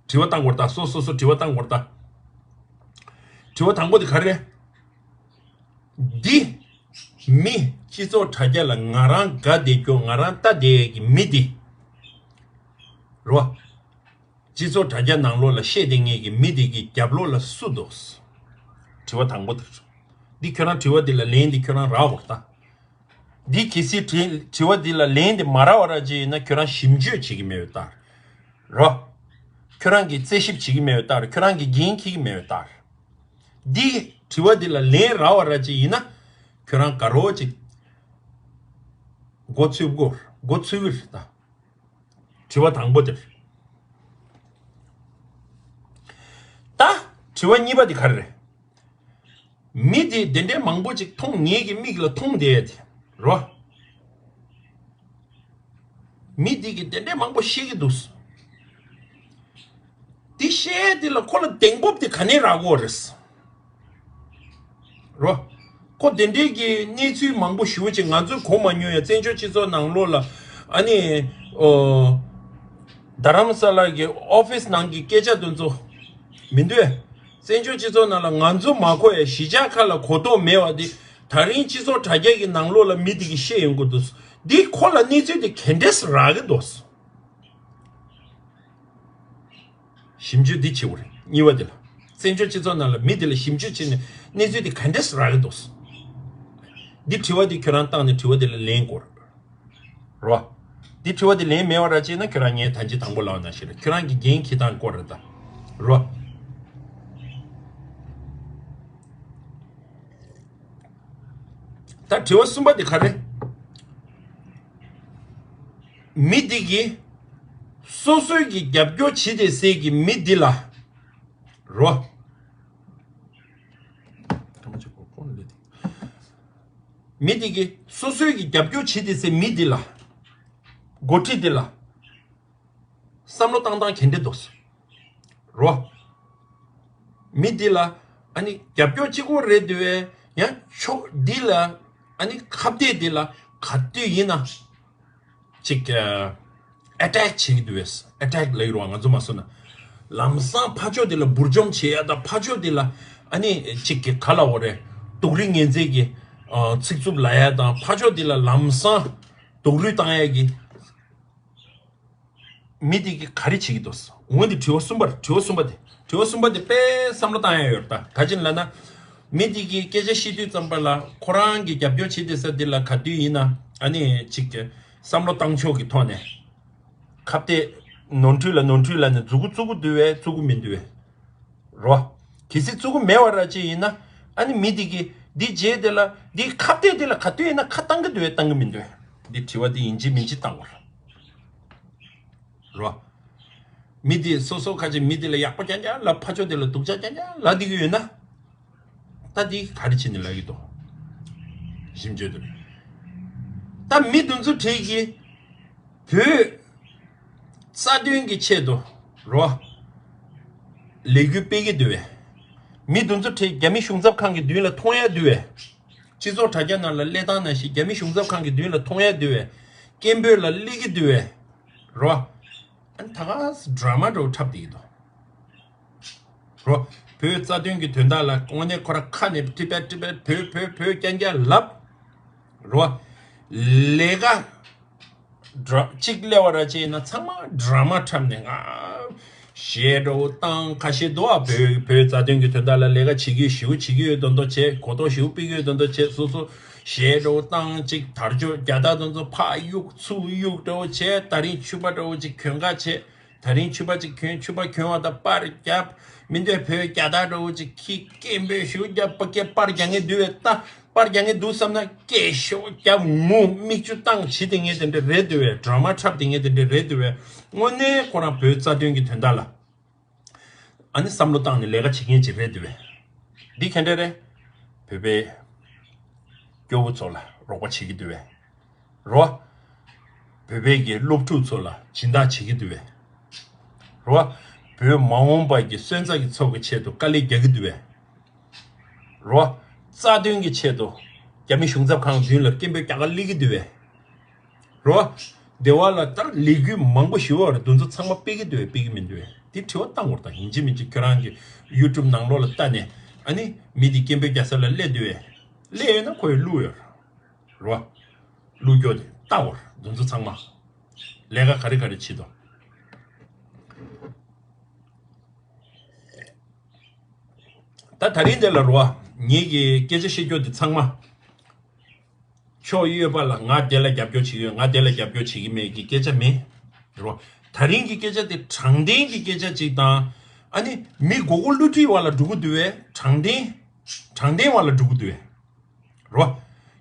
དྲི་བ་བཏང་དགོས་རེད་ད། སོ་སོ་སོ་དྲི་བ་བཏང་དགོས་རེད་ད། དྲི་བ་དང་པོ་དེ་ག་རེ་རེད། འདི་མི་སྤྱི་ཚོགས་དྲ་རྒྱ་ལ་ང་རང་དགའ་བསྡད་རྒྱུ། ང་རང་ལྟ་བསྡད་ཀྱི་མི་འདི་རོ། སྤྱི་ཚོགས་དྲ་རྒྱ་ནང་ལོགས་ལ་བཤད་བསྡད་མཁན་གྱི་མི་འདི་གི་རྒྱབ་ལོགས་ལ་སུ་འདུག་དྲི་བ་དང་པོ་དེ་རེད། འདི་ཁྱོད་རང་དྲི་བ་འདི་ལ་ལན་འདི་ཁྱོད་རང་རག་དགོས་རེད་ད། འདི་གལ་སྲིད་དྲི་དྲི་བ་འདི་ལ་ལན་འདི་མ་རག་པ་ར་ཅིག་ཡིན་ན་ཁྱོད་རང་ཞིབ་འཇུག་བྱེད་ཀྱི་མེད་པའི་རྟགས་རོ། ཁྱོད་རང་གིས་རྩད་ཞིབ་བྱེད་ཀྱི་མེད་པའི་རྟགས། ཁྱོད་རང་གིས་འགན་འཁྱེར་གྱི་མེད་པའི་རྟགས། འདི་དྲི་བ་འདི་ལ་ལན་རག་པ་ར་ཅིག་ཡིན་ན་ཁྱོད་རང་དགའ་རོགས་ཅིག་མགོ་ཚོས་དགོས། མགོ་ཚོས་ཀྱི་རེད་ད། དྲི་བ་དང་པོ་དེ་རེད། ད་དྲི་བ་གཉིས་པ་དེ་ག་རེ་རེད། མི་དེ་དེ་འདྲའི་མང་པོ་ཅིག་མཐོང་། ངེད་ཀྱི་མིག་ལ་མཐོང་བསྡད་དེ་རོ། མི་དེ་གིས་དེ་འདྲའི་མང་པོ་བཤད་ཀྱི་འདུག། དེ་བཤད་དེ་ལ་ཁོ་ལ་གདེང་སྤོབས་དེ་ག་ནས་རག་གི་རེད། རོ། ཁོ་དེ་འདྲའི་གི་གནས་ཚུལ་མང་པོ་ཞེ་པོ་ཅིག་ང་ཚོས་གོ་མ་མྱོང་ཡ། བཙན་བྱོལ་སྤྱི་ཚོགས་ནང་ལོགས་ལ་ཨ་ནི་ཨོ། རྡ་རམ་ས་ལ་གི་ཨོ་ཕིས་ནང་གི་སྐད་ཆ་དེ་ཚོ་མི་འདུག་ཨེ། བཙན་བྱོལ་སྤྱི་ཚོགས་ནང་ལ་ང་ཚོ་མ་གོ་ཡ། གཞིས་ཆགས་ཁག་ལ་གོ་རྟོགས་མེད་པ་དེ་ད་རིང་སྤྱི་ཚོགས་དྲ་རྒྱ་གི་ནང་ལོགས་ལ་མི་དེ་གིས་བཤད་ཡོང་གི་འདུག། འདི་ཁོ་ལ་གནས་ཚུལ་དེ་ག་འདྲས་རག་གི་འདུག། ཞིབ་འཇུག་འདི་བྱེད་དགོས་རེད། གཉིས་པ་དེ་ལ། བཙན་བྱོལ་སྤྱི་ཚོགས་ནང་ལ་མི་དེ་ལ་ཞིབ་འཇུག་བྱས་ནས་གནས་ཚུལ་དེ་ག་འདྲས་རག་གི་འདུག། འདི་དྲི་བ་དེ་ཁྱོད་རང་བཏང་ནས་དྲི་བ་དེ་ལ་ལན་དགོས་རེད། རོ། འདི་དྲི་བ་དེ་ལན་མེད་པ་ར་བྱས་ན། ཁྱོད་རང་ངས་ད་ཅི་དང་པོ་ལབ་ན་ཞིག་རེད། ཁྱོད་རང་གི་འགན་འཁྱེར་སྟངས་སྐོར་རེད་ད། རོ། ད་དྲི་བ་གསུམ་པ་དེ་ག་རེ། མི་འདི་གིས་སོ་སོའི་གི་རྒྱབ་སྐྱོར་བྱེད་བསྡད་སའི་གི་མི་འདི་ལ་རོ། མི་འདི་གིས་སོ་སོའི་གི་རྒྱབ་སྐྱོར་བྱེད་བསྡད་སའི་མི་འདི་ལ། འགོ་ཁྲིད་འདི་ལ། བསམ་བློ་བཏང་སྟངས་ག་འདྲ་འདུག་རོ། མི་འདི་ལ་ཨ་ནི་རྒྱབ་སྐྱོར་གཅིག་པོ་རེད་འདུག་བས། ཡང་ཕྱོགས་འདི་ལ་ཨ་ནི་ཁ་གཏད་འདི་ལ་ག་དུས་ཡིན་ན་ཅིག་ཨ་ཏེག་བྱེད་ཀྱི་འདུག་བས། ཨ་ཏེག་ལབ་ཀྱི་རེད་བ། ང་ཚོ་མ་སོང་ན་ལམ་སང་ཕར་ཕྱོགས་འདི་ལ་འབུར་འཇོམས་བྱེད་ཡ་དང་། ཕར་ཕྱོགས་འདི་ལ་ཨ་ནི་ཅིག་གི་ག་ལབ་དགོས་རེད། སྡུག་རུས་ངན་ཚད་ཀྱི་ཨ་ཚིག་རྩུབ་ལབ་ཡ་དང་། ཕར་ཕྱོགས་འདི་ལ་ལམ་སང་སྡུག་རུས་བཏང་ཡ་གི་མི་དེ་གིས་ག་རེ་བྱེད་ཀྱི་འདུག། འོ་འདི་དྲི་བ་གསུམ་པ་རེད། དྲི་བ་གསུམ་པ་དེ། དྲི་བ་གསུམ་པ་དེ་དཔེ་བསམ་བློ་བཏང་ཡ་ཡོད་རེད་ད། ག་ཅི་ལབ་ན། མི་དེ་གིས་སྐད་ཆ་བཤད་དུས་ཙམ་པ་ལ་ཁོ་རང་གི་རྒྱབ་སྐྱོར་བྱེད་བསྡད་ས་དེ་ལ་ག་དུས་ཡིན་ན་ཨ་ནི་ཅིག་གི་བསམ་བློ་བཏང་ཕྱོགས་ཀྱི་ཐོག་ནས་ཁ་གཏད་ནོར་འཁྲུལ་ལ་ནོར་འཁྲུལ་ལབ་ནས་མཛུབ་གུ་བཙུགས་ཀྱི་འདུག་བས། བཙུགས་ཀྱི་མི་འདུག་བས། རོ། གལ་སྲིད་བཙུགས་ཀྱི་མེད་པ་ར་ཅིག་ཡིན་ན། ཨ་ནི་མི་དེ་གིས་འདི་བྱས་དེ་ལ། འདི་ཁ་གཏད་དེ་ལ་ག་དུས་ཡིན་ན་ཁ་བཏང་གི་འདུག་བས། བཏང་གི་མི་འདུག་བས། འདི་དྲི་བ་འདི་ཡིན་གཅིག་མིན་གཅིག་བཏང་དགོས་རོ། མི་དེ་སོ་སོ་ཁ་ཅིག་མི་དེ་ལ་ཡག་པོ་རྐྱང་རྐྱང་ལབ། ཕར་ཕྱོགས་དེ་ལ་སྡུག་ཅག་རྐྱང་རྐྱང་ལབ་བསྡད་ཀྱི་ཡོད་ན། ད་འདི་ག་རེ་བྱས་ནས་ལབ་ཀྱི་འདུག། ཞིབ་འཇུག་དེ་རེད། ད་མི་དེ་ཚོ་གྲས་ཀྱིས་བོད་རྩ་དོན་གྱི་ཆེད་དུ་རོ། ལས་འགུལ་སྤེལ་གྱི་འདུག་བས། མི་དེ་ཚོ་གྲས་རྒྱ་མི་གཞུང་ཚབ་ཁང་གི་མདུན་ལ་མཐོང་ཡ་འདུག་བས། སྤྱི་ཚོགས་དྲ་རྒྱ་ནང་ལ་སླེབས་སྟངས་ནང་བཞིན་རྒྱ་མི་གཞུང་ཚབ་ཁང་གི་མདུན་ལ་མཐོང་ཡ་འདུག་བས། སྐད་འབོད་ལ་སླེབས་ཀྱི་འདུག་བས། རོ། ཨ་ནི་ད་ག་སེ་ཌ་ར་མ་འདྲ་བོ་འཁྲབ་བསྡད་ཀྱི་འདུག། རོ། བོད་རྩ་དོན་གྱི་དོན་དག་ལ་དངོས་གནས་ཁོ་རང་ཁ་ནས་ཏི་པད་ཏི་པད་བོད་བོད་བོད་རྐྱང་རྐྱང་ལབ། རོ། ལས་ཀ་འདྲ་གཅིག་སླེབས་པ་ར་ཅིག་ཡིན་ན་ཚང་མ་ཌ་ར་མ་འཁྲབ་ནས་ང་གཞས་འདྲ་བོ་བཏང་། ཁ་ཤས་འདུག་ཨ། བོད་བོད་རྩ་དོན་གྱི་དོན་དག་ལ་ལས་ཀ་བྱེད་ཀྱི་ཡོད། ཞེ་པོ་བྱེད་ཀྱི་ཡོད་མདོག་མདོག་བྱས། གོ་རྟོགས་ཞེ་པོ་སྤེལ་གྱི་ཡོད་མདོག་མདོག་བྱས། སོ་སོ་གཞས་འདྲ་བོ་བཏང་། ཅིག་དར་ལྕོག་རྒྱ་སྟག་དེ་ཚོ་ཕར་གཡུག་ཚུར་གཡུག་འདྲ་བོ་བྱས། ད་རིང་ཕྱུ་པ་འདྲ་བོ་ཅིག་གྱོན་ག་བྱས། ད་རིང་ཕྱུ་པ་ཅིག་གྱོན། ཕྱུ་པ་གྱོན་པ་དང་པར་རྒྱབ། མི་འདོད་བོད་རྒྱ་སྟག་འདྲ་བོ་ཅིག་ཁྱི་སྐད་འབོད་ཞེ་པོ་རྒྱབ། པ་སྐད་པར་རྒྱག་མཁན་འདུག་བས། ད་པར་རྒྱག་མཁན་འདུག་བསམ་ན་སྐད་ཞེ་པོ་རྒྱབ། ངུ། མིག་ཆུ་བཏང་། བྱེད་བསྡད་མཁན་དེ་འདྲ་རེད་འདུག་བས། ཌ་ར་མ་འཁྲབ་བསྡད་མཁན་དེ་འདྲ་རེད་འདུག་བས། དངོས་གནས་ཁོ་རང་བོད་རྩ་དོན་གྱི་དོན་དག་ལ་ཨ་ནི་བསམ་བློ་བཏང་ནས་ལས་ཀ་བྱེད་མཁན་ཅིག་རེད་འདུག་བས། འདི་ག་འདྲ་རེད། བོད་པའི་སྐྱོ་བོ་ཚོ་ལ་རོགས་པ་བྱེད་ཀྱི་འདུག་བས། རོ། བོད་པའི་གི་སློབ་ཕྲུག་ཚོ་ལ་སྦྱིན་བདག་བྱེད་ཀྱི་འདུག་བས། རོ། བོད་མ་འོངས་པ་གི་སོན་རྩ་གི་ཚོགས་ཀྱི་ཆེད་དུ་དཀའ་ལས་རྒྱག་གི་འདུག་བས། རོ། རྩ་དོན་གྱི་ཆེད་དུ་རྒྱ་མི་གཞུང་ཚབ་ཁང་མདུན་ལ་སྐད་འབོད་རྒྱག་ག་སླེབས་ཀྱི་འདུག་བས། རོ། སྡེ་བ་ལ་ལྟར་ལས་འགུལ་མང་པོ་ཞིག་ཡོད་རེད། དེ་ཚོ་ཚང་མ་སྤེལ་གྱི་འདུག་བས། སྤེལ་གྱི་མི་འདུག་བས། དེ་དྲི་བ་བཏང་དགོས་རེད་ད། ཡིན་གཅིག་མིན་གཅིག་ཁྱོད་རང་གི་ཡུ་ཊུབ་ནང་ལོགས་ལ་ལྟ་ནས། ཨ་ནི་མི་དེ་སྐད་འབོད་རྒྱག་ས་ལ་སླེབས་འདུག་བས། སླེབས་ཡོད་ན་ཁོས་བླུགས་ཡོད་རེད། རོ། བླུགས་རྒྱུ་དེ་ལྟ་དགོས་རེད། དེ་ཚོ་ཚང་མ་ལས་ཀ་ག་རེ་ག་རེ་བྱེད་དོ། ད་ད་རིང་འདི་ལ་རོ། ངེད་ཀྱི་སྐད་ཆ་བཤད་རྒྱུ་དེ་ཚང་མ་ཕྱོགས་གཡོས་པ་ལ་ང་དེ་ལ་རྒྱབ་སྐྱོར་བྱེད་ཀྱི་ཡོད། ང་དེ་ལ་རྒྱབ་སྐྱོར་བྱེད་ཀྱི་མེད་ཀྱི་སྐད་ཆ་མིན། རོ། ད་རིང་གི་སྐད་ཆ་དེ་དྲང་བདེན་གྱི་སྐད་ཆ་ཅིག་དང་། ཨ་ནི་མི་མགོ་སྐོར་བསླུ་བྲིད་པ་ལ་འགྲོ་གི་འདུག་བས། དྲང་བདེན། དྲང་བདེན་པ་ལ་འགྲོ་གི་འདུག་བས། རོ།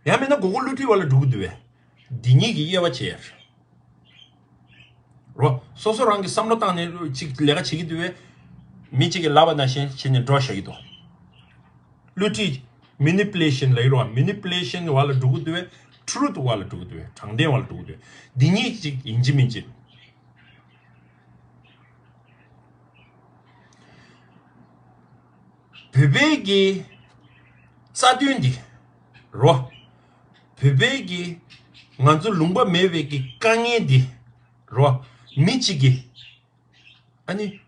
ཡང་མིན་ན་མགོ་སྐོར་བསླུ་བྲིད་པ་ལ་འགྲོ་གི་འདུག་བས། འདི་གཉིས་ཀྱི་དབྱེ་བ་ཕྱེ་ཡ་རེད། རོ། སོ་སོ་རང་གི་བསམ་བློ་བཏང་ནས་ཅིག་ལས་ཀ་བྱེད་ཀྱི་འདུག་བས། མི་གཅིག་གིས་ལབ་པ་ནང་བཞིན་བྱས་ནས་འགྲོ་བཞག་གི་འདུག་བསླུ་བྲིད། མེ་ནི་པུ་ལེ་ཤན་ལབ་ཡོད་རེད་བ། མེ་ནི་པུ་ལེ་ཤན་བར་ལ་འགྲོ་གི་འདུག་བས། ཊུ་རུ་ཐི་བར་ལ་འགྲོ་གི་འདུག་བས། དྲང་བདེན་བར་ལ་འགྲོ་གི་འདུག་བས། འདི་གཉིས་ཅིག་ཡིན་གཅིག་མིན་གཅིག་བོད་པའི་གི་རྩ་དོན་འདི་རོ། བོད་པའི་གི་ང་ཚོ་ལུང་པ་མེད་པའི་གི་དཀའ་ངལ་འདི་རོ། མི་གཅིག་གིས་ཨ་ནི་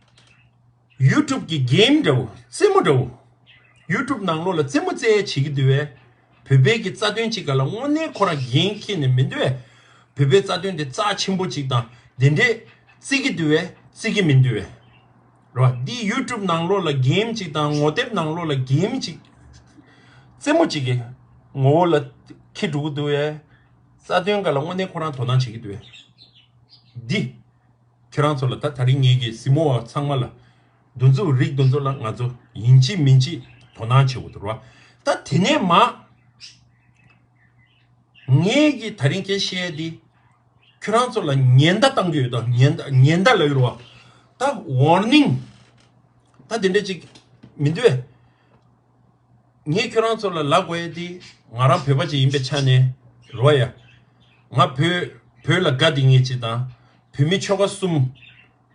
ཡུ་ཊུབ་གི་གེམ་འདྲ་བོ་རྩེད་མོ་འདྲ་བོ། ཡུ་ཊུབ་ནང་ལོགས་ལ་རྩེད་མོ་རྩེ་ཡ་བྱེད་ཀྱི་འདུག་བས། བོད་པའི་གི་རྩ་དོན་ཅིག་ག་ལ་དངོས་གནས་ཁོ་རང་འགན་འཁྱེར་ནས་མི་འདུག་བས། བོད་པའི་རྩ་དོན་དེ་རྩ་ཆེན་པོ་ཅིག་དང་དེ་འདྲས་བརྩི་གི་འདུག་བས་བརྩི་གི་མི་འདུག་བས། རོ། འདི་ཡུ་ཊུབ་ནང་ལོགས་ལ་གེམ་ཅིག་དང་ངོ་དེབ་ནང་ལོགས་ལ་གེམ་ཅིག་རྩེད་མོ་ཅིག་གི་ངོ་བོ་ལ་འཁྱེར་འགྲོ་གི་འདུག་བས། རྩ་དོན་ག་ལ་དངོས་གནས་ཁོ་རང་དོ་སྣང་བྱེད་ཀྱི་འདུག་བས། འདི་ཁྱེད་རང་ཚོ་ལ་ད་དེ་རིང་ངེད་ཀྱི་གཟིགས་མོ་བ་ཚང་མ་ལ་འདུ་འཛོམས་རིགས་འདུ་འཛོམས་ལ་ང་ཚོ་ཡིན་གཅིག་མིན་གཅིག་དོ་སྣང་བྱེད་དགོས་འདུག་རོ། ད་དེ་ནས་མ་ངེད་ཀྱིས་དེ་རིང་སྐད་བཤད་ཡ་འདི་ཁྱོད་རང་ཚོ་ལ་ཉེན་བརྡ་བཏང་རྒྱུ་ཡོད་དོ། ཉེན་བརྡ་ཉེན་བརྡ་ལབ་ཡོད་རེད་བ། ད་ཝར་ནིང་ད་དེ་འདྲ་ཅིག་མི་འདུག་བས། ངས་ཁྱོད་རང་ཚོ་ལ་ལབ་དགོས་ཡ་འདི་ང་རང་བོད་པ་ཅིག་ཡིན་པའི་ཆ་ནས་རེད་བ་ཡ། ང་བོད་བོད་ལ་དགའ་བསྡད་མཁན་ཅིག་དང་བོད་མི་ཆོལ་ཁ་གསུམ་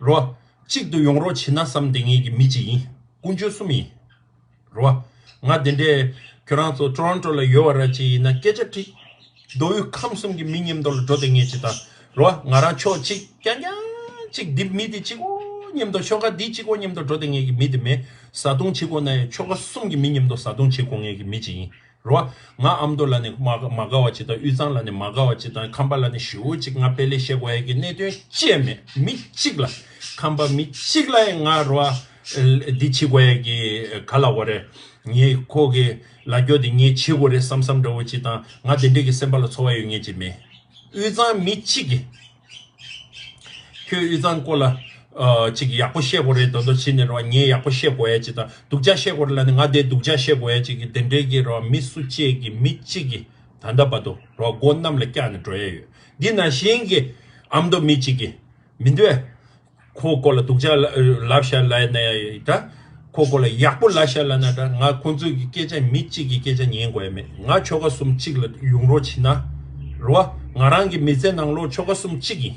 རོ། གཅིག་ཏུ་ཡོང་རོགས་བྱེད་ན་བསམ་བསྡད་མཁན་གྱི་མི་ཅིག་ཡིན། ཀུན་སྤྱོད་གསུམ་ཡིན། རོ། ང་དེ་འདྲས་ཁྱོད་རང་ཚོ་ཊོ་རོན་ཊོ་ལ་ཡོད་པ་ར་ཅིག་ཡིན་ན་སྐད་ཆ་དྲིས། མདོ་དབུས་ཁམས་གསུམ་གྱི་མི་མཉམ་དུ་ལ་འགྲོ་བསྡད་མཁན་ཅིག་དང་རོ། ང་རང་ཕྱོགས་གཅིག་རྐྱང་རྐྱང་གཅིག་འདི་མི་དེ་གཅིག་པོ་མཉམ་དུ་ཆོལ་ཁ་འདི་གཅིག་པོ་མཉམ་དུ་འགྲོ་བསྡད་མཁན་གྱི་མི་དེ་མེད། བཟའ་བཏུང་བྱེད་དགོས་ན་ཡང་ཆོལ་ཁ་གསུམ་གྱི་མི་མཉམ་དུ་བཟའ་བཏུང་བྱེད་དགོས་མཁན་གྱི་མི་ཅིག་ཡིན། རོ། ང་ཨ་མདོ་ལ་ནི་མ་མ་དགའ་བ་ཅིག་དང་དབུས་གཙང་ལ་ནི་མ་དགའ་བ་ཅིག་དང་ཁམས་པ་ལ་ནི་ཞེ་པོ་ཅིག་ང་དཔེ་ལེགས་བཤད་དགོས་ཡ་གི་གནད་དོན་ཅི་ཡང་མེད། མི་གཅིག་ལ་ཁམས་པ་མི་གཅིག་ལ་ཡང་ང་རོ་འདི་བྱེད་དགོས་ཡ་གི་ག་ལ་བ་རེད། ངས་ཁོ་གི་ལ་རྒྱོ་འདི་ངས་བྱེད་དགོས་རེད་བསམ་བསམ་འདྲ་བོ་ཅིག་དང་ང་དེ་འདྲས་ཀྱི་སེམས་པ་ལ་ཚོར་བ་ཡོད་ངེས་ཅིག་མེད། དབུས་གཙང་མི་གཅིག་གིས་ཁྱོད་དབུས་གཙང་སྐོར་ལ་ཨ་ཅིག་ཡག་པོ་བཤད་དགོས་རེད་དོན་དོ་བྱེད་ནས་རོ། ངས་ཡག་པོ་བཤད་དགོས་ཡ་ཅིག་དང་སྡུག་ཅག་བཤད་དགོས་རེད་ལ་ནི་ང་དེ་སྡུག་ཅག་བཤད་དགོས་ཡ་ཅིག་གི་དེ་འདྲའི་གི་རོ། མི་སུ་གཅིག་གིས་མི་གཅིག་གིས་ད་ལྟ་བར་དུ་རོ་སྒོ་གནམ་ལ་བཀྱག་ནས་འགྲོ་ཡ་ཡོད། འདི་ནང་བཞིན་གྱི་ཨ་མདོ་མི་གཅིག་གིས་མི་འདོད། ཁོ་སྐོར་ལ་སྡུག་ཅག་ལབ་ཤག་ལབ་ན་ཡ་ད། ཁོ་སྐོར་ལ་ཡག་པོ་ལབ་ཤག་ལབ་ན་ད་ང་ཁོང་ཚོའི་གི་སྐད་ཆ་མི་གཅིག་གི་སྐད་ཆ་ཉན་དགོས་ཡ་མེད། ང་ཆོལ་ཁ་གསུམ་གཅིག་ལ་ཡོང་རོགས་བྱེད་ན། རོ། ང་རང་གི་མི་ཚེ་ནང་ལོགས་ཆོལ་ཁ་གསུམ་གཅིག་ཡིན།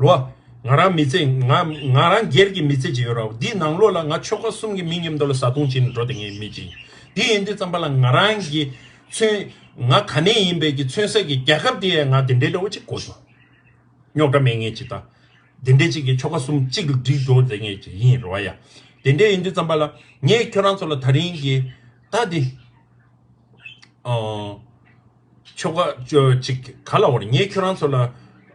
རོ། ང་རང་མི་ཚེ་ང་ང་རང་སྒེར་གྱི་མི་ཚེ་ཅིག་ཡོད་ར། འདི་ནང་ལོགས་ལ་ང་ཆོལ་ཁ་གསུམ་གྱི་མི་མཉམ་དུ་ལ་བཟའ་བཏུང་བྱེད་ནས་འགྲོ་བསྡད་མཁན་མི་ཅིག་ཡིན། འདི་ཡིན་དུས་ཙམ་པ་ལ་ང་རང་གི་མཚོན་ང་ག་ནས་ཡིན་པའི་གི་མཚོན་ས་གི་རྒྱལ་ཁབ་འདི་ཡང་ང་དེ་འདྲའི་འདྲ་བོ་ཅིག་གོ་སོང་། རྙོག་དྲ་མེད་མཁན་ཅིག་དང་། དེ་འདྲའི་ཅིག་གི་ཆོལ་ཁ་གསུམ་གཅིག་ལ་སྒྲིལ་འགྲོ་བསྡད་མཁན་ཅིག་ཡིན་ར་བ་ཡ། དེ་འདྲའི་ཡིན་དུས་ཙམ་པ་ལ་ངས་ཁྱོད་རང་ཚོ་ལ་ད་རིང་གི་ད་འདི། ཨོ། ཆོལ་ཁ་ཅོ་ཅིག་ག་ལ་བར་ངས་ཁྱོད་རང་ཚོ་ལ་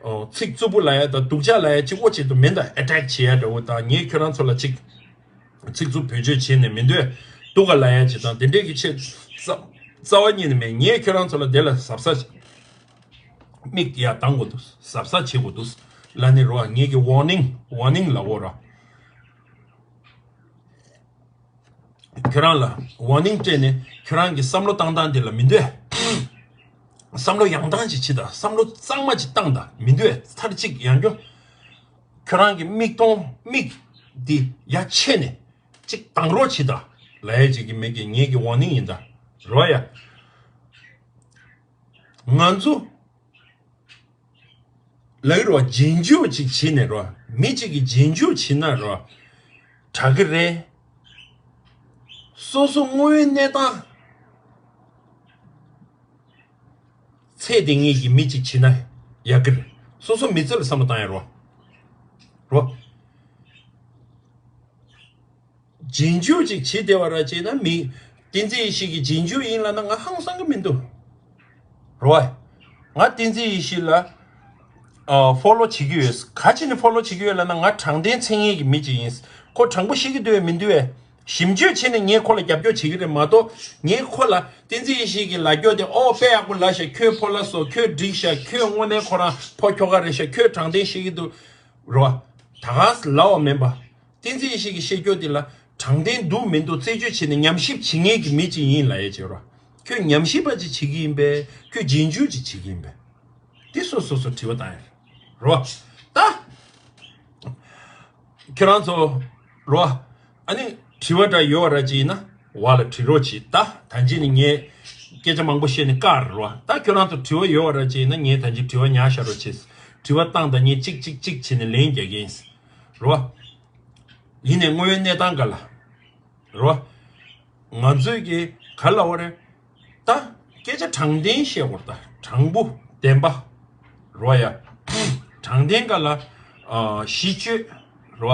ཨོ་ཚིག་རྩུབ་པོ་ལབ་ཡ་དང་སྡུག་ཅག་ལབ་ཡ་ཅིག་པོ་ཅིག་ཏུ་མེད་ད། ཨེ་ཊེག་བྱེད་ཡ་འདྲ་བོ་དང་ངས་ཁྱོད་རང་ཚོ་ལ་ཅིག་ཚིག་རྩུབ་བེད་སྤྱོད་བྱེད་ནས་མི་འདོད་སྡུག་ག་ལབ་ཡ་ཅིག་དང་དེ་འདྲས་ཀྱི་ཆེད་རྩ་རྩ་བ་ཉིད་ནས་མེད། ངས་ཁྱོད་རང་ཚོ་ལ་དེ་ལ་གཟབ་གཟབ་མིག་ཡ་གདངས་དགོས་འདུག་གཟབ་གཟབ་བྱེད་དགོས་འདུག་ལབ་ནི་རོ། ངས་ཀྱི་ཝར་ནིང་ཝར་ནིང་ལབ་འོ་ར། ཁྱོད་རང་ལ་ཝར་ནིང་སྤྲད་ནས་ཁྱོད་རང་གི་བསམ་བློ་བཏང་སྟངས་དེ་ལ་མི་འདོད། བསམ་བློ་ཡང་དང་ཅིག་བྱེད་དང་བསམ་བློ་གཙང་མ་ཅིག་བཏང་དང་མི་འདོད་ཚར་གཅིག་ཡང་སྐྱོ། ཁྱོད་རང་གི་མིག་མཐོང་མིག་འདི་ཡ་ཆེ་ནས་ཅིག་བཏང་རོགས་བྱེད་དང་ལབ་ཡ་ཅིག་གི་མེད་ཀྱི་ངེད་ཀྱི་ཝར་ནིང་ཡིན་ད་རོ་ཡ། ང་ཚོ་ལགས་རོ་རྗེས་འཇུག་ཅིག་བྱེད་ནས་རོ། མི་གཅིག་གིས་རྗེས་འཇུག་བྱེད་ན་རོ། དྲག་གི་རེད། སོ་སོ་དངོས་ཡོད་གནས་སྟངས་ཚད་དེ་ངེས་ཀྱི་མི་གཅིག་བྱེད་ན་ཡག་གི་རེད། སོ་སོ་མི་ཚེ་ལ་བསམ་བློ་བཏང་ཡ་རོ། རོ། རྗེས་འཇུག་ཅིག་བྱེད་བདེ་བ་ར་བྱས་ན་མི། བསྟན་འཛིན་ཡེ་ཤེས་ཀྱི་རྗེས་འཇུག་ཡིན་ལབ་ན་ང་ཧང་སང་གི་མི་འདུག་རོ། ང་བསྟན་འཛིན་ཡེ་ཤེས་ལ་ཨ་ཕོ་ལོ་བྱེད་ཀྱི་ཡོད། ག་ཅི་ནས་ཕོ་ལོ་བྱེད་ཀྱི་ཡོད་ལབ་ན་ང་དྲང་བདེན་མཚན་སྙན་གྱི་མི་ཅིག་ཡིན། ཁོ་དྲང་པོ་བཤད་ཀྱི་འདུག་བས་མི་འདུག་བས། ཞིབ་འཇུག་བྱས་ནས་ངས་ཁོ་ལ་རྒྱབ་སྐྱོར་བྱེད་ཀྱི་རེད་མ་གཏོགས་ངས་ཁོ་ལ་བསྟན་འཛིན་ཡེ་ཤེས་ཀྱི་ལ་རྒྱོ་དེ་ཨོ་དཔེ་ཡག་པོ་ལབ་ཤག་ཁྱོད་ཕོ་ལ་སོ་ཁྱོད་འགྲིག་ཤག་ཁྱོད་དངོས་གནས་ཁོ་རང་ཕོ་ཁྱོ་ག་རེད་ཤག་ཁྱོད་དྲང་བདེན་བཤད་ཀྱི་འདུག་རོ། ད་ག་ལབ་པ་མིན་པ། བསྟན་འཛིན་ཡེ་ཤེས་ཀྱི་བཤད་རྒྱུ་འདི་ལ་དྲང་བདེན་འདུག་མི་འདུག་རྩད་གཅོད་བྱས་ནས་ཉམས་ཞིབ་བྱེད་མཁན་གྱི་མི་ཅིག་ཡིན་ལབ་ཡས་བྱས་རོ། ཁྱོད་ཉམས་ཞིབ་པ་ཅིག་བྱེད་ཀྱི་ཡིན་པས་ཁྱོད་རྗེས་འཇུག་ཅིག་བྱེད་ཀྱི་ཡིན་པས། འདི་སོ་སོ་སོ་དྲི་བ་བཏང་ཡ་རོ། ད། ཁྱོད་རང་ཚོ། རོ། ཨ་ནི་དྲི་བ་འདྲ་ཡོད་ར་ཅིག་ཡིན་ན་བ་ལ་དྲི་རོགས་གྱིས། ད་ད་ཅི་ནི་ངས་སྐད་ཆ་མང་པོ་བཤད་ནས་བཀག་རེད་རོ། ད་ཁྱོད་རང་ཚོ་དྲི་བ་ཡོད་ར་ཅིག་ཡིན་ན་ངས་ད་ཅི་དྲི་བ་ཉར་བཞག་རོགས་གྱིས། དྲི་བ་བཏང་ད་ངས་གཅིག་གཅིག་གཅིག་བྱས་ནས་ལན་རྒྱག་གི་ཡིན། རོ། ཡིན་ནས་དངོས་ཡོད་གནས་སྟངས་ག་ལ། རོ། ང་ཚོས་ཀྱི་ག་ལ་བ་རེད། ད་སྐད་ཆ་དྲང་བདེན་བཤད་དགོས། ད་དྲང་པོ་བདེན་པ། རོ་ཡ། དྲང་བདེན་ག་ལ། ཨ། གཞི་བཅོལ། རོ།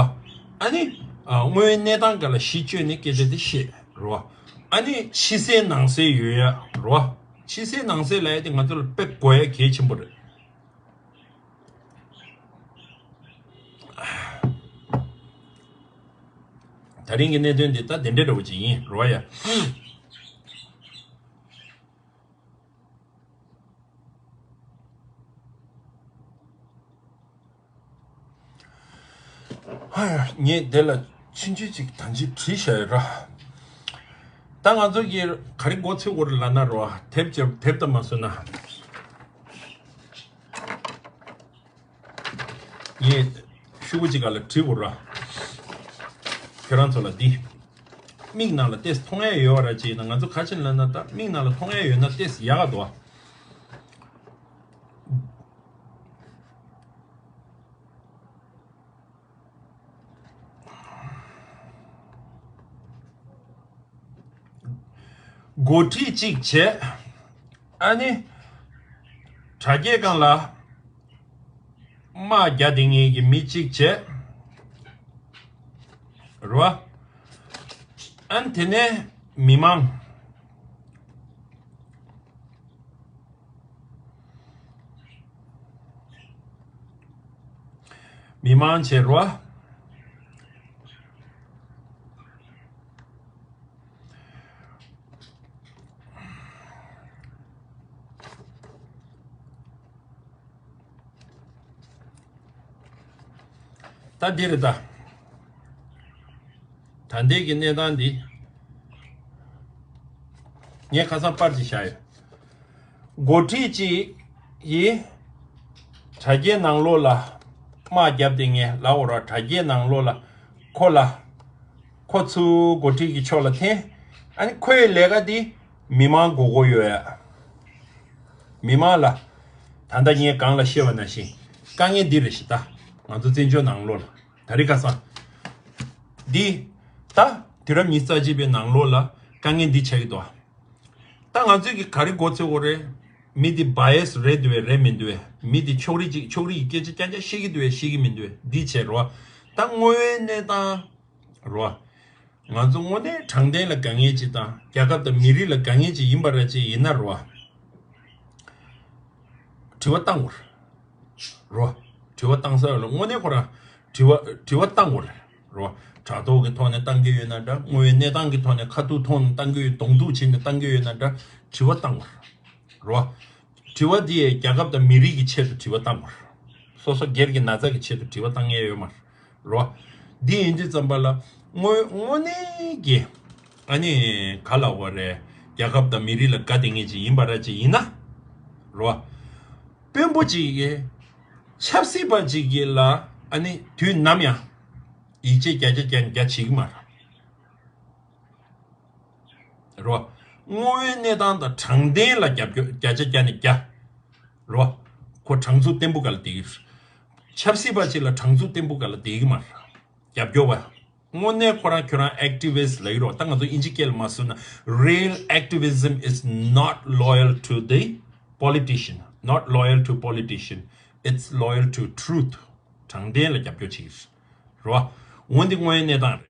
ཨ་ནི། ཨ། དངོས་ཡོད་གནས་སྟངས་ག་ལ་གཞི་བཅོལ་ནས་སྐད་ཆ་དེ་བཤད། རོ། ཨ་ནི་ཕྱི་གསལ་ནང་གསལ་ཡོད་ཡ། རོ། ཕྱི་གསལ་ནང་གསལ་ལབ་ཡ་དེ་ང་ཚོ་ལ་དཔེ་དགོས་ཡ་གལ་ཆེན་པོ་རེད། ད་རིང་གི་གནད་དོན་འདི་ད་དེ་འདྲ་འདྲ་བོ་ཅིག་ཡིན་རོ་ཡ། ཧ་ཡ། ངས་དེ་ལ་ཆུང་ཆུང་ཅིག་ད་ཅི་བྲིས་བཞག་ཡོད་ར། ད་ང་ཚོ་གི་ག་རེ་མགོ་ཚོད་དགོས་རེད་ལབ་ན་རོ། དེབ་ཅིག་དེབ་ལྟ་མ་སོང་ན། ངས་ཤུ་གུ་ཅིག་ག་ལ་བྲིས་དགོས་ར། ཁྱོད་རང་ཚོ་ལ་འདི། མིག་ནང་ལ་ཏེས་མཐོང་ཡ་ཡོད་ར་ཅིག་ཡིན་ན། ང་ཚོ་ག་ཅིག་ལབ་ན་ད་མིག་ནང་ལ་མཐོང་ཡ་ཡོད་ན་ཏེས་ཡག་ག་འདུག་ཨ། འགོ་ཁྲིད་གཅིག་བྱས། ཨ་ནི། དྲ་རྒྱའི་སྒང་ལ་དམག་རྒྱག་བསྡད་མཁན་གྱི་མི་གཅིག་བྱས། རེད་བ། ཨ་ནི་དེ་ནས་མི་མང་། མི་མང་བྱེད་རོགས། ད་འདི་རེད་ད། ད་ལྟའི་གི་གནས་སྟངས་འདི། ངས་ཁ་སང་པར་ཅིག་བཞག་ཡོད། འགོ་ཁྲིད་ཅིག་གིས་དྲ་རྒྱའི་ནང་ལོགས་ལ་དམག་བརྒྱབ་སྟེ་ངས་ལབ་འོ་ར། དྲ་རྒྱའི་ནང་ལོགས་ལ་ཁོ་ལ། ཁོ་ཚུར་འགོ་ཁྲིད་ཀྱི་ཕྱོགས་ལ་འཐེན། ཨ་ནི་ཁོའི་ལས་ཀ་འདི་མི་མང་མགོ་སྐོར་ཡོད་ཡ། མི་མང་ལ། ད་ལྟ་ངས་གོང་ལ་བཤད་པ་ནང་བཞིན་དཀའ་ངལ་འདི་རེད་ཤི། ད་ང་ཚོ་བཙན་བྱོལ་ནང་ལོགས་ལ་ད་རེས་ཁ་སང་འདི། ད་དུས་རབས་ཉི་ཤུ་རྩ་གཅིག་པའི་ནང་ལོགས་ལ་དཀའ་ངལ་འདི་ཆགས་ཀྱི་འདུག་ད་ང་ཚོས་ཀྱི་ག་རེ་མགོ་ཚོས་དགོས་རེད། མི་འདི་བྷ་ཡེ་སི་རེད་འདུག་བས་རེད་མི་འདུག་བས། མི་འདི་ཕྱོགས་རིས་ཅིག་ཕྱོགས་རིས་ཀྱི་སྐད་ཆ་རྐྱང་རྐྱང་བཤད་ཀྱི་འདུག་བས་བཤད་ཀྱི་མི་འདུག་བས། འདི་བྱས་རོ། ད་དངོས་ཡོད་གནས་སྟངས་རོ། ང་ཚོ་དངོས་གནས་དྲང་བདེན་ལ་དགའ་ངེས་ཅིག་དང་རྒྱལ་ཁབ་དང་མི་རིགས་ལ་དགའ་ངེས་ཅིག་ཡིན་པ་ར་ཅིག་ཡིན་ན་རོ། དྲི་བ་བཏང་དགོས་རོ། དྲི་བ་བཏང་ས་ལ་དངོས་གནས་ཁོ་རང་དྲི་བ་དྲི་བ་བཏང་དགོས་རོ། དྲ་ཐོག་གི་ཐོག་ནས་བཏང་གི་ཡོད་ན་འདྲ། དངོས་ཡོད་གནས་སྟངས་ཀྱི་ཐོག་ནས་ཁ་ཐུག་ཐོག་ནས་བཏང་གི་ཡོད། གདོང་ཐུག་བྱས་ནས་བཏང་གི་ཡོད་ན་འདྲ། དྲི་བ་བཏང་དགོས་རོ། དྲི་བ་འདི་ཡས་རྒྱལ་ཁབ་དང་མི་རིགས་ཀྱི་ཆེད་དུ་དྲི་བ་བཏང་དགོས་རོ། སོ་སོ་སྒེར་གྱི་ན་ཚ་གི་ཆེད་དུ་དྲི་བ་བཏང་ཡས་ཡོད་མ་རེད། རོ། འདི་ཡིན་དུས་ཙམ་པ་ལ་དངོས་དངོས་གནས་ཀྱི་ཨ་ནི་ག་ལ་བ་རེད། རྒྱལ་ཁབ་དང་མི་རིགས་ལ་དགའ་བསྡད་མཁན་ཅིག་ཡིན་པ་ར་ཅིག་ཡིན་ན། རོ། དཔོན་པོ་ཅིག་གིས་ཆབ་སྲིད་པ་ཅིག་གིས་ལ་ཨ་ནི་དུས་ནམ་ཡང་ཡིད་ཆེས་བརྒྱ་ཆ་བརྒྱ་བརྒྱ་བྱེད་ཀྱི་མ་རེད། རོ། དངོས་ཡོད་གནས་སྟངས་དང་དྲང་བདེན་ལ་རྒྱབ་སྐྱོར་བརྒྱ་ཆ་བརྒྱ་ནས་བརྒྱ། རོ། ཁོ་དྲང་ཚུགས་བརྟན་པོ་ག་ལ་བསྡད་ཀྱི་རེད། ཆབ་སྲིད་པ་ཅིག་ལ་དྲང་ཚུགས་བརྟན་པོ་ག་ལ་བསྡད་ཀྱི་མ་རེད། རྒྱབ་སྐྱོར་བ། དངོས་གནས་ཁོ་རང་ཁྱོད་རང་ཨེག་ཊི་ཝི་སི་ཊི་ལབ་ཀྱི་རོ། ད་ང་ཚོ་དབྱིན་ཇི་སྐད་ལ་མ་བཟོས་ན། Real activism is not loyal to the politician, not loyal to politician, it's loyal to truth. དྲང་བདེན་ལ་རྒྱབ་སྐྱོར་བྱེད་ཀྱི་རེད། རོ། འོན་ཏེ་དངོས་ཡོད་གནས་སྟངས་རེད།